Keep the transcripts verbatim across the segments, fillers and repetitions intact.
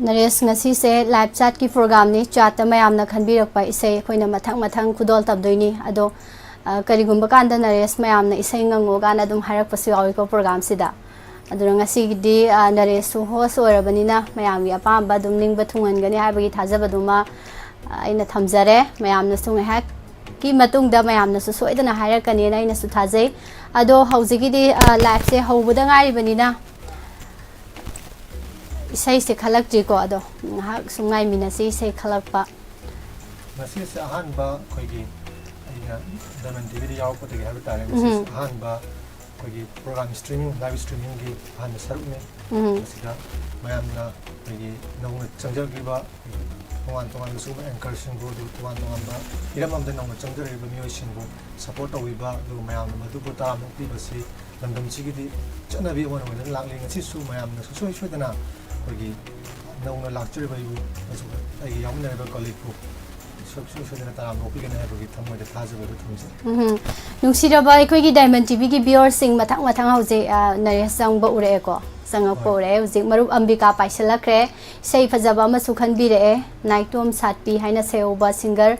ꯅꯔꯦꯁ, ꯉꯁꯤꯁꯦ live chatꯀꯤ programꯅꯤ꯫ Chatꯇ ꯃꯌꯥꯝꯅ ꯈꯟꯕꯤꯔꯛꯄ ꯏꯁꯩ ꯑꯩꯈꯣꯏꯅ ꯃꯊꯪ ꯃꯊꯪ ꯈꯨꯗꯣꯜ ꯇꯝꯗꯣꯏꯅꯤ꯫ ꯑꯗꯣ, ꯑ, ꯀꯔꯤꯒꯨꯝꯕ ꯀꯥꯟꯗ ꯅꯔꯦꯁ, ꯃꯌꯥꯝꯅ ꯏꯁꯩ ꯉꯪꯉꯣ ꯀꯥꯏꯅ ꯑꯗꯨꯝ ꯍꯥꯏꯔꯛꯄꯁꯨ ꯌꯥꯎꯏꯀꯣ programꯁꯤꯗ꯫ ꯑꯗꯨꯅ ꯉꯁꯤꯒꯤꯗꯤ, ꯑ, ꯅꯔꯦꯁꯁꯨ host ꯑꯣꯏꯔꯕꯅꯤꯅ ꯃꯌꯥꯝꯒꯤ ꯑꯄꯥꯝꯕ ꯑꯗꯨꯝ ꯅꯤꯡꯕ ꯊꯨꯡꯍꯟꯒꯅꯤ ꯍꯥꯏꯕꯒꯤ ꯊꯥꯖꯕꯗꯨꯃ, ꯑ, ꯑꯩꯅ ꯊꯝꯖꯔꯦ꯫ ꯃꯌꯥꯝꯅꯁꯨ ꯉꯥꯏꯍꯥꯛꯀꯤ ꯃꯇꯨꯡꯗ ꯃꯌꯥꯝꯅꯁꯨ ꯁꯣꯏꯗꯅ ꯍꯥꯏꯔꯛꯀꯅꯤꯅ ꯑꯩꯅꯁꯨ ꯊꯥꯖꯩ꯫ ꯑꯗꯣ ꯍꯧꯖꯤꯛꯀꯤꯗꯤ, ꯑ, liveꯁꯦ ꯍꯧꯕꯗ ꯉꯥꯏꯔꯤꯕꯅꯤꯅ ꯏꯁꯩꯁꯦ ꯈꯜꯂꯛꯇ꯭ꯔꯤꯀꯣ, ꯑꯗꯣ ꯉꯥꯏꯍꯥꯛ ꯁꯨꯝ ꯉꯥꯏꯃꯤꯟꯅꯁꯤ ꯏꯁꯩ ꯈꯜꯂꯛꯄ꯫ ꯉꯁꯤꯁꯦ ꯑꯍꯥꯟꯕ ꯑꯩꯈꯣꯏꯒꯤ, ꯑꯩꯅ Diamond TVꯗ ꯌꯥꯎꯔꯛꯄꯗꯒꯤ ꯍꯥꯏꯕ ꯇꯥꯔꯦ, ꯉꯁꯤꯁꯦ ꯎꯝ꯫ ꯑꯍꯥꯟꯕ ꯑꯩꯈꯣꯏꯒꯤ program streaming, live streamingꯒꯤ ꯑꯍꯥꯟꯕ ꯁꯔꯨꯛꯅꯤ꯫ ꯎꯝ꯫ ꯃꯁꯤꯗ ꯃꯌꯥꯝꯅ ꯑꯩꯈꯣꯏꯒꯤ ꯅꯧꯅ ꯆꯪꯖꯔꯛꯂꯤꯕ ꯇꯣꯉꯥꯟ ꯇꯣꯉꯥꯟꯕ ꯁꯤꯒꯨꯝꯕ anchorꯁꯤꯡꯕꯨ, ꯑꯗꯨꯒ ꯇꯣꯉꯥꯟ ꯇꯣꯉꯥꯟꯕ ꯍꯤꯔꯝ ꯑꯃꯗ ꯅꯧꯅ ꯆꯪꯖꯔꯛꯂꯤꯕ ꯃꯤꯑꯣꯏꯁꯤꯡꯕꯨ support ꯇꯧꯕꯤꯕ, ꯑꯗꯨꯒ ꯃꯌꯥꯝꯅ ꯃꯗꯨꯕꯨ ꯇꯔꯥꯝꯅ ꯑꯣꯛꯄꯤꯕꯁꯤ ꯂꯝꯗꯝꯁꯤꯒꯤꯗꯤ ꯆꯠꯅꯕꯤ ꯑꯃ ꯑꯣꯏꯅ ꯂꯥꯛꯂꯤ꯫ ꯉꯁꯤꯁꯨ ꯃꯌꯥꯝꯅ ꯁꯨꯡꯁꯣꯏ ꯁꯣꯏꯗꯅ ꯑꯩꯈꯣꯏꯒꯤ ꯅꯧꯅ ꯂꯥꯛꯆꯔꯤꯕ ꯑꯩꯕꯨ, ꯑꯩꯒꯤ ꯌꯥꯎꯃꯤꯟꯅꯔꯤꯕ colleagueꯄꯨ ꯁꯨꯡꯁꯣꯏ ꯁꯣꯏꯗꯅ ꯇꯔꯥꯝꯅ ꯑꯣꯛꯄꯤꯒꯅꯤ ꯍꯥꯏꯕꯒꯤ ꯊꯃꯣꯏꯗ ꯊꯥꯖꯕꯗꯨ ꯊꯝꯖꯩ꯫ ꯎꯝ꯫ ꯅꯨꯡꯁꯤꯔꯕ ꯑꯩꯈꯣꯏꯒꯤ Diamond TVꯒꯤ viewerꯁꯤꯡ, ꯃꯊꯪ ꯃꯊꯪ ꯍꯧꯖꯤꯛ, ꯑ, ꯅꯔꯦꯁ ꯆꯪꯕ ꯎꯔꯛꯑꯦꯀꯣ, ꯆꯪꯉꯛꯄ ꯍꯣꯏ꯫ ꯎꯔꯛꯑꯦ꯫ ꯍꯧꯖꯤꯛ ꯃꯔꯨꯞ ꯑꯝꯕꯤꯀꯥ ꯄꯥꯏꯁꯤꯜꯂꯛꯈ꯭ꯔꯦ꯫ ꯏꯁꯩ ꯐꯖꯕ ꯑꯃꯁꯨ ꯈꯟꯕꯤꯔꯛꯑꯦ, ꯅꯥꯏꯇꯣꯝ ꯁꯥꯠꯄꯤ ꯍꯥꯏꯅ ꯁꯩꯍꯧꯕ singer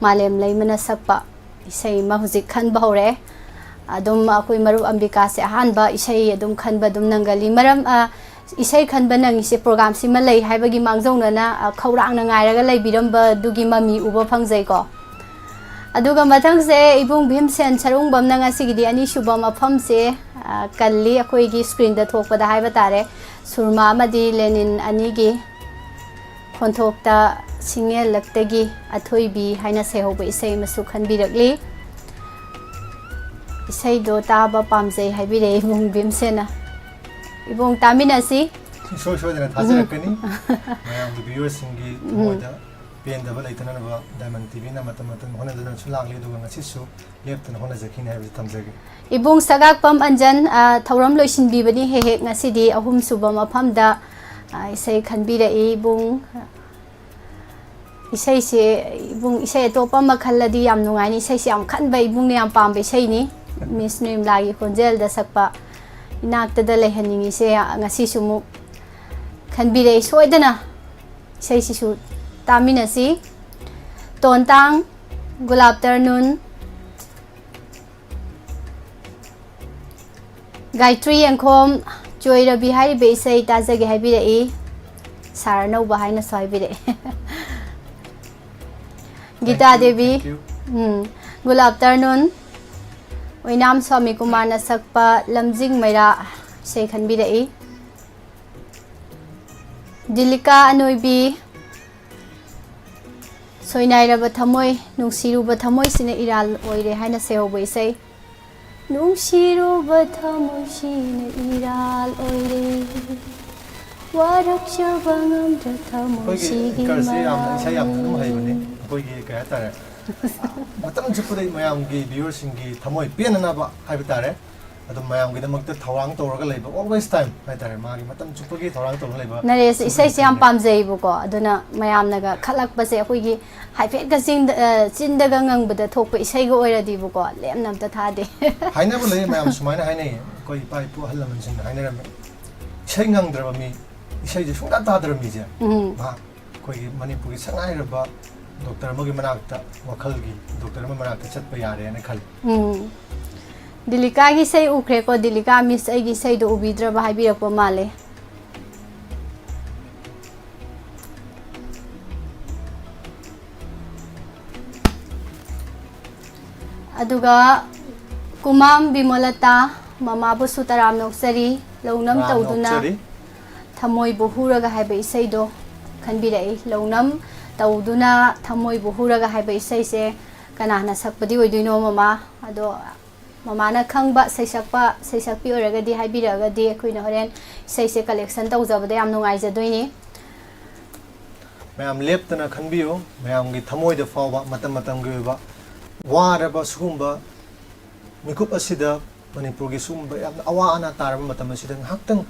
ꯃꯥꯂꯦꯝ ꯂꯩꯃꯅ ꯁꯛꯄ ꯏꯁꯩ ꯑꯃ ꯍꯧꯖꯤꯛ ꯈꯟꯕ ꯍꯧꯔꯛꯑꯦ꯫ ꯑꯗꯨꯝ ꯑꯩꯈꯣꯏ ꯃꯔꯨꯞ ꯑꯝꯕꯤꯀꯥꯁꯦ ꯑꯍꯥꯟꯕ ꯏꯁꯩ ꯑꯗꯨꯝ ꯈꯟꯕ ꯑꯗꯨꯝ ꯅꯪꯒꯜꯂꯤ꯫ ꯃꯔꯝ, ꯑ, ꯏꯁꯩ ꯈꯟꯕ ꯅꯪꯉꯤꯁꯦ programꯁꯤꯃ ꯂꯩ ꯍꯥꯏꯕꯒꯤ ꯃꯥꯡꯖꯧꯅꯅ, ꯑ, ꯈꯧꯔꯥꯡꯅ ꯉꯥꯏꯔꯒ ꯂꯩꯕꯤꯔꯝꯕꯗꯨꯒꯤ ꯃꯃꯤ ꯎꯕ ꯐꯪꯖꯩꯀꯣ꯫ ꯑꯗꯨꯒ ꯃꯊꯪꯁꯦ ꯏꯕꯨꯡ ꯚꯤꯝꯁꯦꯟ ꯁꯔꯨꯡꯕꯝꯅ ꯉꯁꯤꯒꯤꯗꯤ ꯑꯅꯤꯁꯨꯕ ꯃꯐꯝꯁꯦ, ꯑ, ꯀꯜꯂꯤ꯫ ꯑꯩꯈꯣꯏꯒꯤ screenꯗ ꯊꯣꯛꯄꯗ ꯍꯥꯏꯕ ꯇꯥꯔꯦ, ꯁꯨꯔꯃꯥ ꯑꯃꯗꯤ ꯂꯦꯅꯤꯟ ꯑꯅꯤꯒꯤ ꯈꯣꯟꯊꯣꯛꯇ ꯁꯤꯡꯉꯦꯜꯂꯛꯇꯒꯤ ꯑꯊꯣꯏꯕꯤ ꯍꯥꯏꯅ ꯁꯩꯍꯧꯕ ꯏꯁꯩ ꯑꯃꯁꯨ ꯈꯟꯕꯤꯔꯛꯂꯤ꯫ ꯏꯁꯩꯗꯣ ꯇꯥꯕ ꯄꯥꯝꯖꯩ ꯍꯥꯏꯕꯤꯔꯛꯑꯦ ꯏꯕꯨꯡ ꯚꯤꯝꯁꯦꯟꯅ꯫ ꯏꯕꯨꯡ, ꯇꯥꯃꯤꯟꯅꯁꯤ꯫ ꯁꯨꯡꯁꯣꯏ ꯁꯣꯏꯗꯅ ꯊꯥꯖꯔꯛꯀꯅꯤ꯫ ꯃꯌꯥꯝꯒꯤ viewerꯁꯤꯡꯒꯤ ꯎꯝ꯫ ꯊꯃꯣꯏꯗ ꯄꯦꯟꯗꯕ ꯂꯩꯇꯅꯅꯕ Diamond TVꯅ ꯃꯇꯝ ꯃꯇꯝ ꯍꯣꯠꯅꯗꯨꯅꯁꯨ ꯂꯥꯛꯂꯤ, ꯑꯗꯨꯒ ꯉꯁꯤꯁꯨ ꯂꯦꯞꯇꯅ ꯍꯣꯠꯅꯖꯈꯤꯅꯤ ꯍꯥꯏꯕꯁꯤ ꯊꯝꯖꯒꯦ꯫ ꯏꯕꯨꯡ ꯁꯒꯥꯛꯄꯝ ꯑꯟꯖꯟ, ꯑ, ꯊꯧꯔꯝ ꯂꯣꯏꯁꯤꯟꯕꯤꯕꯅꯤ ꯍꯦꯛ ꯍꯦꯛ꯫ ꯉꯁꯤꯗꯤ ꯑꯍꯨꯝꯁꯨꯕ ꯃꯐꯝꯗ, ꯑ, ꯏꯁꯩ ꯈꯟꯕꯤꯔꯛꯏ ꯏꯕꯨꯡ꯫ ꯏꯁꯩꯁꯦ, ꯏꯕꯨꯡ, ꯏꯁꯩ ꯑꯇꯣꯞꯄ ꯑꯃ ꯈꯜꯂꯗꯤ ꯌꯥꯝ ꯅꯨꯡꯉꯥꯏꯅꯤ꯫ ꯏꯁꯩꯁꯦ ꯌꯥꯝ ꯈꯟꯕ, ꯏꯕꯨꯡꯅ ꯌꯥꯝ ꯄꯥꯝꯕ ꯏꯁꯩꯅꯤ꯫ Miss ꯅꯤꯔꯃꯂꯥꯒꯤ ꯈꯣꯟꯖꯦꯜꯗ ꯁꯛꯄ "ꯏꯅꯥꯛꯇꯗ ꯂꯩꯍꯟꯅꯤꯡꯉꯤꯁꯦ" ꯉꯁꯤꯁꯨ ꯑꯃꯨꯛ ꯈꯟꯕꯤꯔꯛꯏ꯫ ꯁꯣꯏꯗꯅ ꯏꯁꯩꯁꯤꯁꯨ ꯇꯥꯃꯤꯟꯅꯁꯤ꯫ ꯇꯣꯟꯇꯥꯡ, Good afternoon꯫ ꯒꯥꯌꯇ꯭ꯔꯤ ꯌꯦꯡꯈꯣꯝ, ꯆꯣꯏꯔꯕꯤ ꯍꯥꯏꯔꯤꯕ ꯏꯁꯩ ꯇꯥꯖꯒꯦ ꯍꯥꯏꯕꯤꯔꯛꯏ꯫ ꯁꯥꯔ ꯑꯅꯧꯕ ꯍꯥꯏꯅꯁꯨ ꯍꯥꯏꯕꯤꯔꯛꯏ꯫ Gita Thank you, Debi, thank you꯫ Um, Good afternoon꯫ Oinam Swami ꯀꯨꯃꯥꯔꯅ ꯁꯛꯄ ꯂꯝꯖꯤꯡ ꯃꯩꯔꯥ ꯏꯁꯩ ꯈꯟꯕꯤꯔꯛꯏ꯫ ꯗꯤꯂꯤꯀꯥ ꯑꯅꯣꯏꯕꯤ, ꯁꯣꯏꯅꯥꯏꯔꯕ ꯊꯃꯣꯏ, ꯅꯨꯡꯁꯤꯔꯨꯕ ꯊꯃꯣꯏꯁꯤꯅ ꯏꯔꯥꯜ ꯑꯣꯏꯔꯦ ꯍꯥꯏꯅ ꯁꯩꯍꯧꯕ ꯏꯁꯩ꯫ ꯅꯨꯡꯁꯤꯔꯨꯕ ꯊꯃꯣꯏꯁꯤꯅ ꯏꯔꯥꯜ ꯑꯣꯏꯔꯦ, ꯋꯥꯔꯛꯆꯕ ꯉꯝꯗ꯭ꯔ ꯑꯩꯈꯣꯏꯒꯤ ꯊꯃꯣꯏꯁꯤꯒꯤ anchorꯁꯦ ꯌꯥꯝꯅ ꯏꯁꯩ ꯌꯥꯝꯅ ꯑꯗꯨꯝ ꯍꯩꯕꯅꯤ꯫ ꯃꯃꯥꯡ꯫ ꯑꯩꯈꯣꯏꯒꯤ ꯀꯩ ꯍꯥꯏꯇꯥꯔꯦ, ꯃꯇꯝ ꯆꯨꯞꯄꯗ ꯃꯌꯥꯝꯒꯤ viewerꯁꯤꯡꯒꯤ ꯊꯃꯣꯏ ꯄꯦꯟꯅꯅꯕ ꯍꯥꯏꯕ ꯇꯥꯔꯦ, ꯑꯗꯨꯝ ꯃꯌꯥꯝꯒꯤꯗꯃꯛꯇ ꯊꯧꯔꯥꯡ ꯇꯧꯔꯒ ꯂꯩꯕ, always time ꯍꯥꯏꯇꯥꯔꯦ, ꯃꯥꯒꯤ ꯃꯇꯝ ꯆꯨꯞꯄꯒꯤ ꯊꯧꯔꯥꯡ ꯇꯧꯔꯒ ꯂꯩꯕ ꯅꯔꯦꯁ super ꯏꯁꯩꯁꯦ ꯌꯥꯝ singer꯫ ꯄꯥꯝꯖꯩꯕꯀꯣ, ꯑꯗꯨꯅ ꯃꯌꯥꯝꯅꯒ ꯈꯜꯂꯛꯄꯁꯦ ꯑꯩꯈꯣꯏꯒꯤ ꯍꯥꯏꯐꯦꯠꯀ ꯆꯤꯡꯗ, ꯑ, ꯆꯤꯟꯗꯒ ꯉꯪꯕꯗ ꯊꯣꯛꯄ ꯏꯁꯩꯒ ꯑꯣꯏꯔꯗꯤꯕꯀꯣ, ꯂꯦꯝꯅ ꯑꯝꯇ ꯊꯥꯗꯦ꯫ ꯍꯥꯏꯅꯕ ꯂꯩ, ꯃꯌꯥꯝ ꯁꯨꯃꯥꯏꯅ ꯍꯥꯏꯅꯩ, ꯑꯩꯈꯣꯏ ꯏꯄꯥ ꯏꯄꯨ ꯑꯍꯜ ꯂꯃꯟꯁꯤꯡꯅ ꯍꯥꯏꯅꯔꯝꯃꯤ, ꯏꯁꯩ ꯉꯪꯗ꯭ꯔꯕ ꯃꯤ, ꯏꯁꯩꯁꯦ ꯁꯨꯡꯇꯥ ꯇꯥꯗ꯭ꯔꯕ ꯃꯤꯁꯦ, ꯎꯝ꯫ ꯃꯍꯥꯛ ꯑꯩꯈꯣꯏꯒꯤ ꯃꯅꯤꯄꯨꯔꯒꯤ ꯁꯛꯅꯥꯏꯔꯕ doctor ꯑꯃꯒꯤ ꯃꯅꯥꯛꯇ, ꯋꯥꯈꯜꯒꯤ doctor ꯑꯃꯒꯤ ꯃꯅꯥꯛꯇ ꯆꯠꯄ ꯌꯥꯔꯦꯅ ꯈꯜꯂꯤ꯫ ꯎꯝ꯫ ꯗꯤꯂꯤꯀꯥꯒꯤ ꯏꯁꯩ ꯎꯈ꯭ꯔꯦꯀꯣ, ꯗꯤꯂꯤꯀꯥ ꯃꯤꯁ ꯑꯩꯒꯤ ꯏꯁꯩꯗꯣ ꯎꯕꯤꯗ꯭ꯔꯕ ꯍꯥꯏꯕꯤꯔꯛꯄ ꯃꯥꯜꯂꯦ꯫ ꯑꯗꯨꯒ ꯀꯨꯃꯥꯝ ꯕꯤꯃꯣꯂꯇꯥ, ꯃꯃꯥꯕꯨꯁꯨ ꯇꯔꯥꯝꯅ ꯑꯣꯛꯆꯔꯤ, ꯂꯧꯅꯝ ꯇꯔꯥꯝꯅ ꯇꯧꯗꯨꯅ ꯑꯣꯛꯆꯔꯤ꯫ ꯊꯃꯣꯏꯕꯨ ꯍꯨꯔꯒ ꯍꯥꯏꯕ ꯏꯁꯩꯗꯣ ꯈꯟꯕꯤꯔꯛꯏ꯫ ꯂꯧꯅꯝ ꯇꯧꯗꯨꯅ ꯊꯃꯣꯏꯕꯨ ꯍꯨꯔꯒ ꯍꯥꯏꯕ ꯏꯁꯩꯁꯦ ꯀꯅꯥꯅ ꯁꯛꯄꯗꯤ ꯑꯣꯏꯗꯣꯏꯅꯣ ꯃꯃꯥ? ꯑꯗꯣ ꯃꯃꯥꯅ ꯈꯪꯕ ꯁꯩꯁꯛꯄ, ꯁꯩꯁꯛꯄꯤ ꯑꯣꯏꯔꯒꯗꯤ ꯍꯥꯏꯕꯤꯔꯛꯑꯒꯗꯤ ꯑꯩꯈꯣꯏꯅ ꯍꯣꯔꯦꯟ ꯏꯁꯩꯁꯦ collection ꯇꯧꯖꯕꯗ ꯌꯥꯝ ꯅꯨꯡꯉꯥꯏꯖꯗꯣꯏꯅꯤ꯫ ꯃꯌꯥꯝ ꯂꯦꯞꯇꯅ ꯈꯟꯕꯤꯌꯨ, ꯃꯌꯥꯝꯒꯤ ꯊꯃꯣꯏꯗ ꯐꯥꯎꯕ ꯃꯇꯝ ꯃꯇꯝꯒꯤ ꯑꯣꯏꯕ ꯋꯥꯔꯕ ꯁꯤꯒꯨꯝꯕ ꯃꯤꯀꯨꯞ ꯑꯁꯤꯗ, ꯃꯅꯤꯄꯨꯔꯒꯤ ꯁꯤꯒꯨꯝꯕ ꯌꯥꯝꯅ ꯑꯋꯥ ꯑꯅꯥ ꯇꯥꯔꯕ ꯃꯇꯝ ꯑꯁꯤꯗ ꯉꯥꯏꯍꯥꯛꯇꯪ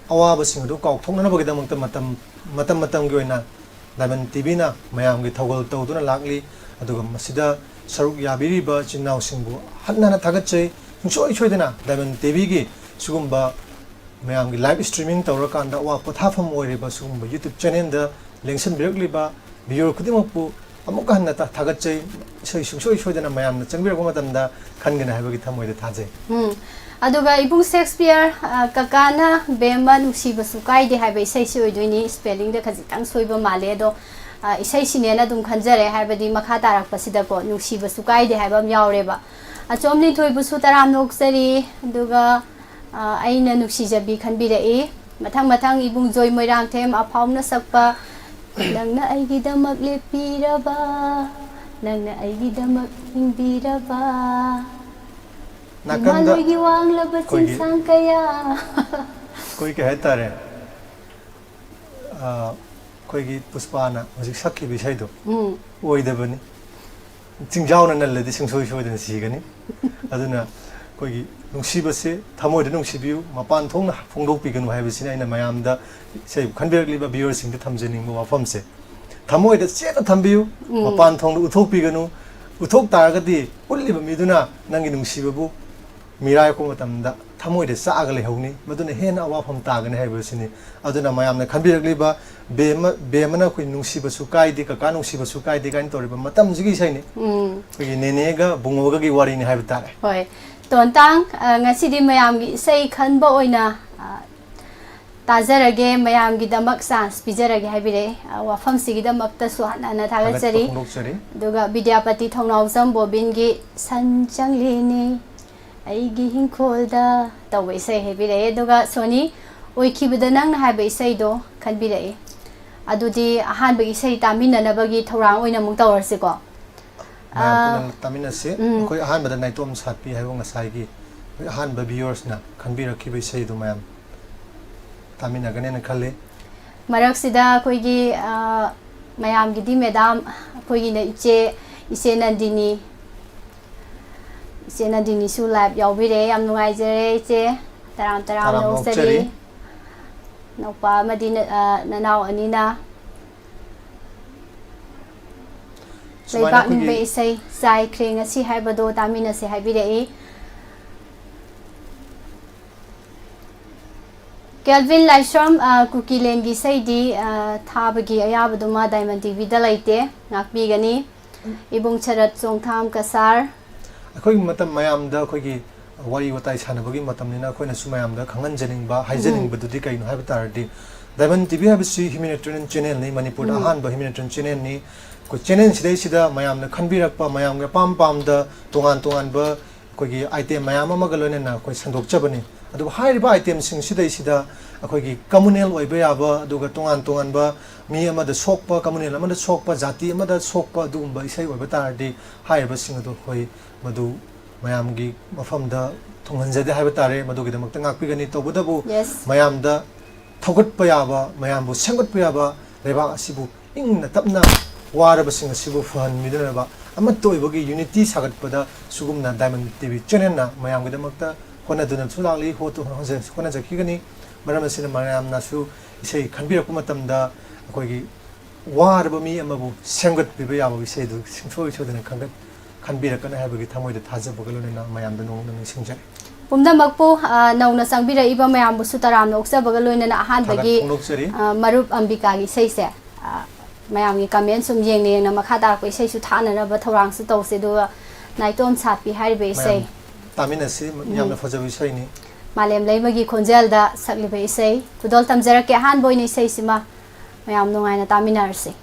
ꯑꯋꯥꯕꯁꯤꯡ ꯑꯗꯨ ꯀꯥꯎꯊꯣꯛꯅꯅꯕꯒꯤꯗꯃꯛꯇ ꯃꯇꯝ, ꯃꯇꯝ ꯃꯇꯝꯒꯤ ꯑꯣꯏꯅ Diamond TVꯅ ꯃꯌꯥꯝꯒꯤ ꯊꯧꯒꯜ ꯇꯧꯗꯨꯅ ꯂꯥꯛꯂꯤ꯫ ꯑꯗꯨꯒ ꯃꯁꯤꯗ ꯁꯔꯨꯛ ꯌꯥꯕꯤꯔꯤꯕ ꯏꯆꯤꯟ ꯏꯅꯥꯎꯁꯤꯡꯕꯨ ꯍꯟꯅ ꯍꯟꯅ ꯊꯥꯒꯠꯆꯩ꯫ ꯁꯨꯡꯁꯣꯏ ꯁꯣꯏꯗꯅ Diamond TVꯒꯤ ꯁꯤꯒꯨꯝꯕ ꯃꯌꯥꯝꯒꯤ live streaming ꯇꯧꯔꯀꯥꯟꯗ ꯑꯋꯥ ꯄꯣꯊꯥꯐꯝ ꯑꯣꯏꯔꯤꯕ ꯁꯤꯒꯨꯝꯕ YouTube channelꯗ ꯂꯦꯡꯁꯤꯟꯕꯤꯔꯛꯂꯤꯕ viewer ꯈꯨꯗꯤꯡꯃꯛꯄꯨ ꯑꯃꯨꯛꯀ ꯍꯟꯅ ꯊꯥꯒꯠꯆꯩ꯫ ꯏꯁꯩ ꯁꯨꯡꯁꯣꯏ ꯁꯣꯏꯗꯅ ꯃꯌꯥꯝꯅ ꯆꯪꯕꯤꯔꯛꯄ ꯃꯇꯝꯗ ꯈꯟꯒꯅꯤ ꯍꯥꯏꯕꯒꯤ ꯊꯃꯣꯏꯗ ꯊꯥꯖꯩ꯫ ꯎꯝ꯫ ꯑꯗꯨꯒ ꯏꯕꯨꯡ ꯁꯦꯛꯁꯄꯤꯌꯔ, ꯑ, ꯀꯀꯥꯅ ꯕꯦꯝꯃ ꯅꯨꯡꯁꯤꯕꯁꯨ ꯀꯥꯏꯗꯦ ꯍꯥꯏꯕ ꯏꯁꯩꯁꯤ ꯑꯣꯏꯗꯣꯏꯅꯤ꯫ Spellingꯗ ꯈꯖꯤꯛꯇꯪ ꯁꯣꯏꯕ ꯃꯥꯜꯂꯦ, ꯑꯗꯣ, ꯑ, ꯏꯁꯩꯁꯤꯅꯦꯅ ꯑꯗꯨꯝ ꯈꯟꯖꯔꯦ, ꯍꯥꯏꯕꯗꯤ ꯃꯈꯥ ꯇꯥꯔꯛꯄꯁꯤꯗꯀꯣ ꯅꯨꯡꯁꯤꯕꯁꯨ ꯀꯥꯏꯗꯦ ꯍꯥꯏꯕ ꯑꯃ ꯌꯥꯎꯔꯦꯕ꯫ ꯑꯆꯣꯝ ꯂꯤꯟꯊꯣꯏꯕꯨꯁꯨ ꯇꯔꯥꯝꯅ ꯑꯣꯛꯆꯔꯤ꯫ ꯑꯗꯨꯒ, ꯑ, ꯑꯩꯅ ꯅꯨꯡꯁꯤꯖꯕꯤ ꯈꯟꯕꯤꯔꯛꯏ꯫ ꯃꯊꯪ ꯃꯊꯪ ꯏꯕꯨꯡ ꯖꯣꯏ ꯃꯣꯏꯔꯥꯡꯊꯦꯝ ꯑꯐꯥꯎꯅ ꯁꯛꯄ "ꯅꯪꯅ ꯑꯩꯒꯤꯗꯃꯛ ꯂꯦꯞꯄꯤꯔꯕ, ꯅꯪꯅ ꯑꯩꯒꯤꯗꯃꯛ ꯍꯤꯡꯕꯤꯔꯕ, ꯅꯥꯀꯟꯗ ꯏꯃꯥꯂꯣꯏꯒꯤ ꯋꯥꯡꯂꯕ ꯑꯩꯈꯣꯏꯒꯤ ꯆꯤꯡꯁꯥꯡ ꯀꯌꯥ"꯫ ꯑꯩꯈꯣꯏ ꯀꯩ ꯍꯥꯏꯇꯥꯔꯦ, ꯑ, ꯑꯩꯈꯣꯏꯒꯤ ꯄꯨꯁꯄꯥꯅ ꯍꯧꯖꯤꯛ ꯁꯛꯈꯤꯕ ꯏꯁꯩꯗꯣ ꯎꯝ꯫ ꯑꯣꯏꯗꯕꯅꯤ꯫ ꯆꯤꯡꯖꯥꯎꯅ ꯅꯜꯂꯗꯤ ꯁꯨꯡꯁꯣꯏ ꯁꯣꯏꯗꯅ ꯁꯤꯒꯅꯤ꯫ ꯑꯗꯨꯅ ꯑꯩꯈꯣꯏꯒꯤ ꯅꯨꯡꯁꯤꯕꯁꯦ ꯊꯃꯣꯏꯗ ꯅꯨꯡꯁꯤꯕꯤꯌꯨ, ꯃꯄꯥꯟ ꯊꯣꯡꯅ ꯐꯣꯡꯗꯣꯛꯄꯤꯒꯅꯨ ꯍꯥꯏꯕꯁꯤꯅ ꯑꯩꯅ ꯃꯌꯥꯝꯗ, ꯏꯁꯩ ꯈꯟꯕꯤꯔꯛꯂꯤꯕ viewerꯁꯤꯡꯗ ꯊꯝꯖꯅꯤꯡꯕ ꯋꯥꯐꯝꯁꯦ꯫ ꯊꯃꯣꯏꯗ ꯆꯦꯠꯅ ꯊꯝꯕꯤꯌꯨ, ꯎꯝ꯫ ꯃꯄꯥꯟ ꯊꯣꯡꯗ ꯎꯠꯊꯣꯛꯄꯤꯒꯅꯨ꯫ ꯎꯠꯊꯣꯛ ꯇꯥꯔꯒꯗꯤ ꯎꯠꯂꯤꯕ ꯃꯤꯗꯨꯅ ꯅꯪꯒꯤ ꯅꯨꯡꯁꯤꯕꯕꯨ ꯃꯤꯔꯥꯏꯔꯛꯄ ꯃꯇꯝꯗ ꯊꯃꯣꯏꯗ ꯆꯥꯛꯑꯒ ꯂꯩꯍꯧꯅꯤ, ꯃꯗꯨꯅ ꯍꯦꯟꯅ ꯑꯋꯥꯐꯝ ꯇꯥꯒꯅꯤ ꯍꯥꯏꯕꯁꯤꯅꯤ꯫ ꯑꯗꯨꯅ ꯃꯌꯥꯝꯅ ꯈꯟꯕꯤꯔꯛꯂꯤꯕ ꯕꯦꯝꯃ, ꯕꯦꯝꯃꯅ ꯑꯩꯈꯣꯏ "ꯅꯨꯡꯁꯤꯕꯁꯨ ꯀꯥꯏꯗꯦ, ꯀꯀꯥ ꯅꯨꯡꯁꯤꯕꯁꯨ ꯀꯥꯏꯗꯦ" ꯀꯥꯏꯅ ꯇꯧꯔꯤꯕ ꯃꯇꯝꯁꯤꯒꯤ ꯏꯁꯩꯅꯤ꯫ ꯎꯝ꯫ ꯑꯩꯈꯣꯏꯒꯤ ꯅꯦꯅꯦꯒ ꯕꯨꯡꯉꯣꯒꯒꯤ ꯋꯥꯔꯤꯅꯤ ꯍꯥꯏꯕ ꯇꯥꯔꯦ꯫ ꯍꯣꯏ꯫ ꯇꯣꯟꯇꯥꯡ, ꯑ, ꯉꯁꯤꯗꯤ ꯃꯌꯥꯝꯒꯤ ꯏꯁꯩ ꯈꯟꯕ ꯑꯣꯏꯅ, ꯑ, ꯇꯥꯖꯔꯒꯦ, ꯃꯌꯥꯝꯒꯤꯗꯃꯛ chance ꯄꯤꯖꯔꯒꯦ ꯍꯥꯏꯕꯤꯔꯛꯑꯦ꯫ ꯑ, ꯋꯥꯐꯝꯁꯤꯒꯤꯗꯃꯛꯇꯁꯨ ꯍꯟꯅ ꯍꯟꯅ ꯊꯥꯒꯠꯄ ꯊꯥꯒꯠꯆꯔꯤ꯫ ꯐꯣꯡꯗꯣꯛꯆꯔꯤ꯫ ꯑꯗꯨꯒ ꯕꯤꯗ꯭ꯌꯥꯄꯇꯤ ꯊꯧꯅꯥꯎꯖꯝ ꯕꯣꯕꯤꯟꯒꯤ "ꯁꯟ ꯆꯪꯂꯦꯅꯦ ꯑꯩꯒꯤ ꯍꯤꯡꯈꯣꯜꯗ" ꯇꯧꯕ ꯏꯁꯩ ꯍꯥꯏꯕꯤꯔꯛꯑꯦ꯫ ꯑꯗꯨꯒ ꯁꯣꯅꯤ, ꯑꯣꯏꯈꯤꯕꯗ ꯅꯪꯅ ꯍꯥꯏꯕ ꯏꯁꯩꯗꯣ ꯈꯟꯕꯤꯔꯛꯑꯦ꯫ ꯑꯗꯨꯗꯤ ꯑꯍꯥꯟꯕꯒꯤ ꯏꯁꯩ ꯇꯥꯃꯤꯟꯅꯅꯕꯒꯤ ꯊꯧꯔꯥꯡ ꯑꯣꯏꯅ ꯑꯃꯨꯛ ꯇꯧꯔꯁꯤꯀꯣ꯫ ꯃꯌꯥꯝ ꯑꯥ, ꯄꯨꯟꯅ ꯇꯥꯃꯤꯟꯅꯁꯤ꯫ ꯎꯝ꯫ ꯑꯩꯈꯣꯏ ꯑꯍꯥꯟꯕꯗ ꯅꯥꯏꯇꯣꯝ ꯁꯥꯠꯄꯤ ꯍꯥꯏꯕ ꯉꯁꯥꯏꯒꯤ ꯑꯩꯈꯣꯏ ꯑꯍꯥꯟꯕ viewersꯅ ꯈꯟꯕꯤꯔꯛꯈꯤꯕ ꯏꯁꯩꯗꯨ ꯃꯌꯥꯝ ꯇꯥꯃꯤꯟꯅꯒꯅꯦꯅ ꯈꯜꯂꯤ꯫ ꯃꯔꯛꯁꯤꯗ ꯑꯩꯈꯣꯏꯒꯤ, ꯑ, ꯃꯌꯥꯝꯒꯤꯗꯤ ꯃꯦꯗꯥꯝ, ꯑꯩꯈꯣꯏꯒꯤꯅ ꯏꯆꯦ, ꯏꯆꯦ ꯅꯟꯗꯤꯅꯤ, ꯏꯆꯦ ꯅꯟꯗꯤꯅꯤꯁꯨ live ꯌꯥꯎꯕꯤꯔꯦ꯫ ꯌꯥꯝ ꯅꯨꯡꯉꯥꯏꯖꯔꯦ ꯏꯆꯦ, ꯇꯔꯥꯝ ꯇꯔꯥꯝꯅ ꯇꯔꯥꯝꯅ ꯑꯣꯛꯆꯔꯤ꯫ ꯑꯣꯛꯆꯔꯤ꯫ ꯅꯨꯄꯥ ꯑꯃꯗꯤ ꯅ-, ꯑ, ꯅꯅꯥꯎ ꯑꯅꯤꯅ ꯁꯨꯃꯥꯏꯅ "ꯂꯩꯕꯥꯛ ꯅꯤꯡꯕ ꯑꯩꯈꯣꯏꯒꯤ ꯏꯁꯩ ꯆꯥꯏꯈ꯭ꯔꯦ ꯉꯁꯤ" ꯍꯥꯏꯕꯗꯣ ꯇꯥꯃꯤꯟꯅꯁꯦ ꯍꯥꯏꯕꯤꯔꯛꯏ꯫ ꯀꯦꯜꯚꯤꯟ ꯂꯥꯏꯁ꯭ꯔꯝ, ꯑ, ꯀꯨꯀꯤꯂꯦꯟꯒꯤ ꯏꯁꯩꯗꯤ, ꯑ, ꯊꯥꯕꯒꯤ ꯑꯌꯥꯕꯗꯨꯃ ꯗꯥꯏꯃꯟ ꯇꯤꯚꯤꯗ ꯂꯩꯇꯦ, ꯉꯥꯛꯄꯤꯒꯅꯤ꯫ ꯏꯕꯨꯡ ꯁꯔꯠ ꯆꯣꯡꯊꯥꯝ ꯀꯁꯥꯔ꯫ ꯑꯩꯈꯣꯏꯒꯤ ꯃꯇꯝ ꯃꯌꯥꯝꯗ ꯑꯩꯈꯣꯏꯒꯤ ꯋꯥꯔꯤ ꯋꯥꯇꯥꯏ ꯁꯥꯟꯅꯕꯒꯤ ꯃꯇꯝꯅꯤꯅ ꯑꯩꯈꯣꯏꯅꯁꯨ ꯃꯌꯥꯝꯗ ꯈꯪꯍꯟꯖꯅꯤꯡꯕ, ꯎꯝ꯫ ꯍꯥꯏꯖꯅꯤꯡꯕꯗꯨꯗꯤ ꯀꯩꯅꯣ ꯍꯥꯏꯕ ꯇꯥꯔꯗꯤ, ꯗꯥꯏꯃꯟ ꯇꯤꯚꯤ ꯍꯥꯏꯕꯁꯤ humanitarian channelꯅꯤ, ꯃꯅꯤꯄꯨꯔꯗ ꯎꯝ꯫ ꯑꯍꯥꯟꯕ humanitarian channelꯅꯤ꯫ ꯑꯩꯈꯣꯏ channelꯁꯤꯗꯩꯁꯤꯗ ꯃꯌꯥꯝꯅ ꯈꯟꯕꯤꯔꯛꯄ, ꯃꯌꯥꯝꯒꯤ ꯑꯄꯥꯝ ꯄꯥꯝꯗ ꯇꯣꯉꯥꯟ ꯇꯣꯉꯥꯟꯕ ꯑꯩꯈꯣꯏꯒꯤ item ꯃꯌꯥꯝ ꯑꯃꯒ ꯂꯣꯏꯅꯅ ꯑꯩꯈꯣꯏ ꯁꯟꯗꯣꯛꯆꯕꯅꯤ꯫ ꯑꯗꯨꯕꯨ ꯍꯥꯏꯔꯤꯕ itemꯁꯤꯡꯁꯤꯗꯩꯁꯤꯗ ꯑꯩꯈꯣꯏꯒꯤ communal ꯑꯣꯏꯕ ꯌꯥꯕ, ꯑꯗꯨꯒ ꯇꯣꯉꯥꯟ ꯇꯣꯉꯥꯟꯕ ꯃꯤ ꯑꯃꯗ ꯁꯣꯛꯄ, communal ꯑꯃꯗ ꯁꯣꯛꯄ, ꯖꯥꯇꯤ ꯑꯃꯗ ꯁꯣꯛꯄ ꯑꯗꯨꯒꯨꯝꯕ ꯏꯁꯩ ꯑꯣꯏꯕ ꯇꯥꯔꯗꯤ ꯍꯥꯏꯔꯤꯕꯁꯤꯡ ꯑꯗꯨ ꯑꯩꯈꯣꯏ ꯃꯗꯨ ꯃꯌꯥꯝꯒꯤ ꯃꯐꯝꯗ ꯊꯨꯡꯍꯟꯖꯗꯦ ꯍꯥꯏꯕ ꯇꯥꯔꯦ꯫ ꯃꯗꯨꯒꯤꯗꯃꯛꯇ ꯉꯥꯛꯄꯤꯒꯅꯤ꯫ ꯇꯧꯕꯇꯕꯨ Yes. ꯃꯌꯥꯝꯗ ꯊꯧꯒꯠꯄ ꯌꯥꯕ, ꯃꯌꯥꯝꯕꯨ ꯁꯦꯝꯒꯠꯄ ꯌꯥꯕ, ꯂꯩꯕꯥꯛ ꯑꯁꯤꯕꯨ ꯏꯪꯅ ꯇꯞꯅ ꯋꯥꯔꯕꯁꯤꯡ ꯑꯁꯤꯕꯨ ꯐꯍꯟꯕꯤꯅꯅꯕ ꯑꯃꯠꯇ ꯑꯣꯏꯕꯒꯤ unity ꯁꯥꯒꯠꯄꯗ ꯁꯤꯒꯨꯝꯅ ꯗꯥꯏꯃꯟ ꯇꯤꯚꯤ channelꯅ ꯃꯌꯥꯝꯒꯤꯗꯃꯛꯇ ꯍꯣꯠꯅꯗꯨꯅꯁꯨ ꯂꯥꯛꯂꯤ, ꯍꯣꯠꯇꯨ-, ꯍꯣꯠꯅꯖ-, ꯍꯣꯠꯅꯖꯈꯤꯒꯅꯤ꯫ ꯃꯔꯝ ꯑꯁꯤꯅ ꯃꯌꯥꯝꯅꯁꯨ ꯏꯁꯩ ꯈꯟꯕꯤꯔꯛꯄ ꯃꯇꯝꯗ ꯑꯩꯈꯣꯏꯒꯤ ꯋꯥꯔꯕ ꯃꯤ ꯑꯃꯕꯨ ꯁꯦꯝꯒꯠꯄꯤꯕ ꯌꯥꯕ ꯏꯁꯩꯗꯨ ꯁꯨꯡꯁꯣꯏ ꯁꯣꯏꯗꯅ ꯈꯟꯒꯠ-, ꯈꯟꯕꯤꯔꯛꯀꯅꯤ ꯍꯥꯏꯕꯒꯤ ꯊꯃꯣꯏꯗ ꯊꯥꯖꯕꯒ ꯂꯣꯏꯅꯅ ꯃꯌꯥꯝꯗ ꯅꯣꯡꯃ ꯅꯤꯡꯁꯤꯡꯖꯔꯤ꯫ ꯄꯨꯝꯅꯃꯛꯄꯨ, ꯑ, ꯅꯧꯅ ꯆꯪꯕꯤꯔꯛꯏꯕ ꯃꯌꯥꯝꯕꯨꯁꯨ ꯇꯔꯥꯝꯅ ꯑꯣꯛꯆꯕꯒ ꯂꯣꯏꯅꯅ ꯑꯍꯥꯟꯕꯒꯤ, ꯊꯥꯒꯠ ꯐꯣꯡꯗꯣꯛꯆꯔꯤ꯫ ꯑ, ꯃꯔꯨꯞ ꯑꯝꯕꯤꯀꯥꯒꯤ ꯏꯁꯩꯁꯦ, ꯑ, ꯃꯌꯥꯝꯒꯤ comment ꯁꯨꯝ ꯌꯦꯡꯅ ꯌꯦꯡꯅ ꯃꯈꯥ ꯇꯥꯔꯛꯄ ꯏꯁꯩꯁꯨ ꯊꯥꯅꯅꯕ ꯊꯧꯔꯥꯡꯁꯨ ꯇꯧꯁꯦ꯫ ꯑꯗꯨꯒ ꯅꯥꯏꯇꯣꯝ ꯁꯥꯠꯄꯤ ꯍꯥꯏꯔꯤꯕ ꯏꯁꯩ꯫ ꯃꯌꯥꯝ ꯇꯥꯃꯤꯟꯅꯁꯤ, ꯎꯝ꯫ ꯌꯥꯝꯅ ꯐꯖꯕ ꯏꯁꯩꯅꯤ꯫ ꯃꯥꯂꯦꯝ ꯂꯩꯃꯒꯤ ꯈꯣꯟꯖꯦꯜꯗ ꯁꯛꯂꯤꯕ ꯏꯁꯩ꯫ ꯈꯨꯗꯣꯜ ꯇꯝꯖꯔꯛꯀꯦ ꯑꯍꯥꯟꯕ ꯑꯣꯏꯅ ꯏꯁꯩꯁꯤꯃ꯫ ꯃꯌꯥꯝ ꯅꯨꯡꯉꯥꯏꯅ ꯇꯥꯃꯤꯟꯅꯔꯁꯤ꯫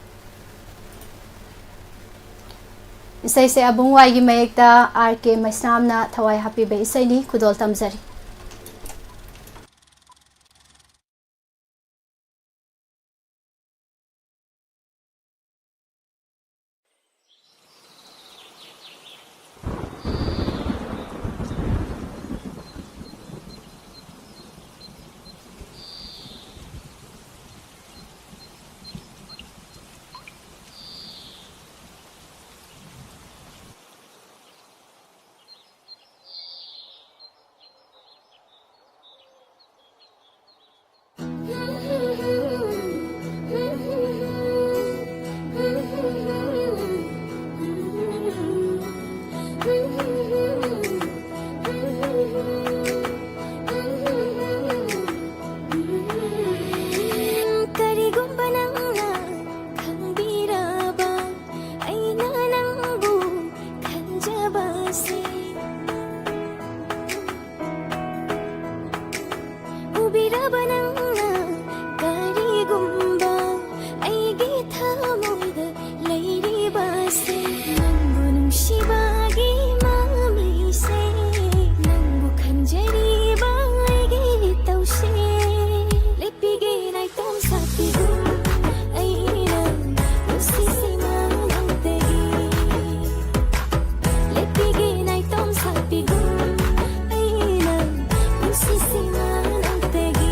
ꯏꯁꯩꯁꯦ ꯑꯕꯨꯡ ꯋꯥꯏꯒꯤ ꯃꯌꯦꯛꯇ ꯑꯥꯔ ꯀꯦ ꯃꯩꯁꯅꯥꯝꯅ ꯊꯋꯥꯏ ꯍꯥꯞꯄꯤꯕ ꯏꯁꯩꯅꯤ꯫ ꯈꯨꯗꯣꯜ ꯇꯝꯖꯔꯤ꯫ ꯔꯕ ꯅꯪꯅ ꯀꯔꯤꯒꯨꯝꯕ ꯑꯩꯒꯤ ꯊꯃꯣꯏꯗ ꯂꯩꯔꯤꯕꯁꯦ, ꯅꯪꯕꯨ ꯅꯨꯡꯁꯤꯕꯒꯤ ꯃꯃꯤꯁꯦ, ꯅꯪꯕꯨ ꯈꯟꯖꯔꯤꯕ ꯑꯩꯒꯤ ꯇꯧꯁꯦ, ꯂꯦꯞꯄꯤꯒꯦ ꯅꯥꯏꯇꯣꯝ ꯁꯥꯠꯄꯤꯒꯨꯝ ꯑꯩꯅ ꯅꯨꯡꯁꯤꯁꯤꯃ ꯅꯪꯇꯒꯤ, ꯂꯦꯞꯄꯤꯒꯦ ꯅꯥꯏꯇꯣꯝ ꯁꯥꯠꯄꯤꯒꯨꯝ ꯑꯩꯅ ꯅꯨꯡꯁꯤꯁꯤꯃ ꯅꯪꯇꯒꯤ꯫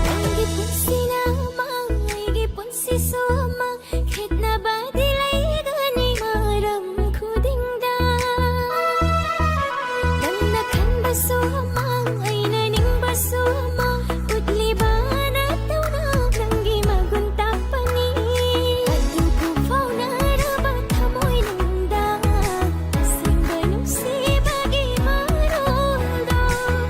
ꯅꯪꯒꯤ ꯄꯨꯟꯁꯤꯅ ꯑꯃ, ꯑꯩꯒꯤ ꯄꯨꯟꯁꯤꯁꯨ ꯑꯃ, ꯈꯦꯠꯅꯕꯗꯤ ꯂꯩꯒꯅꯤ ꯃꯔꯝ ꯈꯨꯗꯤꯡꯗ꯫ ꯅꯪꯅ ꯈꯟꯕꯁꯨ ꯑꯃ, ꯑꯩꯅ ꯅꯤꯡꯕꯁꯨ ꯑꯃ, ꯎꯠꯂꯤꯕ ꯅꯠꯇꯧꯅ ꯅꯪꯒꯤ ꯃꯒꯨꯟ ꯇꯥꯛꯄꯅꯤ꯫ ꯑꯗꯨꯕꯨ ꯐꯥꯎꯅꯔꯕ ꯊꯃꯣꯏꯅꯨꯡꯗ ꯑꯁꯦꯡꯕ ꯅꯨꯡꯁꯤꯕꯒꯤ ꯃꯔꯣꯜꯗꯣ,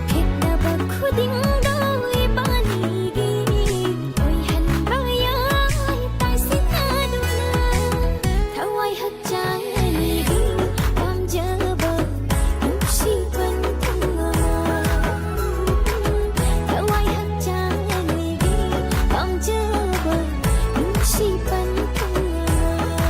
ꯈꯦꯠꯅꯕ ꯈꯨꯗꯤꯡꯗꯣ ꯏꯕꯥꯅꯤꯒꯤ ꯑꯣꯏꯍꯟꯕ ꯌꯥꯏ ꯇꯥꯁꯤꯟꯅꯗꯨꯅ꯫ ꯊꯋꯥꯏ ꯍꯛꯆꯥꯡ ꯑꯅꯤꯒꯤ ꯄꯥꯝꯖꯕ ꯅꯨꯡꯁꯤ ꯄꯟꯊꯨꯡ ꯑꯃ꯫ ꯊꯋꯥꯏ ꯍꯛꯆꯥꯡ ꯑꯅꯤꯒꯤ ꯄꯥꯝꯖꯕ ꯅꯨꯡꯁꯤ ꯄꯟꯊꯨꯡ ꯑꯃ꯫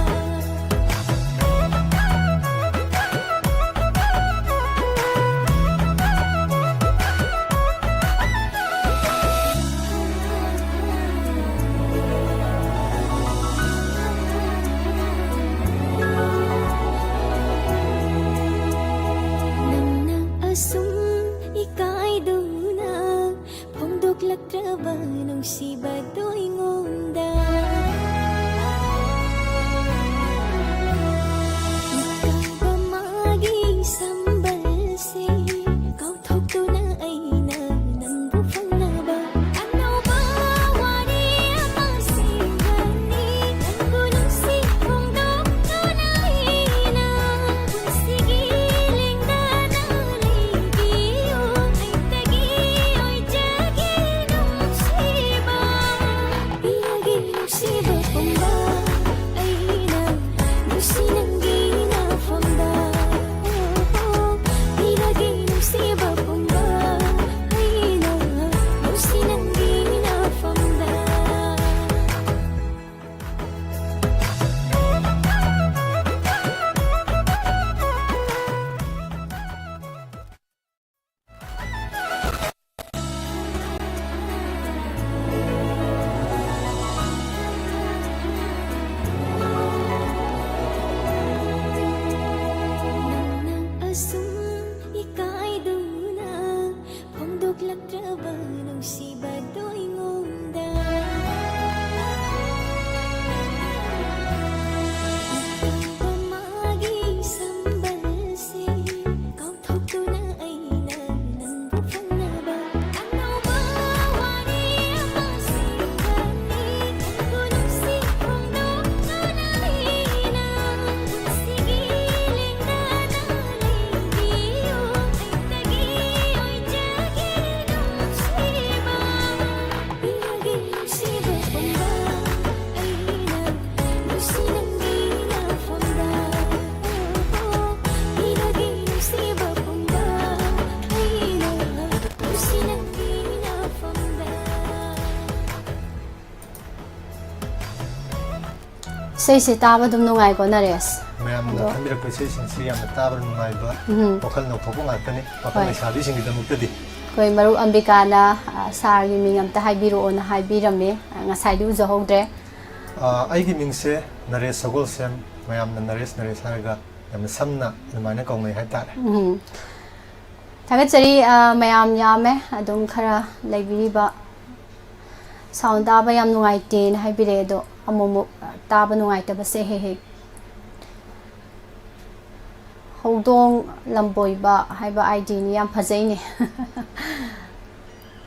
ꯅꯪꯅ ꯑꯁꯨꯝ ꯏꯀꯥꯏꯗꯨꯅ ꯐꯣꯡꯗꯣꯛꯂꯛꯇ꯭ꯔꯕ ꯅꯨꯡꯁꯤꯕꯗꯣ ꯑꯩꯉꯣꯟꯗ꯫ ꯏꯀꯥꯏꯕ ꯃꯥꯒꯤ ꯁꯝꯕꯜꯁꯦ ꯀꯥꯎꯊꯣꯛꯇꯨꯅ ꯑꯩꯅ ꯅꯪꯕꯨ ꯐꯪꯅꯕ ꯑꯅꯧꯕ ꯋꯥꯔꯤ ꯑꯃ ꯁꯦꯝꯒꯅꯤ꯫ ꯅꯪꯕꯨ ꯅꯨꯡꯁꯤ ꯐꯣꯡꯗꯣꯛꯇꯨꯅ ꯑꯩꯅ ꯄꯨꯟꯁꯤꯒꯤ ꯂꯦꯡꯗꯥꯅ ꯂꯩꯕꯤꯌꯨ꯫ ꯑꯩꯇꯒꯤ ꯏꯁꯩꯁꯦ ꯇꯥꯕ ꯑꯗꯨꯝ ꯅꯨꯡꯉꯥꯏꯀꯣ, ꯅꯔꯦꯁ? ꯃꯌꯥꯝꯅ ꯑꯗꯣ ꯈꯟꯕꯤꯔꯛꯄ ꯏꯁꯩꯁꯤꯡꯁꯤ ꯌꯥꯝꯅ ꯇꯥꯕ ꯅꯨꯡꯉꯥꯏꯕ, ꯎꯝ꯫ ꯋꯥꯈꯜ ꯅꯧꯊꯣꯛꯄ ꯉꯥꯛꯇꯅꯤ, ꯄꯥꯈꯪ ꯍꯣꯏ꯫ ꯂꯩꯁꯥꯕꯤꯁꯤꯡꯒꯤꯗꯃꯛꯇꯗꯤ꯫ ꯑꯩꯈꯣꯏ ꯃꯔꯨꯞ ꯑꯝꯕꯤꯀꯥꯅ, ꯑ, ꯁꯥꯔꯒꯤ ꯃꯤꯡ ꯑꯝꯇ ꯍꯥꯏꯕꯤꯔꯛꯑꯣꯅ ꯍꯥꯏꯕꯤꯔꯝꯃꯦ꯫ ꯑ, ꯉꯁꯥꯏꯗꯤ ꯎꯖꯍꯧꯗ꯭ꯔꯦ꯫ ꯑ, ꯑꯩꯒꯤ ꯃꯤꯡꯁꯦ ꯅꯔꯦꯁ ꯁꯒꯣꯜꯁꯦꯝ, ꯃꯌꯥꯝꯅ ꯅꯔꯦꯁ ꯅꯔꯦꯁ ꯍꯥꯏꯔꯒ ꯌꯥꯝꯅ ꯁꯝꯅ ꯑꯗꯨꯃꯥꯏꯅ ꯀꯧꯅꯩ ꯍꯥꯏꯇꯥꯔꯦ꯫ ꯎꯝ꯫ ꯊꯥꯒꯠꯆꯔꯤ, ꯑ, ꯃꯌꯥꯝ ꯌꯥꯝꯃꯦ ꯑꯗꯨꯝ ꯈꯔ ꯂꯩꯕꯤꯔꯤꯕ꯫ ꯁꯥꯎꯟ ꯇꯥꯕ ꯌꯥꯝ ꯅꯨꯡꯉꯥꯏꯇꯦꯅ ꯍꯥꯏꯕꯤꯔꯛꯑꯦ, ꯑꯗꯣ ꯑꯃꯨꯛꯃꯨꯛ, ꯑ, ꯇꯥꯕ ꯅꯨꯡꯉꯥꯏꯇꯕꯁꯦ ꯍꯦꯛ ꯍꯦꯛ꯫ ꯍꯧꯗꯣꯡ ꯂꯝꯕꯣꯏꯕ ꯍꯥꯏꯕ ꯑꯥꯏ ꯗꯤꯅꯤ, ꯌꯥꯝ ꯐꯖꯩꯅꯦ꯫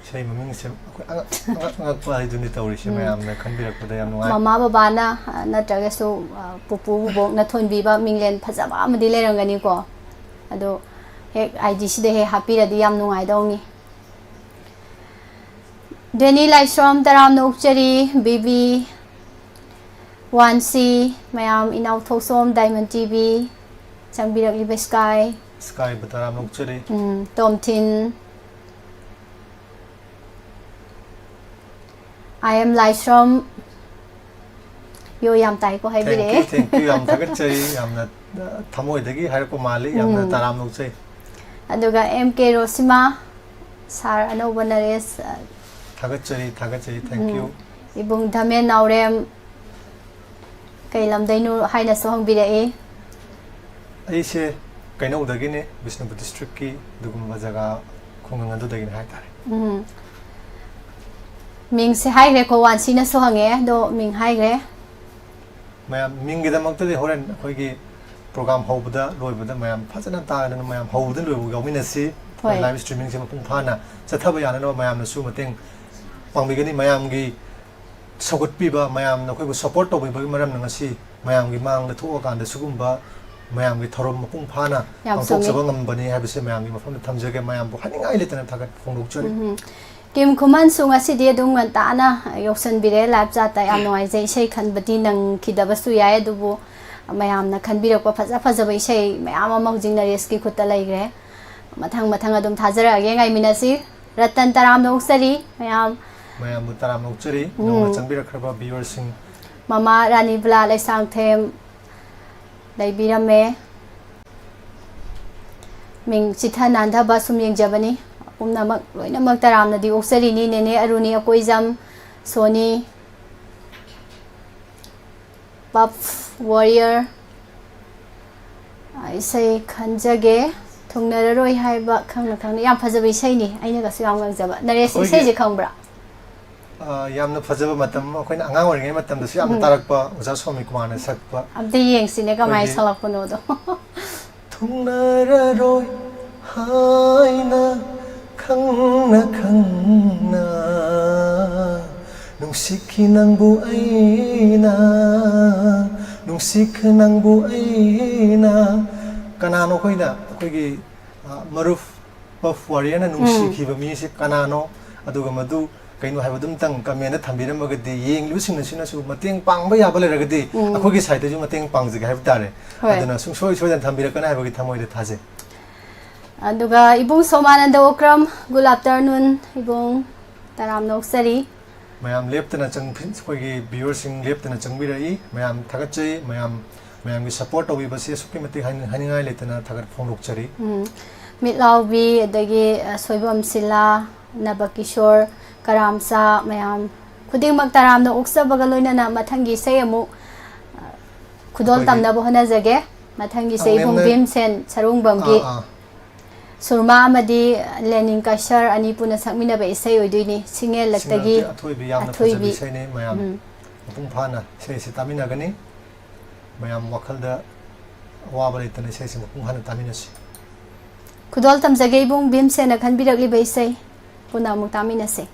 ꯏꯁꯩ ꯃꯃꯤꯡꯁꯦ ꯑꯩꯈꯣꯏ ꯑꯉꯛ-, ꯑꯉꯛ ꯑꯉꯛꯄ ꯍꯥꯏꯗꯨꯅꯤ ꯇꯧꯔꯤꯁꯦ, ꯎꯝ꯫ ꯃꯌꯥꯝꯅ ꯈꯟꯕꯤꯔꯛꯄꯗ ꯌꯥꯝ ꯅꯨꯡꯉꯥꯏ꯫ ꯃꯃꯥ ꯕꯕꯥꯅ, ꯑ, ꯅꯠꯇ꯭ꯔꯒꯁꯨ, ꯑ, ꯄꯨꯄꯨ ꯕꯨꯕꯣꯛꯅ ꯊꯣꯟꯕꯤꯕ ꯃꯤꯡꯂꯦꯟ ꯐꯖꯕ ꯑꯃꯗꯤ ꯂꯩꯔꯝꯒꯅꯤꯀꯣ꯫ ꯑꯗꯣ ꯍꯦꯛ ꯑꯥꯏ ꯗꯤꯁꯤꯗ ꯍꯦꯛ ꯍꯥꯞꯄꯤꯔꯗꯤ ꯌꯥꯝ ꯅꯨꯡꯉꯥꯏꯗꯧꯅꯤ꯫ ꯗꯦꯅꯤ ꯂꯥꯏꯁ꯭ꯔꯝ ꯇꯔꯥꯝꯅ ꯑꯣꯛꯆꯔꯤ, ꯕꯤꯕꯤ ꯋꯥꯟꯁꯤ, ꯃꯌꯥꯝ ꯏꯅꯥꯎ ꯊꯣꯛꯆꯣꯝ, ꯗꯥꯏꯃꯟ ꯇꯤ ꯚꯤ, ꯆꯪꯕꯤꯔꯛꯂꯤꯕ ꯁ꯭ꯀꯥꯏ, ꯁ꯭ꯀꯥꯏꯕꯨ ꯇꯔꯥꯝꯅ ꯑꯣꯛꯆꯔꯤ꯫ ꯎꯝ, ꯇꯣꯝꯊꯤꯟ, ꯑꯥꯏ ꯑꯦꯝ ꯂꯥꯏꯁ꯭ꯔꯝ, ꯌꯣ ꯌꯥꯝ ꯇꯥꯏꯀꯣ ꯍꯥꯏꯕꯤꯔꯛꯑꯦ꯫ Thank you, thank you, ꯌꯥꯝ ꯊꯥꯒꯠꯆꯔꯤ, ꯌꯥꯝꯅ, ꯑ, ꯊꯃꯣꯏꯗꯒꯤ ꯍꯥꯏꯔꯛꯄ ꯃꯥꯜꯂꯤ, ꯌꯥꯝꯅ ꯎꯝ꯫ ꯇꯔꯥꯝꯅ ꯑꯣꯛꯆꯩ꯫ ꯑꯗꯨꯒ ꯑꯦꯝ ꯀꯦ ꯔꯣꯁꯤꯃꯥ, ꯁꯥꯔ ꯑꯅꯧꯕ ꯅꯔꯦꯁ, ꯑ, ꯊꯥꯒꯠꯆꯔꯤ, ꯊꯥꯒꯠꯆꯔꯤ, thank you꯫ ꯎꯝ꯫ ꯏꯕꯨꯡ ꯙꯃꯦꯟ ꯅꯥꯎꯔꯦꯝ, ꯀꯩ ꯂꯝꯗꯩꯅꯣ ꯍꯥꯏꯅꯁꯨ ꯍꯪꯕꯤꯔꯛꯏ꯫ ꯑꯩꯁꯦ ꯀꯩꯅꯧꯗꯒꯤꯅꯦ, ꯕꯤꯁꯅꯨꯄꯨꯔ ꯗꯤꯁꯇ꯭ꯔꯤꯛꯀꯤ ꯑꯗꯨꯒꯨꯝꯕ ꯖꯒꯥ, ꯈꯨꯡꯒꯪ ꯑꯗꯨꯗꯒꯤꯅꯦ ꯍꯥꯏꯇꯥꯔꯦ꯫ ꯎꯝ꯫ ꯃꯤꯡꯁꯦ ꯍꯥꯏꯈ꯭ꯔꯦꯀꯣ, ꯋꯥꯟꯁꯤꯅꯁꯨ ꯍꯪꯉꯛꯑꯦ, ꯑꯗꯣ ꯃꯤꯡ ꯍꯥꯏꯈ꯭ꯔꯦ꯫ ꯃꯌꯥꯝ ꯃꯤꯡꯒꯤꯗꯃꯛꯇꯗꯤ ꯍꯣꯔꯦꯟ ꯑꯩꯈꯣꯏꯒꯤ ꯄ꯭ꯔꯣꯒ꯭ꯔꯥꯝ ꯍꯧꯕꯗ ꯂꯣꯏꯕꯗ ꯃꯌꯥꯝ ꯐꯖꯅ ꯇꯥꯔꯒ ꯃꯌꯥꯝ ꯍꯧꯕꯗ ꯂꯣꯏꯕ ꯌꯥꯎꯃꯤꯟꯅꯁꯤ꯫ ꯑꯩꯈꯣꯏ ꯍꯣꯏ꯫ ꯂꯥꯏꯚ ꯁ꯭ꯇ꯭ꯔꯤꯃꯤꯡꯁꯦ ꯃꯄꯨꯡ ꯐꯥꯅ ꯆꯠꯊꯕ ꯌꯥꯅꯅꯕ ꯃꯌꯥꯝꯅꯁꯨ ꯃꯇꯦꯡ ꯄꯥꯡꯕꯤꯒꯅꯤ꯫ ꯃꯌꯥꯝꯒꯤ ꯁꯧꯒꯠꯄꯤꯕ, ꯃꯌꯥꯝꯅ ꯑꯩꯈꯣꯏꯕꯨ ꯁꯞꯄꯣꯔꯠ ꯇꯧꯕꯤꯕꯒꯤ ꯃꯔꯝꯅ ꯉꯁꯤ ꯃꯌꯥꯝꯒꯤ ꯃꯥꯡꯗ ꯊꯣꯛꯑꯀꯥꯟꯗ ꯁꯤꯒꯨꯝꯕ ꯃꯌꯥꯝꯒꯤ ꯊꯧꯔꯝ ꯃꯄꯨꯡ ꯐꯥꯅ ꯌꯥꯝ ꯄꯥꯡꯊꯣꯛꯆꯕ ꯆꯨꯝꯃꯤ꯫ ꯉꯝꯕꯅꯤ ꯍꯥꯏꯕꯁꯦ ꯃꯌꯥꯝꯒꯤ ꯃꯐꯝꯗ ꯊꯝꯖꯒꯦ꯫ ꯃꯌꯥꯝꯕꯨ ꯍꯥꯏꯅꯤꯡꯉꯥꯏ ꯂꯩꯇꯅ ꯊꯥꯒꯠꯄ ꯐꯣꯡꯗꯣꯛꯆꯔꯤ꯫ ꯎꯝ꯫ ꯀꯤꯝ ꯈꯨꯃꯟꯁꯨ ꯉꯁꯤꯗꯤ ꯑꯗꯨꯝ ꯉꯟꯇꯥꯅ ꯌꯧꯁꯟꯕꯤꯔꯦ ꯂꯥꯏꯚ ꯆꯥꯠꯇ꯫ ꯌꯥꯝ ꯅꯨꯡꯉꯥꯏꯖꯩ꯫ ꯏꯁꯩ ꯈꯟꯕꯗꯤ ꯅꯪꯈꯤꯗꯕꯁꯨ ꯌꯥꯏ, ꯑꯗꯨꯕꯨ ꯃꯌꯥꯝꯅ ꯈꯟꯕꯤꯔꯛꯄ ꯐꯖ ꯐꯖꯕ ꯏꯁꯩ ꯃꯌꯥꯝ ꯑꯃ ꯍꯧꯖꯤꯛ ꯅꯔꯦꯁꯀꯤ ꯈꯨꯠꯇ ꯂꯩꯈ꯭ꯔꯦ꯫ ꯃꯊꯪ ꯃꯊꯪ ꯑꯗꯨꯝ ꯊꯥꯖꯔꯛꯑꯒꯦ, ꯉꯥꯏꯃꯤꯟꯅꯁꯤ꯫ ꯔꯇꯟ ꯇꯔꯥꯝꯅ ꯑꯣꯛꯆꯔꯤ ꯃꯌꯥꯝ꯫ ꯃꯌꯥꯝꯕꯨ ꯇꯔꯥꯝꯅ ꯑꯣꯛꯆꯔꯤ꯫ ꯎꯝ꯫ ꯅꯧꯅ ꯆꯪꯕꯤꯔꯛꯈ꯭ꯔꯕ ꯚꯤꯌꯨꯋꯔꯁꯤꯡ ꯃꯃꯥ ꯔꯥꯅꯤꯕꯂꯥ ꯂꯩꯁꯥꯡꯊꯦꯝ ꯂꯩꯕꯤꯔꯝꯃꯦ꯫ ꯃꯤꯡ ꯆꯤꯊ ꯅꯥꯟꯊꯕ ꯁꯨꯝ ꯌꯦꯡꯖꯕꯅꯤ꯫ ꯄꯨꯝꯅꯃꯛ ꯂꯣꯏꯅꯃꯛ ꯇꯔꯥꯝꯅꯗꯤ ꯑꯣꯛꯆꯔꯤꯅꯤ꯫ ꯅꯦꯅꯦ ꯑꯔꯨꯅꯤ ꯑꯀꯣꯏꯖꯝ, ꯁꯣꯅꯤ, ꯄꯞ ꯋꯥꯔꯤꯌꯔ, ꯏꯁꯩ ꯈꯟꯖꯒꯦ꯫ ꯊꯨꯡꯅꯔꯔꯣꯏ ꯍꯥꯏꯕ ꯈꯪꯅ ꯈꯪꯅ꯫ ꯌꯥꯝ ꯐꯖꯕ ꯏꯁꯩꯅꯤ, ꯑꯩꯅꯒꯁꯨ ꯌꯥꯝ ꯉꯪꯖꯕ꯫ ꯅꯔꯦꯁ, ꯑꯩꯈꯣꯏꯒꯤ ꯏꯁꯩꯁꯦ ꯈꯪꯕ꯭ꯔꯥ? ꯑ, ꯌꯥꯝꯅ ꯐꯖꯕ ꯃꯇꯝ, ꯑꯩꯈꯣꯏꯅ ꯑꯉꯥꯡ ꯑꯣꯏꯔꯤꯉꯩ ꯃꯇꯝꯗꯁꯨ ꯌꯥꯝꯅ ꯎꯝ꯫ ꯇꯥꯔꯛꯄ ꯑꯣꯖꯥ ꯁ꯭ꯋꯥꯃꯤ ꯀꯨꯃꯥꯔꯅ ꯁꯛꯄ꯫ ꯑꯝꯇ ꯌꯦꯡꯁꯤꯅꯦ ꯀꯃꯥꯏꯅ ꯑꯩꯈꯣꯏꯒꯤ ꯁꯛꯂꯛꯄꯅꯣꯗꯣ꯫ ꯊꯨꯡꯅꯔꯔꯣꯏ ꯍꯥꯏꯅ ꯈꯪꯅ ꯈꯪꯅ ꯅꯨꯡꯁꯤꯈꯤ ꯅꯪꯕꯨ ꯑꯩꯅ, ꯅꯨꯡꯁꯤꯈꯤ ꯅꯪꯕꯨ ꯑꯩꯅ꯫ ꯀꯅꯥꯅꯣ ꯑꯩꯈꯣꯏꯅ, ꯑꯩꯈꯣꯏꯒꯤ, ꯑ, ꯃꯔꯨꯞ ꯄꯐ ꯋꯥꯔꯤꯌꯔꯅ ꯎꯝ꯫ ꯅꯨꯡꯁꯤꯈꯤꯕ ꯃꯤꯁꯦ ꯀꯅꯥꯅꯣ? ꯑꯗꯨꯒ ꯃꯗꯨ ꯀꯩꯅꯣ ꯍꯥꯏꯕꯗꯨꯝꯇꯪ ꯀꯃꯦꯟꯗ ꯊꯝꯕꯤꯔꯝꯃꯒꯗꯤ ꯌꯦꯡꯂꯤꯕꯁꯤꯡꯅꯁꯨ ꯃꯇꯦꯡ ꯄꯥꯡꯕ ꯌꯥꯕ ꯂꯩꯔꯒꯗꯤ ꯎꯝ꯫ ꯑꯩꯈꯣꯏꯒꯤ ꯁꯥꯏꯠꯇꯁꯨ ꯃꯇꯦꯡ ꯄꯥꯡꯖꯒꯦ ꯍꯥꯏꯕ ꯇꯥꯔꯦ꯫ ꯍꯣꯏ꯫ ꯑꯗꯨꯅ ꯁꯨꯡꯁꯣꯏ ꯁꯣꯏꯗꯅ ꯊꯝꯕꯤꯔꯛꯀꯅꯤ ꯍꯥꯏꯕꯒꯤ ꯊꯃꯣꯏꯗ ꯊꯥꯖꯩ꯫ ꯑꯗꯨꯒ ꯏꯕꯨꯡ ꯁꯣꯃꯥꯅꯟꯗ ꯑꯣꯀ꯭ꯔꯝ, good afternoon ꯏꯕꯨꯡ, ꯇꯔꯥꯝꯅ ꯑꯣꯛꯆꯔꯤ꯫ ꯃꯌꯥꯝ ꯂꯦꯞꯇꯅ ꯆꯪ-, ꯑꯩꯈꯣꯏꯒꯤ ꯚ꯭ꯌꯨꯋꯔꯁꯤꯡ ꯂꯦꯞꯇꯅ ꯆꯪꯕꯤꯔꯛꯏ꯫ ꯃꯌꯥꯝ ꯊꯥꯒꯠꯆꯩ꯫ ꯃꯌꯥꯝ, ꯃꯌꯥꯝꯒꯤ ꯁꯄꯣꯔꯠ ꯇꯧꯕꯤꯕꯁꯤ ꯑꯁꯨꯛꯀꯤ ꯃꯇꯤꯛ ꯍꯥꯏꯅꯤꯡ-, ꯍꯥꯏꯅꯤꯡꯉꯥꯏ ꯂꯩꯇꯅ ꯊꯥꯒꯠ ꯐꯣꯡꯗꯣꯛꯆꯔꯤ꯫ ꯎꯝ꯫ ꯃꯤꯠꯂꯥꯎꯕꯤ, ꯑꯗꯒꯤ, ꯑ, ꯁꯣꯏꯕꯝ ꯁꯤꯂꯥ, ꯅꯕꯀꯤꯁꯣꯔ, ꯀꯔꯥꯝꯆꯥ, ꯃꯌꯥꯝ ꯈꯨꯗꯤꯡꯃꯛ ꯇꯔꯥꯝꯅ ꯑꯣꯛꯆꯕꯒ ꯂꯣꯏꯅꯅ ꯃꯊꯪꯒꯤ ꯏꯁꯩ ꯑꯃꯨꯛ, ꯑ, ꯈꯨꯗꯣꯜ ꯑꯩꯈꯣꯏꯒꯤ ꯇꯝꯅꯕ ꯍꯣꯠꯅꯖꯒꯦ꯫ ꯃꯊꯪꯒꯤ ꯏꯁꯩ ꯏꯕꯨꯡ ꯑꯃꯨꯛ ꯅꯦꯝꯅ-, ꯚꯤꯝꯁꯦꯟ ꯁꯔꯨꯡꯕꯝꯒꯤ ꯑꯥ, ꯑꯥ꯫ ꯁꯨꯔꯃꯥ ꯑꯃꯗꯤ ꯂꯦꯅꯤꯟ ꯀꯁꯔ ꯑꯅꯤ ꯄꯨꯟꯅ ꯁꯛꯃꯤꯟꯅꯕ ꯏꯁꯩ ꯑꯣꯏꯗꯣꯏꯅꯤ, ꯁꯤꯡꯉꯦꯜꯂꯛꯇꯒꯤ ꯁꯤꯡꯉꯦꯜꯂꯛꯇꯒꯤ ꯑꯊꯣꯏꯕꯤ꯫ ꯌꯥꯝꯅ ꯑꯊꯣꯏꯕꯤ꯫ ꯐꯖꯕ ꯏꯁꯩꯅꯤ꯫ ꯃꯌꯥꯝ ꯎꯝ꯫ ꯃꯄꯨꯡ ꯐꯥꯅ ꯏꯁꯩ ꯑꯁꯤ ꯇꯥꯃꯤꯟꯅꯒꯅꯤ꯫ ꯃꯌꯥꯝ ꯋꯥꯈꯜꯗ ꯑꯋꯥꯕ ꯂꯩꯇꯅ ꯏꯁꯩꯁꯤ ꯃꯄꯨꯡ ꯐꯥꯅ ꯇꯥꯃꯤꯟꯅꯁꯤ꯫ ꯈꯨꯗꯣꯜ ꯇꯝꯖꯒꯦ ꯏꯕꯨꯡ ꯚꯤꯝꯁꯦꯟꯅ ꯈꯟꯕꯤꯔꯛꯂꯤꯕ ꯏꯁꯩ ꯄꯨꯟꯅ ꯑꯃꯨꯛ ꯇꯥꯃꯤꯟꯅꯁꯤ꯫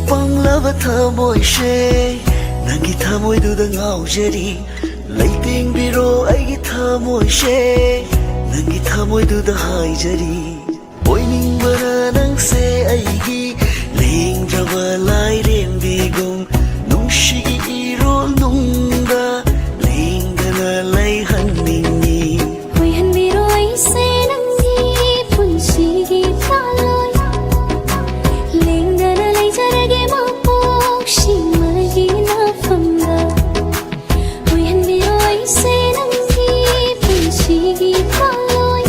ꯄꯪꯂꯕ ꯊꯃꯣꯏꯁꯦ, ꯅꯪꯒꯤ ꯊꯃꯣꯏꯗꯨꯗ ꯉꯥꯎꯖꯔꯤ꯫ ꯂꯩꯇꯦꯡꯕꯤꯔꯣ ꯑꯩꯒꯤ ꯊꯃꯣꯏꯁꯦ, ꯅꯪꯒꯤ ꯊꯃꯣꯏꯗꯨꯗ ꯍꯥꯏꯖꯔꯤ꯫ ꯑꯣꯏꯅꯤꯡꯕꯅ ꯅꯪꯁꯦ ꯑꯩꯒꯤ ꯂꯦꯡꯗ꯭ꯔꯕ ꯂꯥꯏꯔꯦꯝꯕꯤꯒꯨꯝ, ꯅꯨꯡꯁꯤꯒꯤ ꯏꯔꯣꯜ ꯅꯨꯡꯗ ꯂꯦꯡꯗꯅ ꯂꯩꯍꯟꯅꯤꯡꯉꯤ꯫ ꯑꯣꯏꯍꯟꯕꯤꯔꯣ ꯑꯩꯁꯦ ꯅꯪꯒꯤ ꯄꯨꯟꯁꯤꯒꯤ ꯊꯥꯂꯣꯏ, ꯂꯦꯡꯗꯅ ꯂꯩꯖꯔꯒꯦ ꯃꯄꯣꯛꯁꯤꯃꯒꯤ ꯅꯐꯝꯗ꯫ ꯑꯣꯏꯍꯟꯕꯤꯔꯣ ꯑꯩꯁꯦ ꯅꯪꯒꯤ ꯄꯨꯟꯁꯤꯒꯤ ꯊꯥꯂꯣꯏ,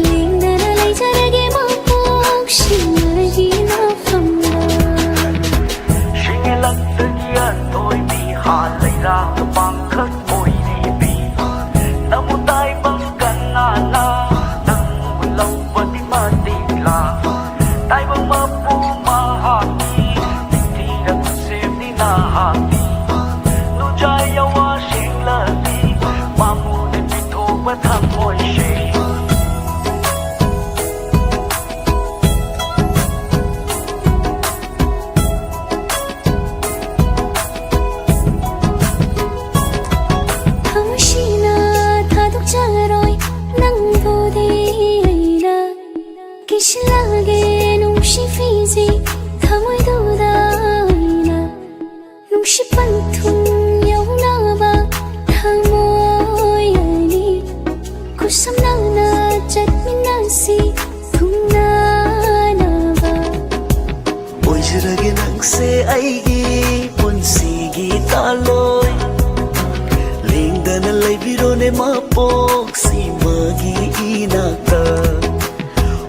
ꯂꯦꯡꯗꯅ ꯂꯩꯖꯔꯒꯦ ꯃꯄꯣꯛꯁꯤꯃꯒꯤ ꯅꯐꯝꯗ꯫ ꯁꯤꯡꯂꯛꯇꯒꯤ ꯑꯊꯣꯏꯕꯤ ꯍꯥ ꯂꯩꯔꯥꯡ ꯄꯥꯡꯈꯛ ꯑꯣꯏꯔꯤꯕꯤ ꯅꯃꯨ ꯇꯥꯏꯕꯪ ꯀꯅꯥꯅ ꯅꯪꯕꯨ ꯂꯧꯕꯗꯤ ꯃꯇꯤꯛꯂꯥ? ꯇꯥꯏꯕꯪ ꯃꯄꯨ ꯃꯍꯥꯛꯀꯤ ꯅꯤꯡꯊꯤꯔꯕ ꯁꯦꯝꯅꯤ ꯅꯍꯥꯛꯀꯤ ꯅꯨꯡꯖꯥ ꯌꯥꯋꯥ ꯁꯦꯡꯂꯕꯤ ꯃꯥꯃꯨꯅ ꯄꯤꯊꯣꯛꯄ ꯊꯃꯣꯏꯁꯦ꯫ ꯊꯃꯣꯏꯁꯤꯅ ꯊꯥꯗꯣꯛꯆꯔꯣꯏ ꯅꯪꯕꯨꯗꯤ ꯑꯩꯅ ꯀꯤꯁꯤꯜꯂꯒꯦ ꯅꯨꯡꯁꯤ ꯐꯤꯖꯤ ꯊꯃꯣꯏꯗꯨꯗ ꯑꯩꯅ ꯅꯨꯡꯁꯤ ꯄꯟꯊꯨꯡ ꯌꯧꯅꯕ ꯊꯃꯣꯏ ꯑꯅꯤ ꯈꯨꯠꯁꯝꯅꯅ ꯆꯠꯃꯤꯟꯅꯁꯤ ꯊꯨꯡꯅꯅꯕ꯫ ꯑꯣꯏꯖꯔꯒꯦ ꯅꯪꯁꯦ ꯑꯩꯒꯤ ꯄꯨꯟꯁꯤꯒꯤ ꯊꯥꯂꯣꯏ, ꯂꯦꯡꯗꯅ ꯂꯩꯕꯤꯔꯣꯅꯦ ꯃꯄꯣꯛꯁꯤꯃꯒꯤ ꯏꯅꯥꯛꯇ꯫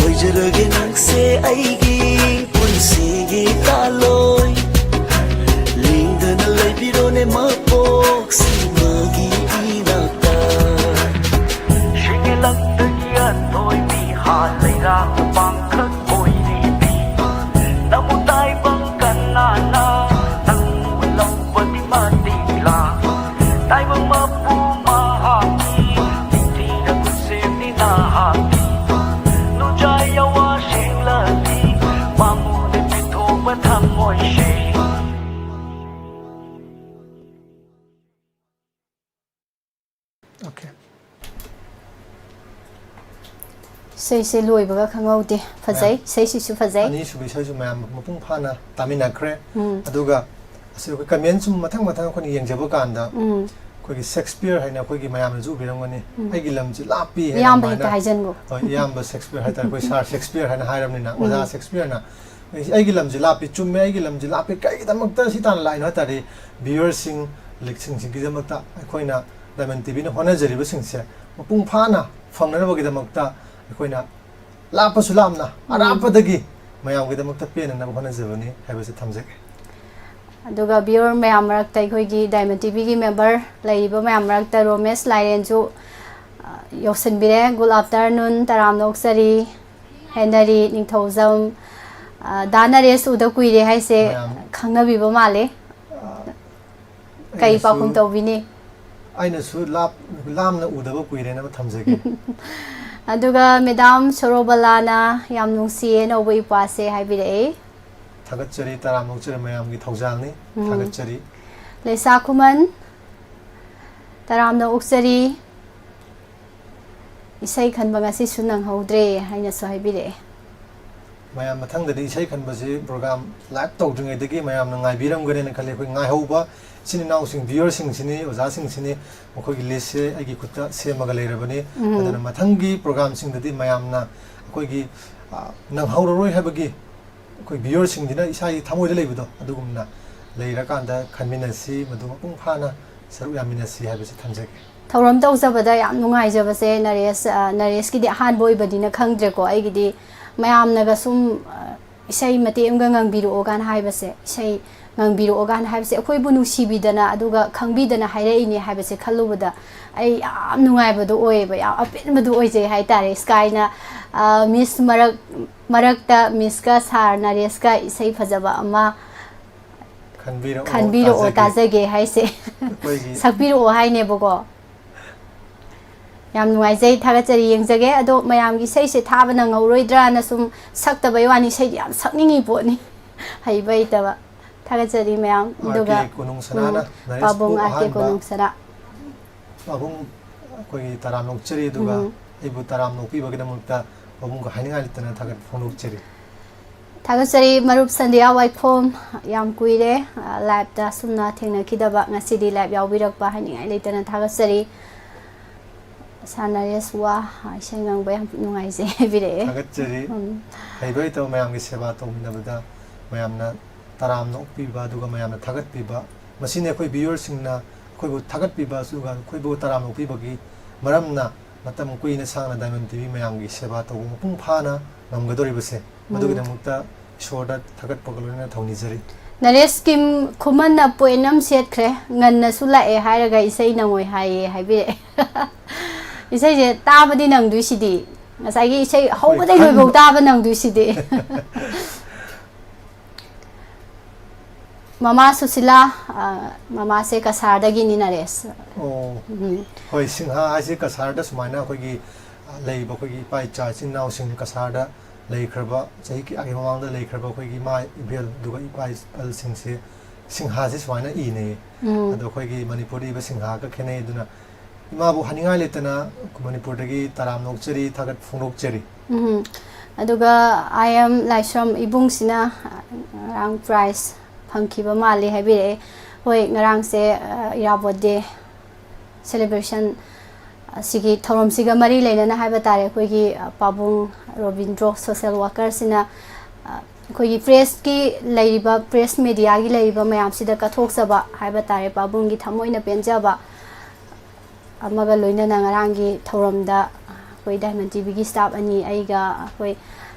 ꯑꯣꯏꯖꯔꯒꯦ ꯅꯪꯁꯦ ꯑꯩꯒꯤ ꯄꯨꯟꯁꯤꯒꯤ ꯊꯥꯂꯣꯏ, ꯂꯦꯡꯗꯅ ꯂꯩꯕꯤꯔꯣꯅꯦ ꯃꯄꯣꯛꯁꯤꯃꯒꯤ ꯏꯅꯥꯛꯇ꯫ ꯁꯤꯡꯂꯛꯇꯒꯤ ꯑꯊꯣꯏꯕꯤ ꯍꯥ ꯂꯩꯔꯥꯡ ꯄꯥꯡꯈꯛ ꯑꯣꯏꯔꯤꯕꯤ ꯅꯃꯨ ꯇꯥꯏꯕꯪ ꯀꯅꯥꯅ ꯅꯪꯕꯨ ꯂꯧꯕꯗꯤ ꯃꯇꯤꯛꯂꯥ? ꯇꯥꯏꯕꯪ ꯃꯄꯨ ꯃꯍꯥꯛꯀꯤ ꯊꯝꯃꯣꯏꯁꯦ꯫ Okay. ꯏꯁꯩꯁꯦ ꯂꯣꯏꯕꯒ ꯈꯪꯍꯧꯗꯦ꯫ ꯐꯖꯩ꯫ ꯏꯁꯩꯁꯤꯁꯨ ꯐꯖꯩ꯫ ꯑꯅꯤꯁꯨꯕ ꯏꯁꯩꯁꯨ ꯃꯌꯥꯝ ꯃꯄꯨꯡ ꯐꯥꯅ ꯇꯥꯃꯤꯟꯅꯈ꯭ꯔꯦ꯫ ꯎꯝ꯫ ꯑꯗꯨꯒ ꯑꯁꯤ ꯑꯩꯈꯣꯏ ꯀꯃꯦꯟ ꯁꯨꯝ ꯃꯊꯪ ꯃꯊꯪ ꯑꯩꯈꯣꯏꯅ ꯌꯦꯡꯖꯕ ꯀꯥꯟꯗ ꯎꯝ꯫ ꯑꯩꯈꯣꯏꯒꯤ ꯁꯦꯛꯁꯄꯤꯌꯔ ꯍꯥꯏꯅ ꯑꯩꯈꯣꯏꯒꯤ ꯃꯌꯥꯝꯅꯁꯨ ꯎꯕꯤꯔꯝꯒꯅꯤ꯫ ꯎꯝ꯫ ꯑꯩꯒꯤ ꯂꯝꯁꯤ ꯂꯥꯞꯄꯤ ꯍꯥꯏꯅ ꯏꯌꯥꯝꯕ ꯑꯗꯨꯃꯥꯏꯅ ꯍꯦꯛꯇ ꯍꯥꯏꯖꯟꯈꯣ꯫ ꯍꯣꯏ, ꯏꯌꯥꯝꯕ ꯁꯦꯛꯁꯄꯤꯌꯔ ꯍꯥꯏꯇꯥꯔꯦ, ꯑꯩꯈꯣꯏ ꯁꯥꯔ ꯁꯦꯛꯁꯄꯤꯌꯔ ꯍꯥꯏꯅ ꯍꯥꯏꯔꯕꯅꯤꯅ, ꯑꯣꯖꯥ ꯎꯝ꯫ ꯁꯦꯛꯁꯄꯤꯌꯔꯅ ꯑꯩ- ꯑꯩꯒꯤ ꯂꯝꯁꯤ ꯂꯥꯞꯄꯤ, ꯆꯨꯝꯃꯦ, ꯑꯩꯒꯤ ꯂꯝꯁꯤ ꯂꯥꯞꯄꯤ, ꯀꯔꯤꯒꯤꯗꯃꯛꯇ ꯁꯤ ꯇꯥꯟꯅ ꯂꯥꯛꯏꯅꯣ ꯍꯥꯏ ꯇꯥꯔꯗꯤ, ꯚ꯭ꯌꯨꯋꯔꯁꯤꯡ, ꯂꯤꯛꯁꯤꯡꯁꯤꯒꯤꯗꯃꯛꯇ ꯑꯩꯈꯣꯏꯅ ꯗꯥꯏꯃꯟ ꯇꯤꯚꯤꯅ ꯍꯣꯠꯅꯖꯔꯤꯕꯁꯤꯡꯁꯦ ꯃꯄꯨꯡ ꯐꯥꯅ ꯐꯪꯅꯅꯕꯒꯤꯗꯃꯛꯇ ꯑꯩꯈꯣꯏꯅ ꯂꯥꯞꯄꯁꯨ ꯂꯥꯞꯅ, ꯎꯝ꯫ ꯑꯔꯥꯞꯄꯗꯒꯤ ꯃꯌꯥꯝꯒꯤꯗꯃꯛꯇ ꯄꯦꯟꯅꯅꯕ ꯍꯣꯠꯅꯖꯕꯅꯤ ꯍꯥꯏꯕꯁꯤ ꯊꯝꯖꯒꯦ꯫ ꯑꯗꯨꯒ ꯚ꯭ꯌꯨꯋꯔ ꯃꯌꯥꯝ ꯃꯔꯛꯇ ꯑꯩꯈꯣꯏꯒꯤ ꯗꯥꯏꯃꯟ ꯇꯤꯚꯤꯒꯤ ꯃꯦꯝꯕꯔ ꯂꯩꯔꯤꯕ ꯃꯌꯥꯝ ꯃꯔꯛꯇ ꯔꯣꯃꯦꯁ ꯂꯥꯏꯔꯦꯟꯁꯨ, ꯑ, ꯌꯧꯁꯤꯟꯕꯤꯔꯦ꯫ Good afternoon, ꯇꯔꯥꯝꯅ ꯑꯣꯛꯆꯔꯤ, ꯍꯦꯟꯅꯔꯤ ꯅꯤꯡꯊꯧꯖꯝ꯫ ꯑ, ꯗꯥ ꯅꯔꯦꯁ ꯎꯗ ꯀꯨꯏꯔꯦ ꯍꯥꯏꯁꯦ ꯃꯌꯥꯝ ꯈꯪꯅꯕꯤꯕ ꯃꯥꯜꯂꯦ꯫ ꯀꯩ ꯑꯩꯅꯁꯨ- ꯄꯥꯎꯈꯨꯝ ꯇꯧꯕꯤꯅꯤ? ꯑꯩꯅꯁꯨ ꯂꯥꯞ- ꯂꯥꯝꯅ ꯎꯗꯕ ꯀꯨꯏꯔꯦꯅ ꯑꯃ ꯊꯝꯖꯒꯦ꯫ ꯑꯗꯨꯒ ꯃꯦꯗꯥꯝ ꯁꯣꯔꯣꯕꯂꯥꯅ ꯌꯥꯝ ꯅꯨꯡꯁꯤꯌꯦ ꯑꯅꯧꯕ ꯏꯄ꯭ꯋꯥꯁꯦ ꯍꯥꯏꯕꯤꯔꯛꯑꯦ꯫ ꯊꯥꯒꯠꯆꯔꯤ, ꯇꯔꯥꯝꯅ ꯑꯣꯛꯆꯔꯤ, ꯃꯌꯥꯝꯒꯤ ꯊꯧꯖꯥꯜꯅꯤ꯫ ꯎꯝ꯫ ꯊꯥꯒꯠꯆꯔꯤ꯫ ꯂꯩꯁꯥ ꯈꯨꯃꯟ, ꯇꯔꯥꯝꯅ ꯑꯣꯛꯆꯔꯤ, ꯏꯁꯩ ꯈꯟꯕ ꯉꯁꯤꯁꯨ ꯅꯪꯍꯧꯗ꯭ꯔꯦ ꯍꯥꯏꯅꯁꯨ ꯍꯥꯏꯕꯤꯔꯛꯑꯦ꯫ ꯃꯌꯥꯝ, ꯃꯊꯪꯗꯗꯤ ꯏꯁꯩ ꯈꯟꯕꯁꯤ ꯄ꯭ꯔꯣꯒ꯭ꯔꯥꯝ ꯂꯥꯏꯚ ꯇꯧꯗ꯭ꯔꯤꯉꯩꯗꯒꯤ ꯃꯌꯥꯝꯅ ꯉꯥꯏꯕꯤꯔꯝꯒꯅꯦꯅ ꯈꯜꯂꯤ꯫ ꯑꯩꯈꯣꯏ ꯉꯥꯏꯍꯧꯕ ꯏꯆꯤꯟ ꯏꯅꯥꯎꯁꯤꯡ, ꯚ꯭ꯌꯨꯋꯔꯁꯤꯡꯁꯤꯅꯤ, ꯑꯣꯖꯥꯁꯤꯡꯁꯤꯅꯤ, ꯃꯈꯣꯏꯒꯤ ꯂꯤꯁꯁꯦ ꯑꯩꯒꯤ ꯈꯨꯠꯇ ꯁꯦꯝꯃꯒ ꯂꯩꯔꯕꯅꯤ꯫ ꯎꯝ꯫ ꯑꯗꯨꯅ ꯃꯊꯪꯒꯤ ꯄ꯭ꯔꯣꯒ꯭ꯔꯥꯝꯁꯤꯡꯗꯗꯤ ꯃꯌꯥꯝꯅ ꯑꯩꯈꯣꯏꯒꯤ, ꯑ, ꯅꯪꯍꯧꯔꯔꯣꯏ ꯍꯥꯏꯕꯒꯤ ꯑꯩꯈꯣꯏ ꯚ꯭ꯌꯨꯋꯔꯁꯤꯡꯁꯤꯅ ꯏꯁꯥꯒꯤ ꯊꯃꯣꯏꯗ ꯂꯩꯕꯗꯣ, ꯑꯗꯨꯒꯨꯝꯅ ꯂꯩꯔꯀꯥꯟꯗ ꯈꯟꯃꯤꯟꯅꯁꯤ, ꯃꯗꯨ ꯃꯄꯨꯡ ꯐꯥꯅ ꯁꯔꯨꯛ ꯌꯥꯃꯤꯟꯅꯁꯤ ꯍꯥꯏꯕꯁꯤ ꯊꯝꯖꯒꯦ꯫ ꯊꯧꯔꯝ ꯇꯧꯖꯕꯗ ꯌꯥꯝ ꯅꯨꯡꯉꯥꯏꯖꯕꯁꯦ ꯅꯔꯦꯁ, ꯑ, ꯅꯔꯦꯁꯀꯤꯗꯤ ꯑꯍꯥꯟꯕ ꯑꯣꯏꯕꯅꯤꯅ ꯈꯪꯗ꯭ꯔꯦꯀꯣ꯫ ꯑꯩꯒꯤꯗꯤ ꯃꯌꯥꯝꯅꯒ ꯁꯨꯝ, ꯑ, ꯏꯁꯩ ꯃꯇꯦꯛ ꯑꯃꯒ ꯉꯪꯕꯤꯔꯛꯑꯣ ꯀꯥꯏꯅ ꯍꯥꯏꯕꯁꯦ, ꯏꯁꯩ ꯉꯪꯕꯤꯔꯛꯑꯣ ꯀꯥꯏꯅ ꯍꯥꯏꯕꯁꯦ ꯑꯩꯈꯣꯏꯕꯨ ꯅꯨꯡꯁꯤꯕꯤꯗꯅ ꯑꯗꯨꯒ ꯈꯪꯕꯤꯗꯅ ꯍꯥꯏꯔꯛꯏꯅꯦ ꯍꯥꯏꯕꯁꯦ ꯈꯜꯂꯨꯕꯗ ꯑꯩ ꯌꯥꯝ ꯅꯨꯡꯉꯥꯏꯕꯗꯣ ꯑꯣꯏꯌꯦꯕ, ꯌꯥꯝ ꯑꯄꯦꯟꯕꯗꯣ ꯑꯣꯏꯖꯩ ꯍꯥꯏꯇꯥꯔꯦ꯫ ꯁ꯭ꯀꯥꯏꯅ, ꯑ, ꯃꯤꯁ ꯃꯔꯛ-, ꯃꯔꯛꯇ ꯃꯤꯁꯀ ꯁꯥꯔ ꯅꯔꯦꯁꯀ ꯏꯁꯩ ꯐꯖꯕ ꯑꯃ ꯈꯟꯕꯤꯔꯛꯑꯣ, ꯈꯟꯕꯤꯔꯛꯑꯣ, ꯇꯥꯖꯒꯦ꯫ ꯇꯥꯖꯒꯦ ꯍꯥꯏꯁꯦ꯫ ꯑꯩꯈꯣꯏꯒꯤ ꯁꯛꯄꯤꯔꯛꯑꯣ ꯍꯥꯏꯅꯦꯕꯀꯣ꯫ ꯌꯥꯝ ꯅꯨꯡꯉꯥꯏꯖꯩ, ꯊꯥꯒꯠꯆꯔꯤ, ꯌꯦꯡꯖꯒꯦ꯫ ꯑꯗꯣ ꯃꯌꯥꯝꯒꯤ ꯏꯁꯩꯁꯦ ꯊꯥꯕ ꯅꯪꯍꯧꯔꯣꯏꯗ꯭ꯔꯥꯅ ꯁꯨꯝ ꯁꯛꯇꯕꯩ ꯋꯥꯅꯤ, ꯏꯁꯩꯗꯤ ꯌꯥꯝ ꯁꯛꯅꯤꯡꯉꯤ ꯄꯣꯠꯅꯤ꯫ ꯍꯩꯕ ꯍꯩꯇꯕ꯫ ꯊꯥꯒꯠꯆꯔꯤ ꯃꯌꯥꯝ꯫ ꯑꯗꯨꯒ ꯀꯣꯅꯨꯡ ꯁꯅꯥꯅ ꯄꯥꯕꯨꯡ ꯑꯥꯔ ꯀꯦ ꯀꯣꯅꯨꯡ ꯁꯅꯥ꯫ ꯄꯥꯕꯨꯡ ꯑꯩꯈꯣꯏꯒꯤ ꯇꯔꯥꯝ ꯑꯣꯛꯆꯔꯤ꯫ ꯑꯗꯨꯒ ꯑꯩꯕꯨ ꯇꯔꯥꯝꯅ ꯑꯣꯛꯄꯤꯕꯒꯤꯗꯃꯛꯇ ꯄꯥꯕꯨꯡꯒ ꯍꯥꯏꯅꯤꯡꯉꯥꯏ ꯂꯩꯇꯅ ꯊꯥꯒꯠꯄ ꯐꯣꯡꯗꯣꯛꯆꯔꯤ꯫ ꯊꯥꯒꯠꯆꯔꯤ ꯃꯔꯨꯞ ꯁꯟꯗ꯭ꯌꯥ ꯋꯥꯏꯈꯣꯝ꯫ ꯌꯥꯝ ꯀꯨꯏꯔꯦ ꯂꯥꯏꯞꯇ ꯑꯁꯨꯝꯅ ꯊꯦꯡꯅꯈꯤꯗꯕ꯫ ꯉꯁꯤꯗꯤ ꯂꯥꯏꯞ ꯌꯥꯎꯕꯤꯔꯛꯄ ꯍꯥꯏꯅꯤꯡꯉꯥꯏ ꯂꯩꯇꯅ ꯊꯥꯒꯠꯆꯔꯤ꯫ ꯁꯥꯔ ꯅꯔꯦꯁ ꯋꯥ ꯏꯁꯩ ꯉꯪꯕ ꯌꯥꯝ ꯅꯨꯡꯉꯥꯏꯖꯩ ꯍꯥꯏꯕꯤꯔꯛꯑꯦ꯫ ꯊꯥꯒꯠꯆꯔꯤ꯫ ꯎꯝ꯫ ꯍꯩꯕ ꯍꯩꯇꯕ ꯃꯌꯥꯝꯒꯤ ꯁꯦꯕꯥ ꯇꯧꯃꯤꯟꯅꯕꯗ ꯃꯌꯥꯝꯅ ꯇꯔꯥꯝꯅ ꯑꯣꯛꯄꯤꯕ ꯑꯗꯨꯒ ꯃꯌꯥꯝꯅ ꯊꯥꯒꯠꯄꯤꯕ, ꯃꯁꯤꯅ ꯑꯩꯈꯣꯏ ꯚ꯭ꯌꯨꯋꯔꯁꯤꯡꯅ ꯑꯩꯈꯣꯏꯕꯨ ꯊꯥꯒꯠꯄꯤꯕ ꯑꯗꯨꯒ ꯑꯩꯈꯣꯏꯕꯨ ꯇꯔꯥꯝꯅ ꯑꯣꯛꯄꯤꯕꯒꯤ ꯃꯔꯝꯅ ꯃꯇꯝ ꯀꯨꯏꯅ ꯁꯥꯡꯅ ꯗꯥꯏꯃꯟ ꯇꯤ ꯚꯤ ꯃꯌꯥꯝꯒꯤ ꯁꯦꯕꯥ ꯇꯧꯕ ꯃꯄꯨꯡ ꯐꯥꯅ ꯉꯝꯒꯗꯧꯔꯤꯕꯁꯦ, ꯃꯗꯨꯒꯤꯗꯃꯛꯇ ꯏꯁꯣꯔꯗ ꯊꯥꯒꯠꯄꯒ ꯂꯣꯏꯅꯅ ꯊꯧꯅꯤꯖꯔꯤ꯫ ꯅꯔꯦꯁ ꯀꯤꯝ ꯈꯨꯃꯟꯅ ꯄꯣꯏꯟ ꯑꯃ ꯁꯦꯠꯈ꯭ꯔꯦ, "ꯉꯟꯅꯁꯨ ꯂꯥꯛꯑꯦ ꯍꯥꯏꯔꯒ ꯏꯁꯩ ꯅꯪꯉꯣꯏ ꯍꯥꯏꯌꯦ" ꯍꯥꯏꯕꯤꯔꯛꯑꯦ꯫ ꯏꯁꯩꯁꯦ ꯇꯥꯕꯗꯤ ꯅꯪꯗꯣꯏꯁꯤꯗꯤ, ꯉꯁꯥꯏꯒꯤ ꯏꯁꯩ ꯍꯧꯕꯗꯩ ꯂꯣꯏꯐꯧ ꯇꯥꯕ ꯅꯪꯗꯣꯏꯁꯤꯗꯤ꯫ ꯃꯃꯥ ꯁꯨꯁꯤꯂꯥ, ꯑ, ꯃꯃꯥꯁꯦ ꯀꯁꯥꯔꯗꯒꯤꯅꯤ ꯅꯔꯦꯁ꯫ ꯑꯣ꯫ ꯎꯝ꯫ ꯍꯣꯏ, ꯁꯤꯡꯍꯥ ꯍꯥꯏꯁꯦ ꯀꯁꯥꯔꯗ ꯁꯨꯃꯥꯏꯅ ꯑꯩꯈꯣꯏꯒꯤ, ꯑ, ꯂꯩꯔꯤꯕ ꯑꯩꯈꯣꯏꯒꯤ ꯏꯄꯥ ꯏꯆꯥ ꯏꯆꯤꯟ ꯏꯅꯥꯎꯁꯤꯡ ꯀꯁꯥꯔꯗ ꯂꯩꯈ꯭ꯔꯕ, ꯆꯍꯤ ꯀꯌꯥꯒꯤ ꯃꯃꯥꯡꯗ ꯂꯩꯈ꯭ꯔꯕ ꯑꯩꯈꯣꯏꯒꯤ ꯏꯃꯥ ꯏꯕꯦꯜ ꯑꯗꯨꯒ ꯏꯄꯥ ꯏꯄꯜꯁꯤꯡꯁꯦ ꯁꯤꯡꯍꯥꯁꯦ ꯁꯨꯃꯥꯏꯅ ꯏꯅꯩꯌꯦ꯫ ꯎꯝ꯫ ꯑꯗꯣ ꯑꯩꯈꯣꯏꯒꯤ ꯃꯅꯤꯄꯨꯔꯗ ꯏꯕ ꯁꯤꯡꯍꯥꯒ ꯈꯦꯠꯅꯩ꯫ ꯑꯗꯨꯅ ꯏꯃꯥꯕꯨ ꯍꯥꯏꯅꯤꯡꯉꯥꯏ ꯂꯩꯇꯅ ꯃꯅꯤꯄꯨꯔꯗꯒꯤ ꯇꯔꯥꯝꯅ ꯑꯣꯛꯆꯔꯤ, ꯊꯥꯒꯠ ꯐꯣꯡꯗꯣꯛꯆꯔꯤ꯫ ꯎꯝ꯫ ꯑꯗꯨꯒ ꯑꯥꯏ ꯑꯦꯝ ꯂꯥꯏꯁ꯭ꯔꯝ ꯏꯕꯨꯡꯁꯤꯅ ꯉꯔꯥꯡ ꯄ꯭ꯔꯥꯏꯖ ꯐꯪꯈꯤꯕ ꯃꯥꯜꯂꯤ ꯍꯥꯏꯕꯤꯔꯛꯑꯦ꯫ ꯍꯣꯏ, ꯉꯔꯥꯡꯁꯦ, ꯑ, ꯏꯔꯥꯕꯣꯠ ꯗꯦ ꯁꯦꯂꯦꯕ꯭ꯔꯦꯁꯟ ꯑꯁꯤꯒꯤ ꯊꯧꯔꯝꯁꯤꯒ ꯃꯔꯤ ꯂꯩꯅꯅ ꯍꯥꯏꯕ ꯇꯥꯔꯦ, ꯑꯩꯈꯣꯏꯒꯤ, ꯑ, ꯄꯥꯕꯨꯡ ꯔꯣꯕꯤꯟꯗ꯭ꯔꯣ ꯁꯣꯁꯦꯜ ꯋꯥꯀꯔꯁꯤꯅ, ꯑ, ꯑꯩꯈꯣꯏꯒꯤ ꯄ꯭ꯔꯦꯁꯀꯤ ꯂꯩꯔꯤꯕ, ꯄ꯭ꯔꯦꯁ ꯃꯦꯗꯤꯌꯥꯒꯤ ꯂꯩꯔꯤꯕ ꯃꯌꯥꯝꯁꯤꯗ ꯀꯠꯊꯣꯛꯆꯕ ꯍꯥꯏꯕ ꯇꯥꯔꯦ, ꯄꯥꯕꯨꯡꯒꯤ ꯊꯃꯣꯏꯅ ꯄꯦꯟꯖꯕ ꯑꯃꯒ ꯂꯣꯏꯅꯅ ꯉꯔꯥꯡꯒꯤ ꯊꯧꯔꯝꯗ ꯑꯩꯈꯣꯏ ꯗꯥꯏꯃꯟ ꯇꯤ ꯚꯤꯒꯤ ꯁ꯭ꯇꯥꯐ ꯑꯅꯤ, ꯑꯩꯒ ꯑꯩꯈꯣꯏ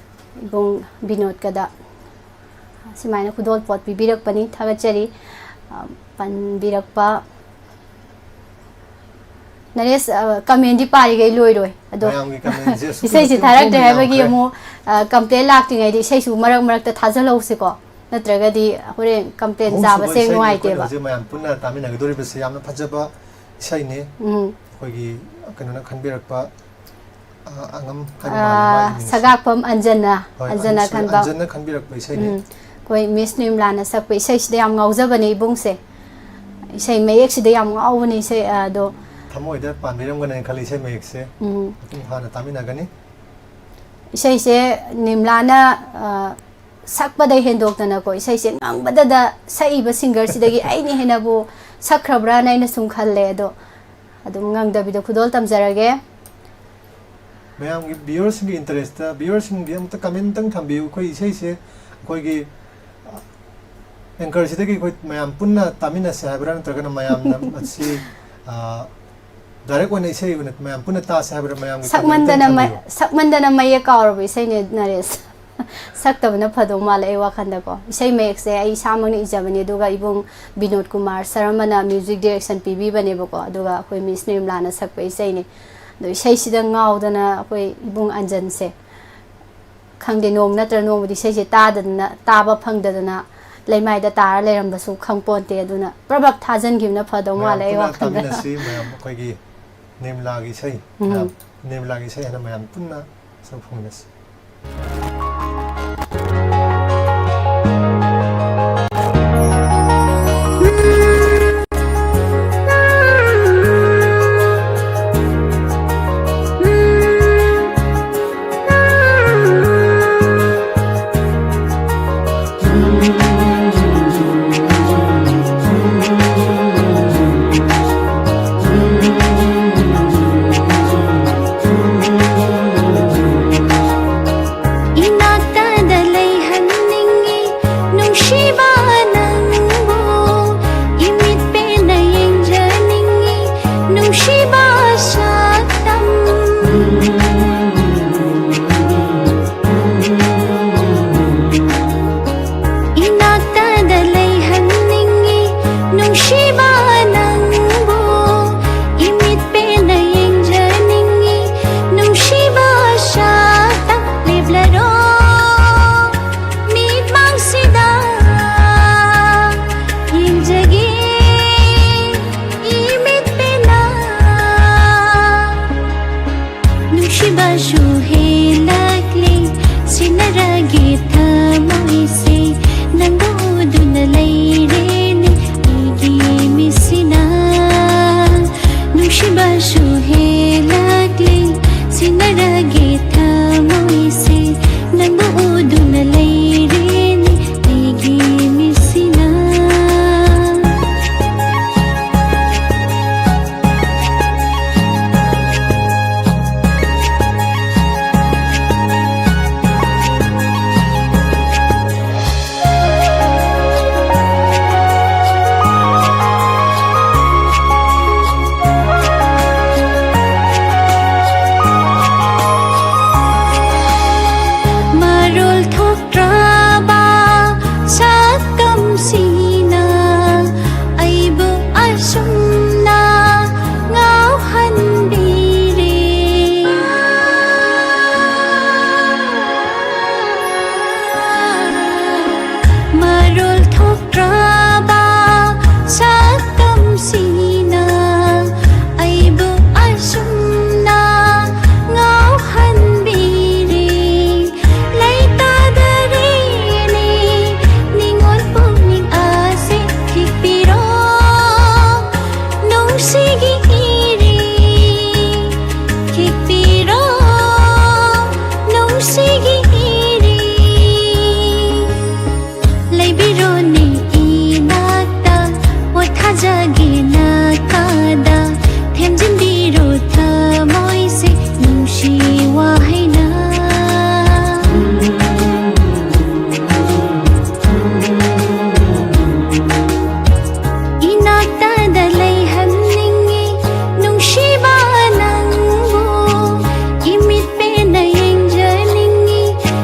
ꯏꯕꯨꯡ ꯕꯤꯅꯣꯗꯀꯗ ꯁꯨꯃꯥꯏꯅ ꯈꯨꯗꯣꯜꯄꯣꯠ ꯄꯤꯕꯤꯔꯛꯄꯅꯤ꯫ ꯊꯥꯒꯠꯆꯔꯤ꯫ ꯑ, ꯄꯟꯕꯤꯔꯛꯄ ꯅꯔꯦꯁ, ꯑ, ꯀꯃꯦꯟꯗꯤ ꯄꯥꯔꯤꯈꯩ ꯂꯣꯏꯔꯣꯏ꯫ ꯑꯗꯣ ꯃꯌꯥꯝꯒꯤ ꯀꯃꯦꯟꯁꯦ ꯑꯁꯨꯛꯀꯤ ꯏꯁꯩꯁꯦ ꯃꯇꯤꯛ ꯊꯥꯔꯛꯇ꯭ꯔꯦ ꯈꯣꯡꯗ ꯍꯥꯏꯕꯒꯤ ꯌꯥꯝꯈ꯭ꯔꯦ꯫ ꯑꯃꯨꯛ, ꯑ, ꯀꯝꯄ꯭ꯂꯦꯟ ꯂꯥꯛꯇ꯭ꯉꯩꯗꯤ ꯏꯁꯩꯁꯨ ꯃꯔꯛ ꯃꯔꯛꯇ ꯊꯥꯖꯜꯍꯧꯁꯤꯀꯣ, ꯅꯠꯇ꯭ꯔꯒꯗꯤ ꯍꯣꯔꯦꯟ ꯀꯝꯄ꯭ꯂꯦꯟ ꯑꯍꯨꯝꯁꯨꯕ ꯆꯥꯕꯁꯦ ꯏꯁꯩꯅꯤ ꯑꯩꯈꯣꯏꯅ ꯅꯨꯡꯉꯥꯏꯇꯦꯕ꯫ ꯍꯧꯖꯤꯛ ꯃꯌꯥꯝ ꯄꯨꯟꯅ ꯇꯥꯃꯤꯟꯅꯒꯗꯧꯔꯤꯕꯁꯦ꯫ ꯌꯥꯝꯅ ꯐꯖꯕ ꯏꯁꯩꯅꯤ꯫ ꯎꯝ꯫ ꯑꯩꯈꯣꯏꯒꯤ ꯀꯩꯅꯣꯅ ꯈꯟꯕꯤꯔꯛꯄ, ꯑ, ꯑꯉꯝ ꯍꯥꯏꯕ ꯑ, ꯃꯥꯜꯂꯤ ꯃꯥꯒꯤ ꯃꯤꯡꯁꯦ꯫ ꯁꯒꯥꯛꯐꯝ ꯑꯟꯖꯅꯥ, ꯍꯣꯏ, ꯑꯟꯖꯅꯥ ꯑꯟ-, ꯈꯟꯕ꯫ ꯑꯟꯖꯅꯥ ꯈꯟꯕꯤꯔꯛꯄ ꯏꯁꯩꯅꯤ꯫ ꯎꯝ꯫ ꯑꯩꯈꯣꯏ ꯃꯤꯁ ꯅꯤꯔꯃꯂꯥꯅ ꯁꯛꯄ ꯏꯁꯩꯁꯤꯗ ꯌꯥꯝ ꯉꯥꯎꯖꯕꯅꯦ ꯏꯕꯨꯡꯁꯦ꯫ ꯏꯁꯩ ꯃꯌꯦꯛꯁꯤꯗ ꯌꯥꯝ ꯉꯥꯎꯕꯅꯦ ꯏꯁꯩ ꯑꯗꯣ꯫ ꯊꯃꯣꯏꯗ ꯄꯥꯟꯕꯤꯔꯝꯒꯅꯦꯅ ꯈꯜꯂꯤ ꯏꯁꯩ ꯃꯌꯦꯛꯁꯦ꯫ ꯎꯝ꯫ ꯃꯄꯨꯡ ꯐꯥꯅ ꯇꯥꯃꯤꯟꯅꯒꯅꯤ꯫ ꯏꯁꯩꯁꯦ ꯅꯤꯔꯃꯂꯥꯅ, ꯑ, ꯁꯛꯄꯗ ꯍꯦꯟꯗꯣꯛꯇꯅꯀꯣ, ꯏꯁꯩꯁꯦ ꯉꯪꯕꯗꯗ ꯁꯛꯏꯕ ꯁꯤꯡꯒꯔꯁꯤꯗꯒꯤ ꯑꯩꯅ ꯍꯦꯟꯅꯕꯨ ꯁꯛꯈ꯭ꯔꯕ꯭ꯔꯥꯅ ꯑꯩꯅ ꯁꯨꯝ ꯈꯜꯂꯦ꯫ ꯑꯗꯣ ꯑꯗꯨꯝ ꯉꯪꯗꯕꯤꯗ ꯈꯨꯗꯣꯜ ꯇꯝꯖꯔꯒꯦ꯫ ꯃꯌꯥꯝꯒꯤ, ꯚꯤꯌꯨꯋꯔꯁꯤꯡꯒꯤ ꯏꯟꯇꯔꯦꯁꯇ, ꯚꯤꯌꯨꯋꯔꯁꯤꯡꯒꯤ ꯑꯃꯨꯛꯇ ꯀꯃꯦꯟ ꯑꯃꯇꯪ ꯊꯝꯕꯤꯌꯨ꯫ ꯑꯩꯈꯣꯏ ꯏꯁꯩꯁꯦ ꯑꯩꯈꯣꯏꯒꯤ, ꯑ, ꯑꯦꯡꯀꯔꯁꯤꯗꯒꯤ ꯑꯩꯈꯣꯏ ꯃꯌꯥꯝ ꯄꯨꯟꯅ ꯇꯥꯃꯤꯟꯅꯁꯦ ꯍꯥꯏꯕ꯭ꯔꯥ, ꯅꯠꯇ꯭ꯔꯒꯅ ꯃꯌꯥꯝꯅ ꯃꯁꯤ, ꯑ, ꯗꯥꯏꯔꯦꯛ ꯑꯣꯏꯅ ꯏꯁꯩ ꯑꯣꯏꯅ ꯃꯌꯥꯝ ꯄꯨꯟꯅ ꯇꯥꯁꯦ ꯍꯥꯏꯕ꯭ꯔꯥ? ꯃꯌꯥꯝꯒꯤ ꯀꯃꯦꯟ ꯑꯃꯇꯪ ꯁꯛꯃꯟꯗꯅ ꯃ-, ꯊꯝꯕꯤꯌꯨ꯫ ꯁꯛꯃꯟꯗꯅ ꯃꯌꯦꯛ ꯀꯥꯎꯔꯕ ꯏꯁꯩꯅꯦ ꯅꯔꯦꯁ꯫ ꯁꯛꯇꯕꯅ ꯐꯗꯧ ꯃꯥꯜꯂꯦ ꯑꯩ ꯋꯥꯈꯜꯗꯀꯣ꯫ ꯏꯁꯩ ꯃꯌꯦꯛꯁꯦ ꯑꯩ ꯏꯁꯥꯃꯛꯅ ꯏꯖꯕꯅꯦ, ꯑꯗꯨꯒ ꯏꯕꯨꯡ ꯕꯤꯅꯣꯗ ꯀꯨꯃꯥꯔ ꯁꯔꯃꯅ ꯃ꯭ꯌꯨꯖꯤꯛ ꯗꯤꯔꯦꯛꯁꯟ ꯄꯤꯕꯤꯕꯅꯦꯕꯀꯣ, ꯑꯗꯨꯒ ꯑꯩꯈꯣꯏ ꯃꯤꯁ ꯅꯤꯔꯃꯂꯥꯅ ꯁꯛꯄ ꯏꯁꯩꯅꯦ꯫ ꯑꯗꯣ ꯏꯁꯩꯁꯤꯗ ꯉꯥꯎꯗꯅ ꯑꯩꯈꯣꯏ ꯏꯕꯨꯡ ꯑꯟꯖꯟꯁꯦ, ꯈꯪꯗꯦ, ꯅꯣꯡꯃ ꯅꯠꯇ꯭ꯔ ꯅꯣꯡꯃꯗꯤ ꯏꯁꯩꯁꯦ ꯇꯥꯗꯗꯅ, ꯇꯥꯕ ꯐꯪꯗꯗꯅ ꯂꯩꯃꯥꯏꯗ ꯇꯥꯔ ꯂꯩꯔꯝꯕꯁꯨ ꯈꯪꯄꯣꯟꯇꯦ꯫ ꯑꯗꯨꯅ ꯄ꯭ꯔꯞ ꯄ꯭ꯔꯞ ꯊꯥꯖꯤꯟꯈꯤꯕꯅ ꯐꯗꯧ ꯃꯥꯜꯂꯦ ꯑꯩ ꯋꯥꯈꯜꯗ꯫ ꯇꯥꯃꯤꯟꯅꯁꯤ ꯃꯌꯥꯝ ꯑꯩꯈꯣꯏꯒꯤ ꯅꯤꯔꯃꯂꯥꯒꯤ ꯏꯁꯩ, ꯎꯝ꯫ ꯃꯌꯥꯝ ꯅꯤꯔꯃꯂꯥꯒꯤ ꯏꯁꯩ ꯍꯥꯏꯅ ꯃꯌꯥꯝ ꯄꯨꯟꯅ ꯁꯔꯨꯛ ꯐꯪꯃꯤꯟꯅꯁꯤ꯫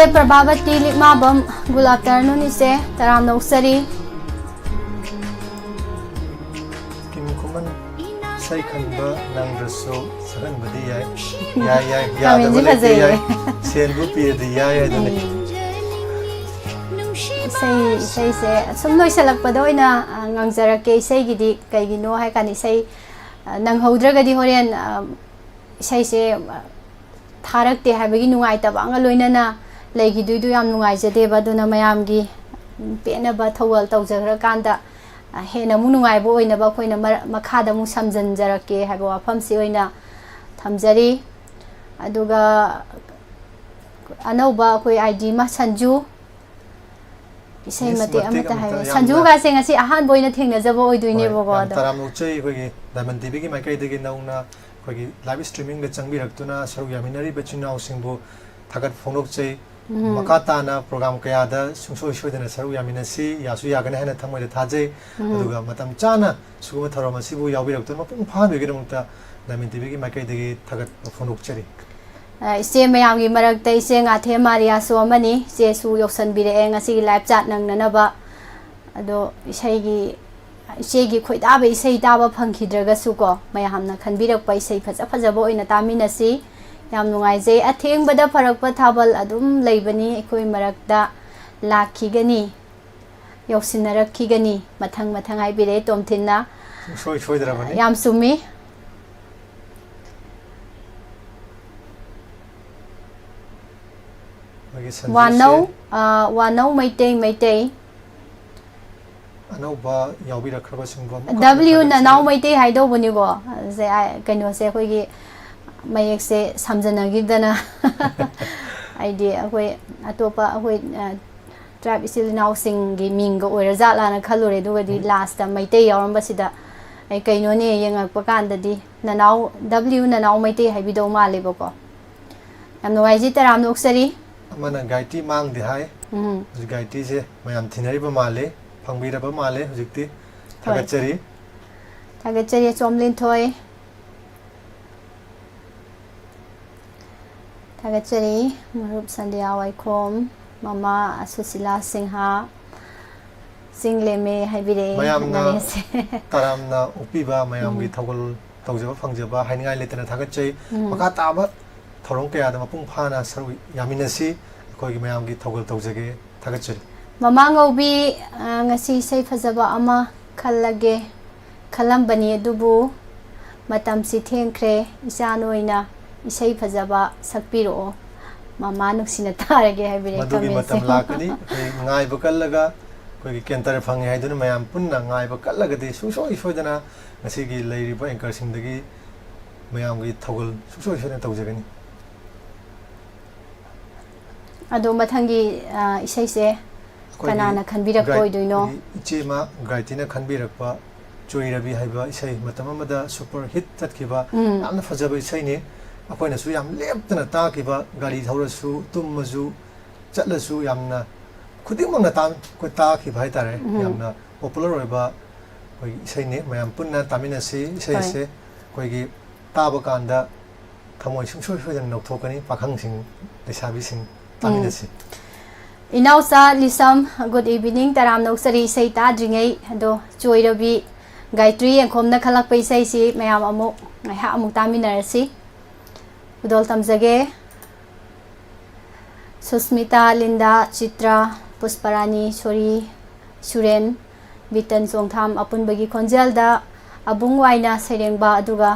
ꯄ꯭ꯔꯚꯥꯕꯇꯤ ꯂꯤꯛꯃꯥꯕꯝ, good afternoon ꯏꯆꯦ, ꯇꯔꯥꯝꯅ ꯑꯣꯛꯆꯔꯤ꯫ ꯀꯤꯝ ꯈꯨꯃꯟ, ꯏꯁꯩ ꯈꯟꯕ ꯅꯪꯗ꯭ꯔꯁꯨ ꯁꯛꯍꯟꯕꯗꯤ ꯌꯥꯏ꯫ ꯌꯥꯏ, ꯌꯥꯏ, ꯌꯥꯗꯕ ꯀꯃꯦꯟꯁꯤ ꯂꯩꯇꯦ, ꯐꯖꯩꯌꯦ꯫ ꯌꯥꯏ꯫ ꯁꯦꯟꯕꯨ ꯄꯤꯔꯗꯤ ꯌꯥꯏ ꯍꯥꯏꯗꯨꯅꯤ꯫ ꯎꯝ꯫ ꯏꯁꯩ, ꯏꯁꯩꯁꯦ ꯁꯨꯝ ꯂꯣꯏꯁꯤꯜꯂꯛꯄꯗ ꯑꯣꯏꯅ, ꯑ, ꯉꯪꯖꯔꯛꯀꯦ ꯏꯁꯩꯒꯤꯗꯤ꯫ ꯀꯩꯒꯤꯅꯣ ꯍꯥꯏ ꯀꯥꯟꯗ ꯏꯁꯩ, ꯑ, ꯅꯪꯍꯧꯗ꯭ꯔꯒꯗꯤ ꯍꯣꯔꯦꯟ, ꯑ, ꯏꯁꯩꯁꯦ, ꯑ, ꯊꯥꯔꯛꯇꯦ ꯍꯥꯏꯕꯒꯤ ꯅꯨꯡꯉꯥꯏꯇꯕ ꯑꯃꯒ ꯂꯣꯏꯅꯅ ꯂꯩꯈꯤꯗꯣꯏꯗꯨ ꯌꯥꯝ ꯅꯨꯡꯉꯥꯏꯖꯗꯦꯕ꯫ ꯑꯗꯨꯅ ꯃꯌꯥꯝꯒꯤ ꯄꯦꯟꯅꯕ ꯊꯧꯒꯜ ꯇꯧꯖꯈ꯭ꯔꯀꯥꯟꯗ, ꯑ, ꯍꯦꯟꯅ ꯑꯃꯨꯛ ꯅꯨꯡꯉꯥꯏꯕ ꯑꯣꯏꯅꯕ ꯑꯩꯈꯣꯏꯅ ꯃꯔ-, ꯃꯈꯥꯗ ꯑꯃꯨꯛ ꯁꯝꯖꯤꯟꯖꯔꯛꯀꯦ ꯍꯥꯏꯕ ꯋꯥꯐꯝꯁꯤ ꯑꯣꯏꯅ ꯊꯝꯖꯔꯤ꯫ ꯑꯗꯨꯒ ꯑꯅꯧꯕ ꯑꯩꯈꯣꯏ ꯑꯥꯏ ꯗꯤ ꯑꯃ, ꯁꯟꯖꯨ, ꯏꯁꯩ ꯃꯤꯁ ꯃꯇꯦꯛ ꯃꯇꯦꯛ ꯑꯃꯠꯇ ꯑꯃꯠꯇ ꯍꯥꯏꯕ꯫ ꯌꯥꯝꯅ ꯁꯟꯖꯨꯒꯥꯁꯦ ꯉꯁꯤ ꯑꯍꯥꯟꯕ ꯑꯣꯏꯅ ꯊꯦꯡꯅꯖꯕ ꯍꯣꯏ, ꯑꯣꯏꯗꯣꯏꯅꯦꯕꯀꯣ꯫ ꯌꯥꯝ ꯑꯗꯣ ꯇꯔꯥꯝꯅ ꯑꯣꯛꯆꯩ꯫ ꯑꯩꯈꯣꯏꯒꯤ ꯗꯥꯏꯃꯟ ꯇꯤꯚꯤꯒꯤ ꯃꯥꯏꯀꯩꯗꯒꯤ ꯅꯧꯅ ꯑꯩꯈꯣꯏꯒꯤ ꯂꯥꯏꯚ ꯁ꯭ꯇ꯭ꯔꯤꯃꯤꯡꯗ ꯆꯪꯕꯤꯔꯛꯇꯨꯅ ꯁꯔꯨꯛ ꯌꯥꯃꯤꯟꯅꯔꯤꯕ ꯏꯆꯤꯟ ꯏꯅꯥꯎꯁꯤꯡꯕꯨ ꯊꯥꯒꯠ ꯐꯣꯡꯗꯣꯛꯆꯩ꯫ ꯎꯝ꯫ ꯃꯈꯥ ꯇꯥꯅ ꯄ꯭ꯔꯣꯒ꯭ꯔꯥꯝ ꯀꯌꯥꯗ ꯁꯨꯡꯁꯣꯏ ꯁꯣꯏꯗꯅ ꯁꯔꯨꯛ ꯌꯥꯃꯤꯟꯅꯁꯤ, ꯌꯥꯁꯨ ꯌꯥꯒꯅꯤ ꯍꯥꯏꯅ ꯊꯃꯣꯏꯗ ꯊꯥꯖꯩ꯫ ꯎꯝ꯫ ꯑꯗꯨꯒ ꯃꯇꯝ ꯆꯥꯅ ꯁꯤꯒꯨꯝꯕ ꯊꯧꯔꯝ ꯑꯁꯤꯕꯨ ꯌꯥꯎꯕꯤꯔꯛꯇꯨꯅ ꯃꯄꯨꯡ ꯐꯥꯍꯟꯕꯤꯕꯒꯤꯗꯃꯛꯇ ꯗꯥꯏꯃꯟ ꯇꯤꯚꯤꯒꯤ ꯃꯥꯏꯀꯩꯗꯒꯤ ꯊꯥꯒꯠꯄ ꯐꯣꯡꯗꯣꯛꯆꯔꯤ꯫ ꯑ, ꯏꯆꯦ ꯃꯌꯥꯝꯒꯤ ꯃꯔꯛꯇ ꯏꯆꯦ ꯉꯥꯊꯦꯝ ꯃꯥꯔꯤꯌꯥꯁꯨ ꯑꯃꯅꯤ꯫ ꯏꯆꯦꯁꯨ ꯌꯧꯁꯟꯕꯤꯔꯛꯑꯦ ꯉꯁꯤꯒꯤ ꯂꯥꯏꯚ ꯆꯥꯠ ꯅꯪꯅꯅꯕ꯫ ꯑꯗꯣ ꯏꯁꯩꯒꯤ, ꯏꯆꯦꯒꯤ ꯈꯣꯏꯗꯥꯕ ꯏꯁꯩ ꯇꯥꯕ ꯐꯪꯈꯤꯗ꯭ꯔꯒꯁꯨꯀꯣ, ꯃꯌꯥꯝꯅ ꯈꯟꯕꯤꯔꯛꯄ ꯏꯁꯩ ꯐꯖ ꯐꯖꯕ ꯑꯣꯏꯅ ꯇꯥꯃꯤꯟꯅꯁꯤ꯫ ꯌꯥꯝ ꯅꯨꯡꯉꯥꯏꯖꯩ꯫ ꯑꯊꯦꯡꯕꯗ ꯐꯔꯛꯄ ꯊꯥꯕꯜ ꯑꯗꯨꯝ ꯂꯩꯕꯅꯤ ꯑꯩꯈꯣꯏ ꯃꯔꯛꯇ, ꯂꯥꯛꯈꯤꯒꯅꯤ, ꯌꯧꯁꯤꯟꯅꯔꯛꯈꯤꯒꯅꯤ, ꯃꯊꯪ ꯃꯊꯪ ꯍꯥꯏꯕꯤꯔꯛꯑꯦ ꯇꯣꯝꯊꯤꯟꯅ꯫ ꯁꯨꯡꯁꯣꯏ ꯁꯣꯏꯗ꯭ꯔꯕꯅꯤ꯫ ꯌꯥꯝ ꯆꯨꯝꯃꯤ꯫ ꯑꯩꯈꯣꯏꯒꯤ ꯁꯟꯖꯨꯁꯦ ꯋꯥꯅꯧ, ꯑ, ꯋꯥꯅꯧ ꯃꯩꯇꯩ, ꯃꯩꯇꯩ꯫ ꯑꯅꯧꯕ ꯌꯥꯎꯕꯤꯔꯛꯈ꯭ꯔꯕꯁꯤꯡꯕꯨ ꯑꯃꯨꯛ ꯍꯟꯅ ꯗꯕ꯭ꯂꯤꯌꯨ ꯊꯥꯒꯠꯆꯔꯤ꯫ ꯅꯅꯥꯎ ꯃꯩꯇꯩ ꯍꯥꯏꯗꯧꯕꯅꯤꯀꯣ꯫ ꯁꯦ, ꯑ, ꯀꯩꯅꯣꯁꯦ ꯑꯩꯈꯣꯏꯒꯤ ꯃꯌꯦꯛꯁꯦ ꯁꯝꯖꯟꯅꯈꯤꯗꯅ꯫ ꯍꯥꯏꯗꯤ ꯑꯩꯈꯣꯏ ꯑꯇꯣꯞꯄ ꯑꯩꯈꯣꯏ, ꯑ, ꯇ꯭ꯔꯥꯏꯕ ꯏꯆꯤꯜ ꯏꯅꯥꯎꯁꯤꯡꯒꯤ ꯃꯤꯡꯒ ꯑꯣꯏꯔꯖꯥꯠꯂꯥꯅ ꯈꯜꯂꯨꯔꯦ꯫ ꯑꯗꯨꯒꯗꯤ ꯎꯝ꯫ ꯂꯥꯁꯇ ꯃꯩꯇꯩ ꯌꯥꯎꯔꯝꯕꯁꯤꯗ ꯑꯩ ꯀꯩꯅꯣꯅꯦ ꯌꯦꯡꯉꯛꯄ ꯀꯥꯟꯗꯗꯤ ꯅꯅꯥꯎ, ꯗꯕ꯭ꯂꯤꯌꯨ ꯅꯅꯥꯎ ꯃꯩꯇꯩ ꯍꯥꯏꯕꯤꯗꯧ ꯃꯥꯜꯂꯦꯕꯀꯣ꯫ ꯌꯥꯝ ꯅꯨꯡꯉꯥꯏꯖꯩ, ꯇꯔꯥꯝꯅ ꯑꯣꯛꯆꯔꯤ꯫ ꯑꯃꯅ ꯒꯥꯏꯇꯤ ꯃꯥꯡꯗꯦ ꯍꯥꯏ꯫ ꯎꯝ꯫ ꯍꯧꯖꯤꯛ ꯒꯥꯏꯇꯤꯁꯦ ꯃꯌꯥꯝ ꯊꯤꯅꯔꯤꯕ ꯃꯥꯜꯂꯦ, ꯐꯪꯕꯤꯔꯕ ꯃꯥꯜꯂꯦ ꯍꯧꯖꯤꯛꯇꯤ꯫ ꯍꯣꯏ꯫ ꯊꯥꯒꯠꯆꯔꯤ꯫ ꯊꯥꯒꯠꯆꯔꯤ, ꯑꯆꯣꯝ ꯂꯤꯟꯊꯣꯏ꯫ ꯊꯥꯒꯠꯆꯔꯤ꯫ ꯃꯔꯨꯞ ꯁꯟꯙ꯭ꯌꯥ ꯋꯥꯏꯈꯣꯝ, ꯃꯃꯥ ꯁꯨꯁꯤꯂꯥ ꯁꯤꯡꯍ, ꯆꯤꯡꯂꯦꯝꯃꯦ ꯍꯥꯏꯕꯤꯔꯛꯑꯦ꯫ ꯃꯌꯥꯝꯅ ꯅꯔꯦꯁꯁꯦ꯫ ꯇꯔꯥꯝꯅ ꯑꯣꯛꯄꯤꯕ, ꯃꯌꯥꯝꯒꯤ ꯎꯝ꯫ ꯊꯧꯒꯜ ꯇꯧꯖꯕ ꯐꯪꯖꯕ ꯍꯥꯏꯅꯤꯡꯉꯥꯏ ꯂꯩꯇꯅ ꯊꯥꯒꯠꯆꯩ꯫ ꯎꯝ꯫ ꯃꯈꯥ ꯇꯥꯕ ꯊꯧꯔꯝ ꯀꯌꯥꯗ ꯃꯄꯨꯡ ꯐꯥꯅ ꯁꯔꯨꯛ ꯌꯥꯃꯤꯟꯅꯁꯤ꯫ ꯑꯩꯈꯣꯏꯒꯤ ꯃꯌꯥꯝꯒꯤ ꯊꯧꯒꯜ ꯇꯧꯖꯒꯦ꯫ ꯊꯥꯒꯠꯆꯔꯤ꯫ ꯃꯃꯥ ꯉꯧꯕꯤ, ꯑ, ꯉꯁꯤ ꯏꯁꯩ ꯐꯖꯕ ꯑꯃ ꯈꯜꯂꯒꯦ ꯈꯜꯂꯝꯕꯅꯤ, ꯑꯗꯨꯕꯨ ꯃꯇꯝꯁꯤ ꯊꯦꯡꯈ꯭ꯔꯦ꯫ ꯏꯆꯥ ꯅꯣꯏꯅ ꯏꯁꯩ ꯐꯖꯕ ꯁꯛꯄꯤꯔꯛꯑꯣ, ꯃꯃꯥ ꯅꯨꯡꯁꯤꯅ ꯇꯥꯔꯒꯦ ꯍꯥꯏꯕꯤꯔꯦ ꯃꯗꯨꯒꯤ ꯀꯃꯦꯟꯁꯦ꯫ ꯃꯇꯝ ꯂꯥꯛꯀꯅꯤ꯫ ꯑꯩꯈꯣꯏ ꯉꯥꯏꯕ ꯀꯜꯂꯒ, ꯑꯩꯈꯣꯏꯒꯤ ꯀꯦꯟꯇꯔ ꯐꯪꯉꯦ ꯍꯥꯏꯗꯨꯅ ꯃꯌꯥꯝ ꯄꯨꯟꯅ ꯉꯥꯏꯕ ꯀꯜꯂꯒꯗꯤ ꯁꯨꯡꯁꯣꯏ ꯁꯣꯏꯗꯅ ꯉꯁꯤꯒꯤ ꯂꯩꯔꯤꯕ ꯑꯦꯡꯀꯔꯁꯤꯡꯗꯒꯤ ꯃꯌꯥꯝꯒꯤ ꯊꯧꯒꯜ ꯁꯨꯡꯁꯣꯏ ꯁꯣꯏꯗꯅ ꯇꯧꯖꯒꯅꯤ꯫ ꯑꯗꯣ ꯃꯊꯪꯒꯤ, ꯑ, ꯏꯁꯩꯁꯦ ꯑꯩꯈꯣꯏꯒꯤ ꯀꯅꯥꯅ ꯈꯟꯕꯤꯔꯛꯄ ꯒ꯭ꯔꯥꯏ-, ꯑꯣꯏꯗꯣꯏꯅꯣ? ꯑꯩꯈꯣꯏꯒꯤ ꯏꯆꯦꯃ ꯒ꯭ꯔꯥꯏꯇꯤꯅ ꯈꯟꯕꯤꯔꯛꯄ ꯆꯣꯏꯔꯕꯤ ꯍꯥꯏꯕ ꯏꯁꯩ, ꯃꯇꯝ ꯑꯃꯗ ꯁꯨꯄꯔ ꯍꯤꯠ ꯆꯠꯈꯤꯕ ꯎꯝ꯫ ꯌꯥꯝꯅ ꯐꯖꯕ ꯏꯁꯩꯅꯤ꯫ ꯑꯩꯈꯣꯏꯅꯁꯨ ꯌꯥꯝ ꯂꯦꯞꯇꯅ ꯇꯥꯈꯤꯕ, ꯒꯥꯔꯤ ꯊꯧꯔꯁꯨ, ꯇꯨꯝꯃꯁꯨ, ꯆꯠꯂꯁꯨ ꯌꯥꯝꯅ ꯈꯨꯗꯤꯡꯃꯛꯅ ꯇꯥ-, ꯑꯩꯈꯣꯏ ꯇꯥꯈꯤꯕ ꯍꯥꯏꯇꯥꯔꯦ꯫ ꯎꯝ꯫ ꯌꯥꯝꯅ ꯄꯣꯄꯨꯂꯔ ꯑꯣꯏꯕ ꯑꯩꯈꯣꯏꯒꯤ ꯏꯁꯩꯅꯤ꯫ ꯃꯌꯥꯝ ꯄꯨꯟꯅ ꯇꯥꯃꯤꯟꯅꯁꯤ꯫ ꯏꯁꯩ ꯍꯣꯏ꯫ ꯑꯁꯦ ꯑꯩꯈꯣꯏꯒꯤ ꯇꯥꯕ ꯀꯥꯟꯗ ꯊꯃꯣꯏ ꯁꯨꯡꯁꯣꯏ ꯁꯣꯏꯗꯅ ꯅꯧꯊꯣꯛꯀꯅꯤ꯫ ꯄꯥꯈꯪꯁꯤꯡ, ꯂꯩꯁꯥꯕꯤꯁꯤꯡ ꯎꯝ꯫ ꯇꯥꯃꯤꯟꯅꯁꯤ꯫ ꯏꯅꯥꯎꯆꯥ ꯂꯤꯁꯝ, good evening, ꯇꯔꯥꯝꯅ ꯑꯣꯛꯆꯔꯤ ꯏꯁꯩ ꯇꯥꯗ꯭ꯔꯤꯉꯩ꯫ ꯑꯗꯣ ꯆꯣꯏꯔꯕꯤ ꯒꯥꯌꯇ꯭ꯔꯤ ꯌꯦꯡꯈꯣꯝꯅ ꯈꯜꯂꯛꯄ ꯏꯁꯩꯁꯤ ꯃꯌꯥꯝ ꯑꯃꯨꯛ ꯉꯥꯏꯍꯥꯛ ꯑꯃꯨꯛ ꯇꯥꯃꯤꯟꯅꯔꯁꯤ꯫ ꯈꯨꯗꯣꯜ ꯇꯝꯖꯒꯦ꯫ ꯁꯨꯁꯃꯤꯇꯥ, ꯂꯤꯟꯗꯥ, ꯆꯤꯇ꯭ꯔꯥ, ꯄꯨꯁꯄꯔꯥꯅꯤ, ꯁꯣꯔꯤ, ꯁꯨꯔꯦꯟ, ꯕꯤꯇꯟ ꯆꯣꯡꯊꯥꯝ ꯑꯄꯨꯟꯕꯒꯤ ꯈꯣꯟꯖꯦꯜꯗ ꯑꯕꯨꯡ ꯋꯥꯏꯅ ꯁꯩꯔꯦꯡꯕ, ꯑꯗꯨꯒ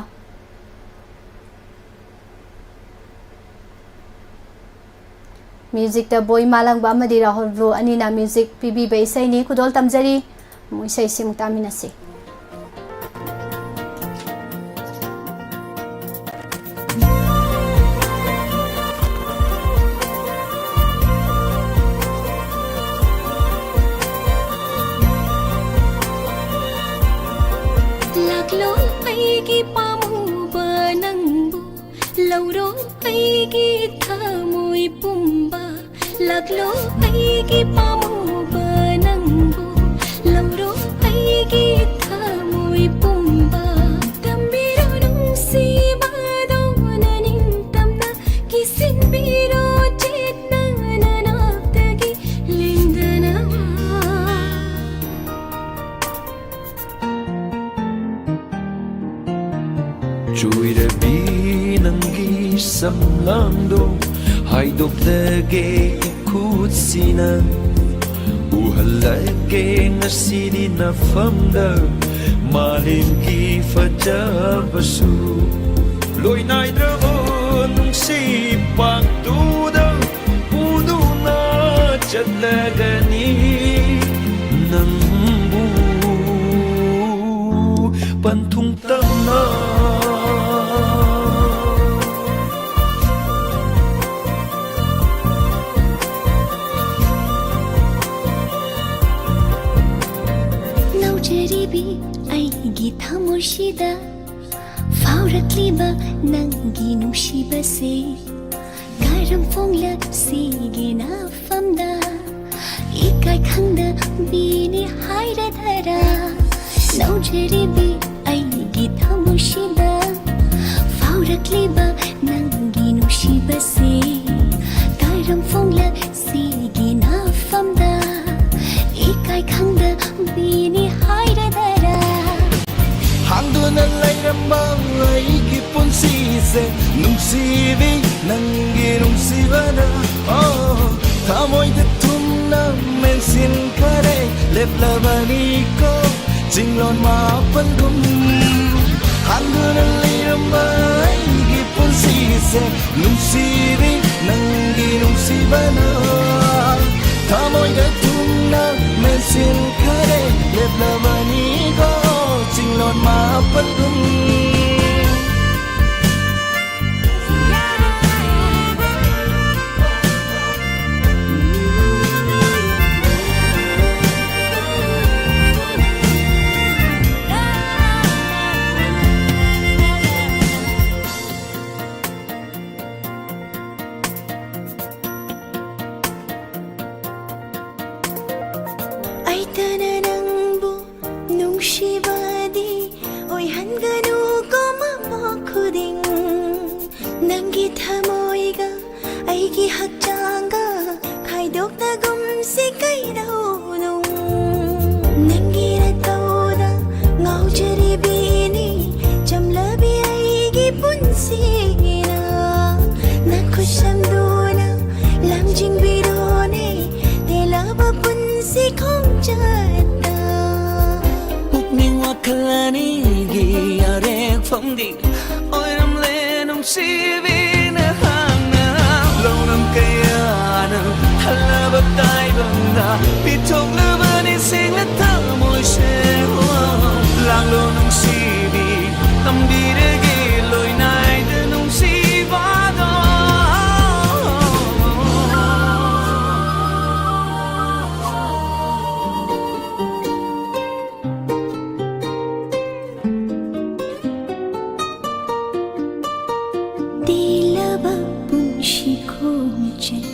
ꯃ꯭ꯌꯨꯖꯤꯛꯇ ꯕꯣꯏ ꯃꯥꯂꯪꯕ ꯑꯃꯗꯤ ꯔꯥꯍꯨꯜ ꯕ꯭ꯔꯨ ꯑꯅꯤꯅ ꯃ꯭ꯌꯨꯖꯤꯛ ꯄꯤꯕꯤꯕ ꯏꯁꯩꯅꯤ꯫ ꯈꯨꯗꯣꯜ ꯇꯝꯖꯔꯤ꯫ ꯑꯃꯨꯛ ꯏꯁꯩꯁꯤꯃꯨꯛ ꯇꯥꯃꯤꯟꯅꯁꯤ꯫ ꯂꯥꯛꯂꯣ ꯑꯩꯒꯤ ꯄꯥꯝꯃꯨꯕ ꯅꯪꯕꯨ, ꯂꯧꯔꯣ ꯑꯩꯒꯤ ꯊꯃꯣꯏ ꯄꯨꯝꯕ, ꯂꯥꯛꯂꯣ ꯑꯩꯒꯤ ꯄꯥꯝꯃꯨꯕ ꯅꯪꯕꯨ, ꯂꯧꯔꯣ ꯑꯩꯒꯤ ꯊꯃꯣꯏ ꯄꯨꯝꯕ꯫ ꯇꯝꯕꯤꯔꯣ ꯅꯨꯡꯁꯤꯕꯗꯣ ꯅꯅꯤꯡꯇꯝꯅ ꯀꯤꯁꯤꯟ ꯂꯣꯏꯔꯕꯤ, ꯅꯪꯒꯤ ꯁꯝꯂꯥꯡꯗꯣ ꯍꯥꯏꯗꯣꯛꯂꯒꯦ ꯏꯈꯨꯠꯁꯤꯅ, ꯎꯍꯜꯂꯒꯦ ꯉꯁꯤꯗꯤ ꯅꯐꯝꯗ ꯃꯥꯂꯦꯝꯒꯤ ꯐꯖꯕꯁꯨ꯫ ꯂꯣꯏꯅꯥꯏꯗ꯭ꯔꯕ ꯅꯨꯡꯁꯤ ꯄꯥꯛꯇꯨꯗ ꯄꯨꯗꯨꯅ ꯆꯠꯂꯒꯅꯤ ꯅꯪꯕꯨ ꯄꯟꯊꯨꯡ ꯇꯝꯅ꯫ ꯅꯧꯖꯔꯤꯕꯤ ꯑꯩꯒꯤ ꯊꯃꯣꯏꯁꯤꯗ ꯐꯥꯎꯔꯛꯂꯤꯕ ꯅꯪꯒꯤ ꯅꯨꯡꯁꯤꯕꯁꯦ, ꯀꯔꯝ ꯐꯣꯡꯂꯛꯁꯤꯒꯦ ꯅꯐꯝꯗ? ꯏꯀꯥꯏ ꯈꯪꯗꯕꯤꯅꯤ ꯍꯥꯏꯔꯗꯔꯥ? ꯅꯧꯖꯔꯤꯕꯤ ꯑꯩꯒꯤ ꯊꯃꯣꯏꯁꯤꯗ ꯐꯥꯎꯔꯛꯂꯤꯕ ꯅꯪꯒꯤ ꯅꯨꯡꯁꯤꯕꯁꯦ, ꯀꯔꯝ ꯐꯣꯡꯂꯛꯁꯤꯒꯦ ꯅꯐꯝꯗ? ꯏꯀꯥꯏ ꯈꯪꯗꯕꯤꯅꯤ ꯍꯥꯏꯔꯗꯔꯥ? ꯍꯥꯡꯗꯨꯅ ꯂꯩꯔꯝꯕ ꯑꯩꯒꯤ ꯄꯨꯟꯁꯤꯁꯦ, ꯅꯨꯡꯁꯤꯕꯤ ꯅꯪꯒꯤ ꯅꯨꯡꯁꯤꯕꯅ, ꯑꯣ, ꯊꯃꯣꯏꯗ ꯊꯨꯝꯅ ꯃꯦꯟꯁꯤꯟꯈꯔꯦ꯫ ꯂꯦꯞꯂꯕꯅꯤꯀꯣ ꯆꯤꯡꯂꯣꯟ ꯃꯥꯄꯜꯒꯨꯝ꯫ ꯍꯥꯡꯗꯨꯅ ꯂꯩꯔꯝꯕ ꯑꯩꯒꯤ ꯄꯨꯟꯁꯤꯁꯦ, ꯅꯨꯡꯁꯤꯕꯤ ꯅꯪꯒꯤ ꯅꯨꯡꯁꯤꯕꯅ ꯊꯃꯣꯏꯗ ꯊꯨꯝꯅ ꯃꯦꯟꯁꯤꯟꯈꯔꯦ꯫ ꯂꯦꯞꯂꯕꯅꯤꯀꯣ ꯆꯤꯡꯂꯣꯟ ꯃꯥꯄꯜꯒꯨꯝ꯫ ꯑꯩꯇꯅ ꯅꯪꯕꯨ ꯁꯤ ꯈꯣꯡꯆꯠꯇ ꯄꯨꯛꯅꯤꯡ ꯋꯥꯈꯜ ꯑꯅꯤꯒꯤ ꯑꯔꯦꯞꯐꯝꯗꯤ ꯑꯣꯏꯔꯝꯂꯦ ꯅꯨꯡꯁꯤꯕꯤ ꯅꯍꯥꯛꯅ꯫ ꯂꯧꯅꯝ ꯀꯌꯥꯅ ꯊꯜꯂꯕ ꯇꯥꯏꯕꯪꯗ ꯄꯤꯊꯣꯛꯂꯕꯅꯤ ꯁꯦꯡꯂ ꯊꯃꯣꯏꯁꯦ꯫ ꯂꯥꯡꯂꯣ ꯅꯨꯡꯁꯤꯕꯤ, ꯇꯝꯕꯤꯔꯒꯦ ꯂꯣꯏꯅꯥꯏꯗ ꯅꯨꯡꯁꯤꯕꯗꯣ꯫ ꯇꯦꯜꯂꯕ ꯄꯨꯟꯁꯤ ꯈꯣꯡꯆꯠꯁꯤꯗ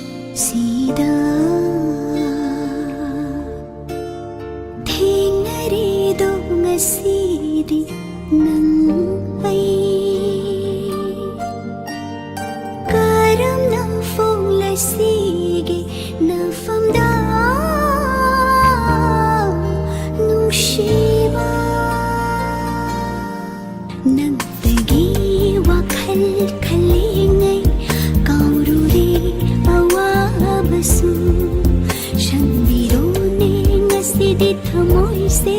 ꯊꯦꯡꯅꯔꯦꯗꯣ ꯉꯁꯤꯗꯤ ꯅꯪ ꯑꯩ꯫ ꯀꯔꯝꯅ ꯐꯣꯡꯂꯁꯤꯒꯦ ꯅꯐꯝꯗ ꯅꯨꯡꯁꯤꯕ? ꯅꯪꯇꯒꯤ ꯋꯥꯈꯜ ꯈꯜꯂꯤꯉꯩ ꯀꯥꯎꯔꯨꯔꯦ ꯑꯋꯥꯕꯁꯨ꯫ ꯁꯪꯕꯤꯔꯣꯅꯦ ꯉꯁꯤꯗꯤ ꯊꯃꯣꯏꯁꯦ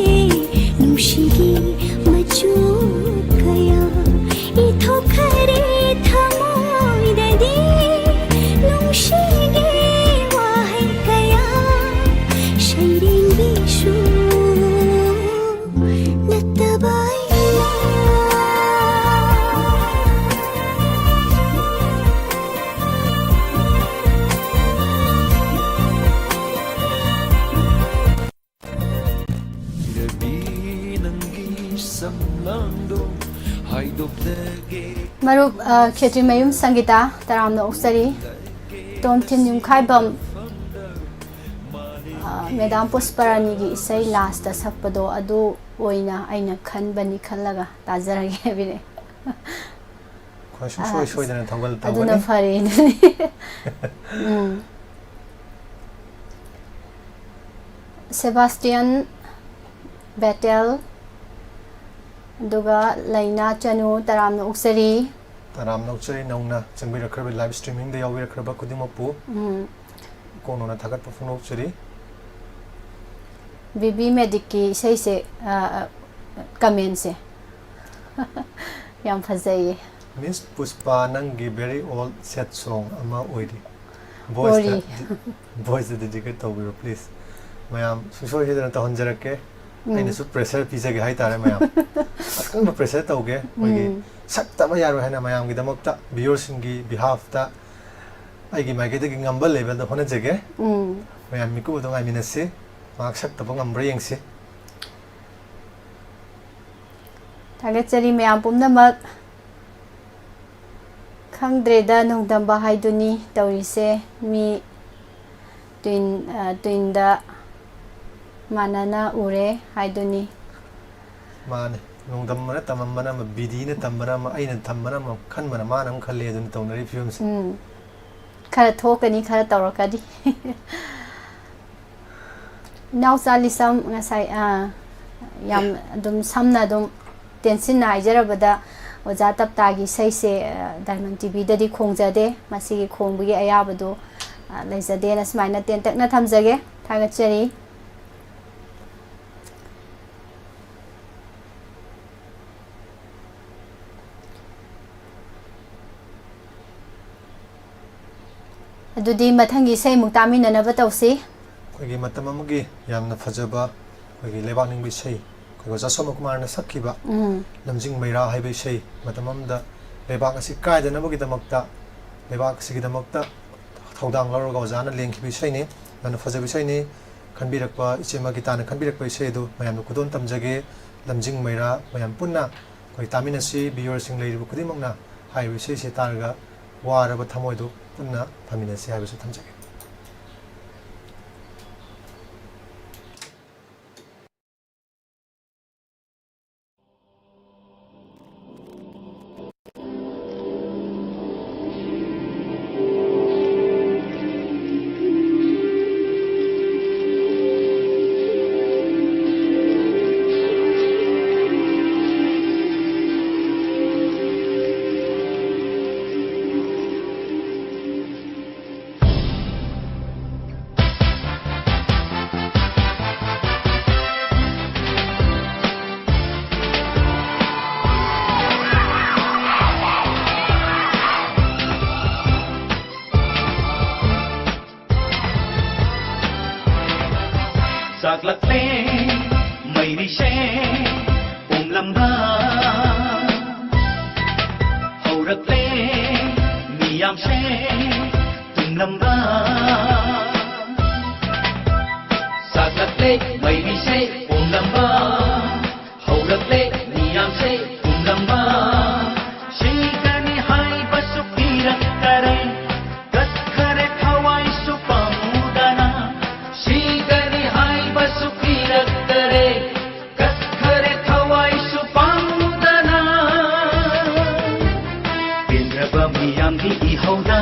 ꯅꯨꯡꯁꯤꯒꯤ ꯃꯆꯨ ꯀꯌꯥ ꯏꯊꯣꯛꯈꯔꯦ ꯊꯃꯣꯏꯗꯗꯤ꯫ ꯅꯨꯡꯁꯤꯒꯤ ꯋꯥꯍꯩ ꯀꯌꯥ ꯁꯩꯔꯦꯡꯒꯤꯁꯨ ꯅꯠꯇꯕ ꯑꯩꯅ꯫ ꯅꯪꯒꯤ ꯁꯝꯂꯥꯡꯗꯣ ꯍꯥꯏꯗꯣꯛꯂꯒꯦ꯫ ꯃꯔꯨꯞ, ꯑ, ꯈꯦꯇ꯭ꯔꯤꯃꯌꯨꯝ ꯁꯪꯒꯤꯇꯥ, ꯇꯔꯥꯝꯅ ꯑꯣꯛꯆꯔꯤ꯫ ꯇꯣꯝꯊꯤꯟ ꯌꯨꯝꯈꯥꯏꯕꯝ, ꯑ, ꯃꯦꯗꯥꯝ ꯄꯨꯁꯄꯔꯥꯅꯤꯒꯤ ꯏꯁꯩ ꯂꯥꯁꯇ ꯁꯛꯄꯗꯣ ꯑꯗꯨ ꯑꯣꯏꯅ ꯑꯩꯅ ꯈꯟꯕꯅꯤ ꯈꯜꯂꯒ ꯇꯥꯖꯔꯒꯦ ꯍꯥꯏꯕꯤꯔꯛꯑꯦ꯫ ꯈ꯭ꯋꯥꯏ ꯁꯨꯡꯁꯣꯏ ꯑ, ꯁꯣꯏꯗꯅ ꯊꯧꯒꯜ ꯑꯗꯨꯅ ꯇꯧꯒꯅꯤ꯫ ꯐꯔꯦ, ꯑꯗꯨꯅꯤ꯫ ꯎꯝ꯫ ꯁꯦꯕꯥꯁꯇꯤꯌꯟ ꯕꯦꯇꯦꯜ, ꯑꯗꯨꯒ ꯂꯩꯅꯥ ꯆꯅꯨ, ꯇꯔꯥꯝꯅ ꯑꯣꯛꯆꯔꯤ꯫ ꯇꯔꯥꯝꯅ ꯑꯣꯛꯆꯔꯤ ꯅꯧꯅ ꯆꯪꯕꯤꯔꯛꯈ꯭ꯔꯕ live streamingꯗ ꯌꯥꯎꯕꯤꯔꯛꯈ꯭ꯔꯕ ꯈꯨꯗꯤꯡꯃꯛꯄꯨ꯫ ꯎꯝ꯫ ꯀꯣꯡꯅꯣꯟꯅ ꯊꯥꯒꯠꯄ ꯐꯣꯡꯗꯣꯛꯆꯔꯤ꯫ ꯕꯤꯕꯤ ꯃꯦꯗꯤꯛꯀꯤ ꯏꯁꯩꯁꯦ, ꯀꯃꯦꯟꯁꯦ ꯌꯥꯝ ꯐꯖꯩꯌꯦ꯫ Miss Pushpa, ꯅꯪꯒꯤ very old sad song ꯑꯃ ꯑꯣꯏꯔꯤ꯫ ꯑꯣꯏꯔꯤ꯫ Voiceꯇ dedicate ꯇꯧꯕꯤꯔꯣ please꯫ ꯃꯌꯥꯝ ꯁꯨꯡꯁꯣꯏ ꯁꯣꯏꯗꯅ ꯇꯧꯍꯟꯖꯔꯛꯀꯦ꯫ ꯑꯩꯅꯁꯨ pressure ꯄꯤꯖꯒꯦ ꯍꯥꯏꯇꯥꯔꯦ ꯃꯌꯥꯝ꯫ ꯑꯀꯟꯕ pressure ꯇꯧꯒꯦ꯫ ꯑꯩꯈꯣꯏꯒꯤ ꯁꯛꯇꯕ ꯌꯥꯔꯣꯏ ꯍꯥꯏꯅ ꯃꯌꯥꯝꯒꯤꯗꯃꯛꯇ, viewerꯁꯤꯡꯒꯤ behalfꯇ ꯑꯩꯒꯤ ꯃꯥꯏꯀꯩꯗꯒꯤ ꯉꯝꯕ levelꯗ ꯍꯣꯠꯅꯖꯒꯦ꯫ ꯃꯌꯥꯝ ꯃꯤꯀꯨꯞ ꯑꯗꯨ ꯉꯥꯏꯃꯤꯟꯅꯁꯤ꯫ ꯃꯍꯥꯛ ꯁꯛꯇꯕ ꯉꯝꯕ꯭ꯔꯥ ꯌꯦꯡꯁꯤ꯫ ꯊꯥꯒꯠꯆꯔꯤ ꯃꯌꯥꯝ ꯄꯨꯝꯅꯃꯛ꯫ ꯈꯪꯗ꯭ꯔꯦꯗ ꯅꯣꯡꯗꯝꯕ ꯍꯥꯏꯗꯨꯅꯤ ꯇꯧꯔꯤꯁꯦ꯫ ꯃꯤ twin, ꯑ, twinꯗ ꯃꯥꯟꯅꯅ ꯎꯔꯦ ꯍꯥꯏꯗꯨꯅꯤ꯫ ꯃꯥꯅꯦ꯫ ꯅꯣꯡꯗꯝꯕꯅ ꯇꯝꯃꯝꯕꯅ ꯑꯃ, ꯕꯤꯗꯤꯅ ꯇꯝꯕꯅ ꯑꯃ, ꯑꯩꯅ ꯇꯝꯕꯅ ꯑꯃ, ꯈꯟꯕꯅ ꯃꯥꯅ ꯑꯃ ꯈꯜꯂꯦ ꯑꯗꯨꯅꯤ ꯇꯧꯅꯔꯤ ꯐꯤꯕꯝꯁꯦ꯫ ꯎꯝ꯫ ꯈꯔ ꯊꯣꯛꯀꯅꯤ, ꯈꯔ ꯇꯧꯔꯛꯀꯅꯤ꯫ ꯏꯅꯥꯎꯆꯥ ꯂꯤꯁꯝ ꯉꯁꯥꯏ, ꯑꯥ, ꯌꯥꯝ ꯑꯗꯨꯝ ꯁꯝꯅ ꯑꯗꯨꯝ ꯇꯦꯟꯁꯤꯟꯅ ꯍꯥꯏꯖꯔꯕꯗ, ꯑꯣꯖꯥ ꯇꯞꯇꯥꯒꯤ ꯏꯁꯩꯁꯦ, ꯑ, Diamond TVꯗꯗꯤ ꯈꯣꯡꯖꯗꯦ꯫ ꯃꯁꯤꯒꯤ ꯈꯣꯡꯕꯒꯤ ꯑꯌꯥꯕꯗꯣ, ꯑ, ꯂꯩꯖꯗꯦꯅ ꯁꯨꯃꯥꯏꯅ ꯇꯦꯟꯇꯛꯅ ꯊꯝꯖꯒꯦ꯫ ꯊꯥꯒꯠꯆꯔꯤ꯫ ꯑꯗꯨꯗꯤ ꯃꯊꯪꯒꯤ ꯏꯁꯩ ꯑꯃꯨꯛ ꯇꯥꯃꯤꯟꯅꯅꯕ ꯇꯧꯁꯤ꯫ ꯑꯩꯈꯣꯏꯒꯤ ꯃꯇꯝ ꯑꯃꯒꯤ ꯌꯥꯝꯅ ꯐꯖꯕ ꯑꯩꯈꯣꯏꯒꯤ ꯂꯩꯕꯥꯛ ꯅꯤꯡꯕ ꯏꯁꯩ, ꯑꯩꯈꯣꯏ ꯑꯣꯖꯥ ꯁꯣꯃꯀꯨꯃꯥꯔꯅ ꯁꯛꯈꯤꯕ ꯎꯝ꯫ ꯂꯝꯖꯤꯡ ꯃꯩꯔꯥ ꯍꯥꯏꯕ ꯏꯁꯩ, ꯃꯇꯝ ꯑꯃꯗ ꯂꯩꯕꯥꯛ ꯑꯁꯤ ꯀꯥꯏꯗꯅꯕꯒꯤꯗꯃꯛꯇ, ꯂꯩꯕꯥꯛ ꯑꯁꯤꯒꯤꯗꯃꯛꯇ ꯊꯧꯗꯥꯡ ꯂꯧꯔꯒ ꯑꯣꯖꯥꯅ ꯂꯦꯡꯈꯤꯕ ꯏꯁꯩꯅꯤ꯫ ꯌꯥꯝꯅ ꯐꯖꯕ ꯏꯁꯩꯅꯤ꯫ ꯈꯟꯕꯤꯔꯛꯄ ꯏꯆꯦ ꯃꯒꯤꯇꯥꯅ ꯈꯟꯕꯤꯔꯛꯄ ꯏꯁꯩ ꯑꯗꯨ ꯃꯌꯥꯝꯗ ꯈꯨꯗꯣꯜ ꯇꯝꯖꯒꯦ꯫ ꯂꯝꯖꯤꯡ ꯃꯩꯔꯥ ꯃꯌꯥꯝ ꯄꯨꯟꯅ ꯑꯩꯈꯣꯏ ꯇꯥꯃꯤꯟꯅꯁꯤ꯫ Viewerꯁꯤꯡ ꯂꯩꯔꯤꯕ ꯈꯨꯗꯤꯡꯃꯛꯅ ꯍꯥꯏꯔꯤꯕ ꯏꯁꯩꯁꯤ ꯇꯥꯔꯒ ꯋꯥꯔꯕ ꯊꯃꯣꯏꯗꯨ ꯄꯨꯟꯅ ꯐꯃꯤꯟꯅꯁꯤ ꯍꯥꯏꯕꯁꯨ ꯊꯝꯖꯒꯦ꯫ ꯄꯣꯝꯂꯝꯕ ꯍꯧꯔꯛꯂꯦ ꯃꯤꯌꯥꯝꯁꯦ ꯇꯨꯝꯂꯝꯕ ꯁꯥꯠꯂꯛꯂꯦ ꯃꯩꯔꯤꯁꯦ ꯄꯣꯝꯂꯝꯕ ꯍꯧꯔꯛꯂꯦ ꯃꯤꯌꯥꯝꯁꯦ ꯇꯨꯝꯂꯝꯕ ꯁꯤꯒꯅꯤ ꯍꯥꯏꯕꯁꯨ ꯄꯤꯔꯛꯇꯔꯦ ꯀꯠꯈꯔꯦ ꯊꯋꯥꯏꯁꯨ ꯄꯥꯝꯃꯨꯗꯅ ꯁꯤꯒꯅꯤ ꯍꯥꯏꯕꯁꯨ ꯄꯤꯔꯛꯇꯔꯦ ꯀꯠꯈꯔꯦ ꯊꯋꯥꯏꯁꯨ ꯄꯥꯝꯃꯨꯗꯅ ꯄꯦꯟꯗ꯭ꯔꯕ ꯃꯤꯌꯥꯝꯒꯤ ꯏꯍꯧꯗ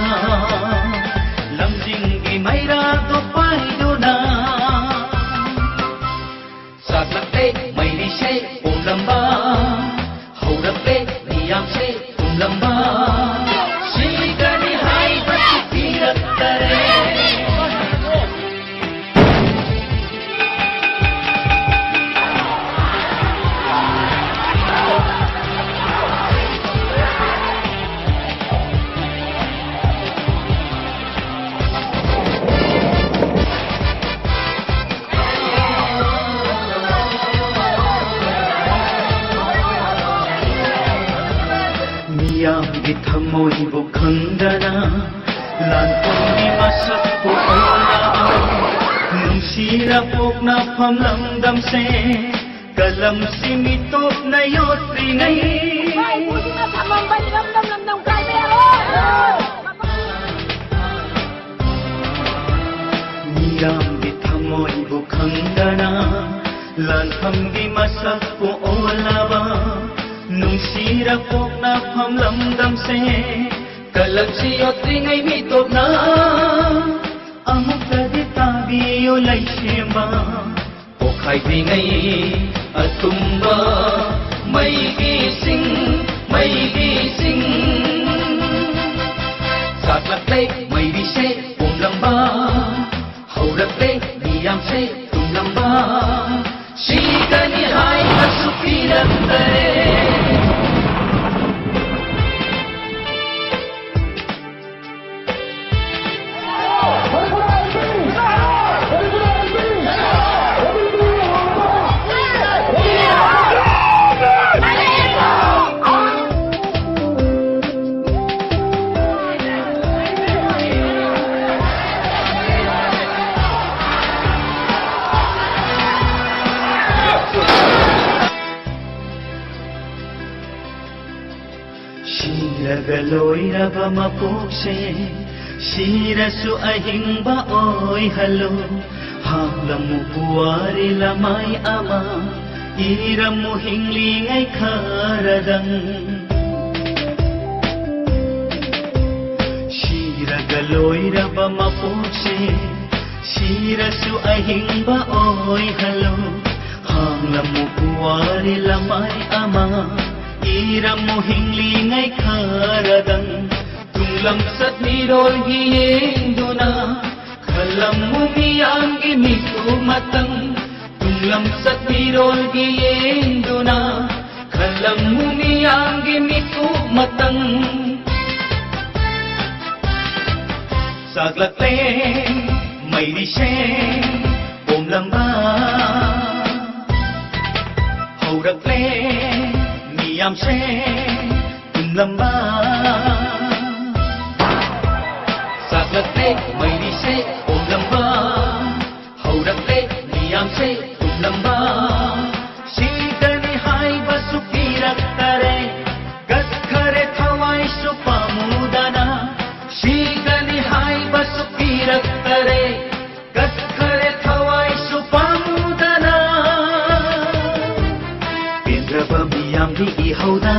ꯂꯝꯖꯤꯡꯒꯤ ꯃꯩꯔꯥꯗꯣ ꯄꯥꯏꯗꯨꯅ ꯁꯥꯠꯂꯛꯂꯦ ꯃꯩꯔꯤꯁꯦ ꯄꯣꯝꯂꯝꯕ ꯍꯧꯔꯛꯂꯦ ꯃꯤꯌꯥꯝꯁꯦ ꯇꯨꯝꯂꯝꯕ ꯁꯤꯒꯅꯤ ꯍꯥꯏꯕꯁꯨ ꯄꯤꯔꯛꯇꯔꯦ ꯃꯤꯌꯥꯝꯒꯤ ꯊꯃꯣꯏꯕꯨ ꯈꯪꯗꯅ ꯂꯥꯟꯐꯝꯒꯤ ꯃꯁꯛꯄꯨ ꯎꯔꯕ ꯅꯨꯡꯁꯤꯔ ꯄꯣꯛꯅꯐꯝ ꯂꯝꯗꯝꯁꯦ ꯀꯂꯝꯁꯤ ꯃꯤꯇꯣꯞꯅ ꯌꯣꯠꯇ꯭ꯔꯤꯉꯩ ꯏꯄꯥ ꯏꯄꯨꯁꯤꯡꯅ ꯊꯝꯃꯝꯕ ꯏꯔꯝꯗꯝ ꯂꯝꯗꯝ ꯀꯥꯏꯕ ꯌꯥꯔꯣꯏ꯫ ꯃꯤꯌꯥꯝꯒꯤ ꯊꯃꯣꯏꯕꯨ ꯈꯪꯗꯅ ꯂꯥꯟꯐꯝꯒꯤ ꯃꯁꯛꯄꯨ ꯑꯣꯜꯂꯕ ꯅꯨꯡꯁꯤꯔ ꯄꯣꯛꯅꯐꯝ ꯂꯝꯗꯝꯁꯦ ꯀꯂꯛꯁꯤ ꯌꯣꯠꯇ꯭ꯔꯤꯉꯩ ꯃꯤꯇꯣꯞꯅ ꯑꯃꯨꯛꯇꯗꯤ ꯇꯥꯕꯤꯌꯨ ꯂꯩꯁꯦꯝꯕ ꯄꯣꯛꯈꯥꯏꯗ꯭ꯔꯤꯉꯩ ꯑꯊꯨꯝꯕ ꯃꯩꯒꯤ ꯁꯤꯡ ꯃꯩꯒꯤ ꯁꯤꯡ ꯁꯥꯠꯂꯛꯂꯦ ꯃꯩꯔꯤꯁꯦ ꯄꯣꯝꯂꯝꯕ ꯍꯧꯔꯛꯂꯦ ꯃꯤꯌꯥꯝꯁꯦ ꯇꯨꯝꯂꯝꯕ ꯁꯤꯒꯅꯤ ꯍꯥꯏꯕꯁꯨ ꯄꯤꯔꯛꯇꯔꯦ ꯁꯤꯔꯒ ꯂꯣꯏꯔꯕ ꯃꯄꯣꯛꯁꯦ ꯁꯤꯔꯁꯨ ꯑꯍꯤꯡꯕ ꯑꯣꯏꯍꯜꯂꯨ꯫ ꯍꯥꯡꯂꯝꯃꯨ ꯄꯨꯋꯥꯔꯤ ꯂꯃꯥꯏ ꯑꯃ, ꯏꯔꯝꯃꯨ ꯍꯤꯡꯂꯤꯉꯩ ꯈꯔꯗꯪ꯫ ꯁꯤꯔꯒ ꯂꯣꯏꯔꯕ ꯃꯄꯣꯛꯁꯦ ꯁꯤꯔꯁꯨ ꯑꯍꯤꯡꯕ ꯑꯣꯏꯍꯜꯂꯨ꯫ ꯍꯥꯡꯂꯝꯃꯨ ꯄꯨꯋꯥꯔꯤ ꯂꯃꯥꯏ ꯑꯃ, ꯏꯔꯝꯃꯨ ꯍꯤꯡꯂꯤꯉꯩ ꯈꯔꯗꯪ꯫ ꯇꯨꯡꯂꯝꯆꯠ ꯃꯤꯔꯣꯜꯒꯤ ꯌꯦꯡꯗꯨꯅ ꯈꯜꯂꯝꯃꯨ ꯃꯤꯌꯥꯝꯒꯤ ꯃꯤꯠꯀꯨꯞ ꯃꯇꯪ꯫ ꯇꯨꯡꯂꯝꯆꯠ ꯃꯤꯔꯣꯜꯒꯤ ꯌꯦꯡꯗꯨꯅ ꯈꯜꯂꯝꯃꯨ ꯃꯤꯌꯥꯝꯒꯤ ꯃꯤꯠꯀꯨꯞ ꯃꯇꯪ꯫ ꯆꯥꯛꯂꯛꯂꯦ ꯃꯩꯔꯤꯁꯦ ꯄꯣꯝꯂꯝꯕ, ꯍꯧꯔꯛꯂꯦ ꯃꯤꯌꯥꯝꯁꯦ ꯇꯨꯝꯂꯝꯕ꯫ ꯆꯥꯛꯂꯛꯂꯦ ꯃꯩꯔꯤꯁꯦ ꯄꯣꯝꯂꯝꯕ, ꯍꯧꯔꯛꯂꯦ ꯃꯤꯌꯥꯝꯁꯦ ꯇꯨꯝꯂꯝꯕ꯫ ꯁꯤꯒꯅꯤ ꯍꯥꯏꯕꯁꯨ ꯄꯤꯔꯛꯇꯔꯦ, ꯀꯠꯈꯔꯦ ꯊꯋꯥꯏꯁꯨ ꯄꯥꯝꯃꯨꯗꯅ꯫ ꯁꯤꯒꯅꯤ ꯍꯥꯏꯕꯁꯨ ꯄꯤꯔꯛꯇꯔꯦ, ꯀꯠꯈꯔꯦ ꯊꯋꯥꯏꯁꯨ ꯄꯥꯝꯃꯨꯗꯅ꯫ ꯄꯦꯟꯗ꯭ꯔꯕ ꯃꯤꯌꯥꯝꯒꯤ ꯏꯍꯧꯗ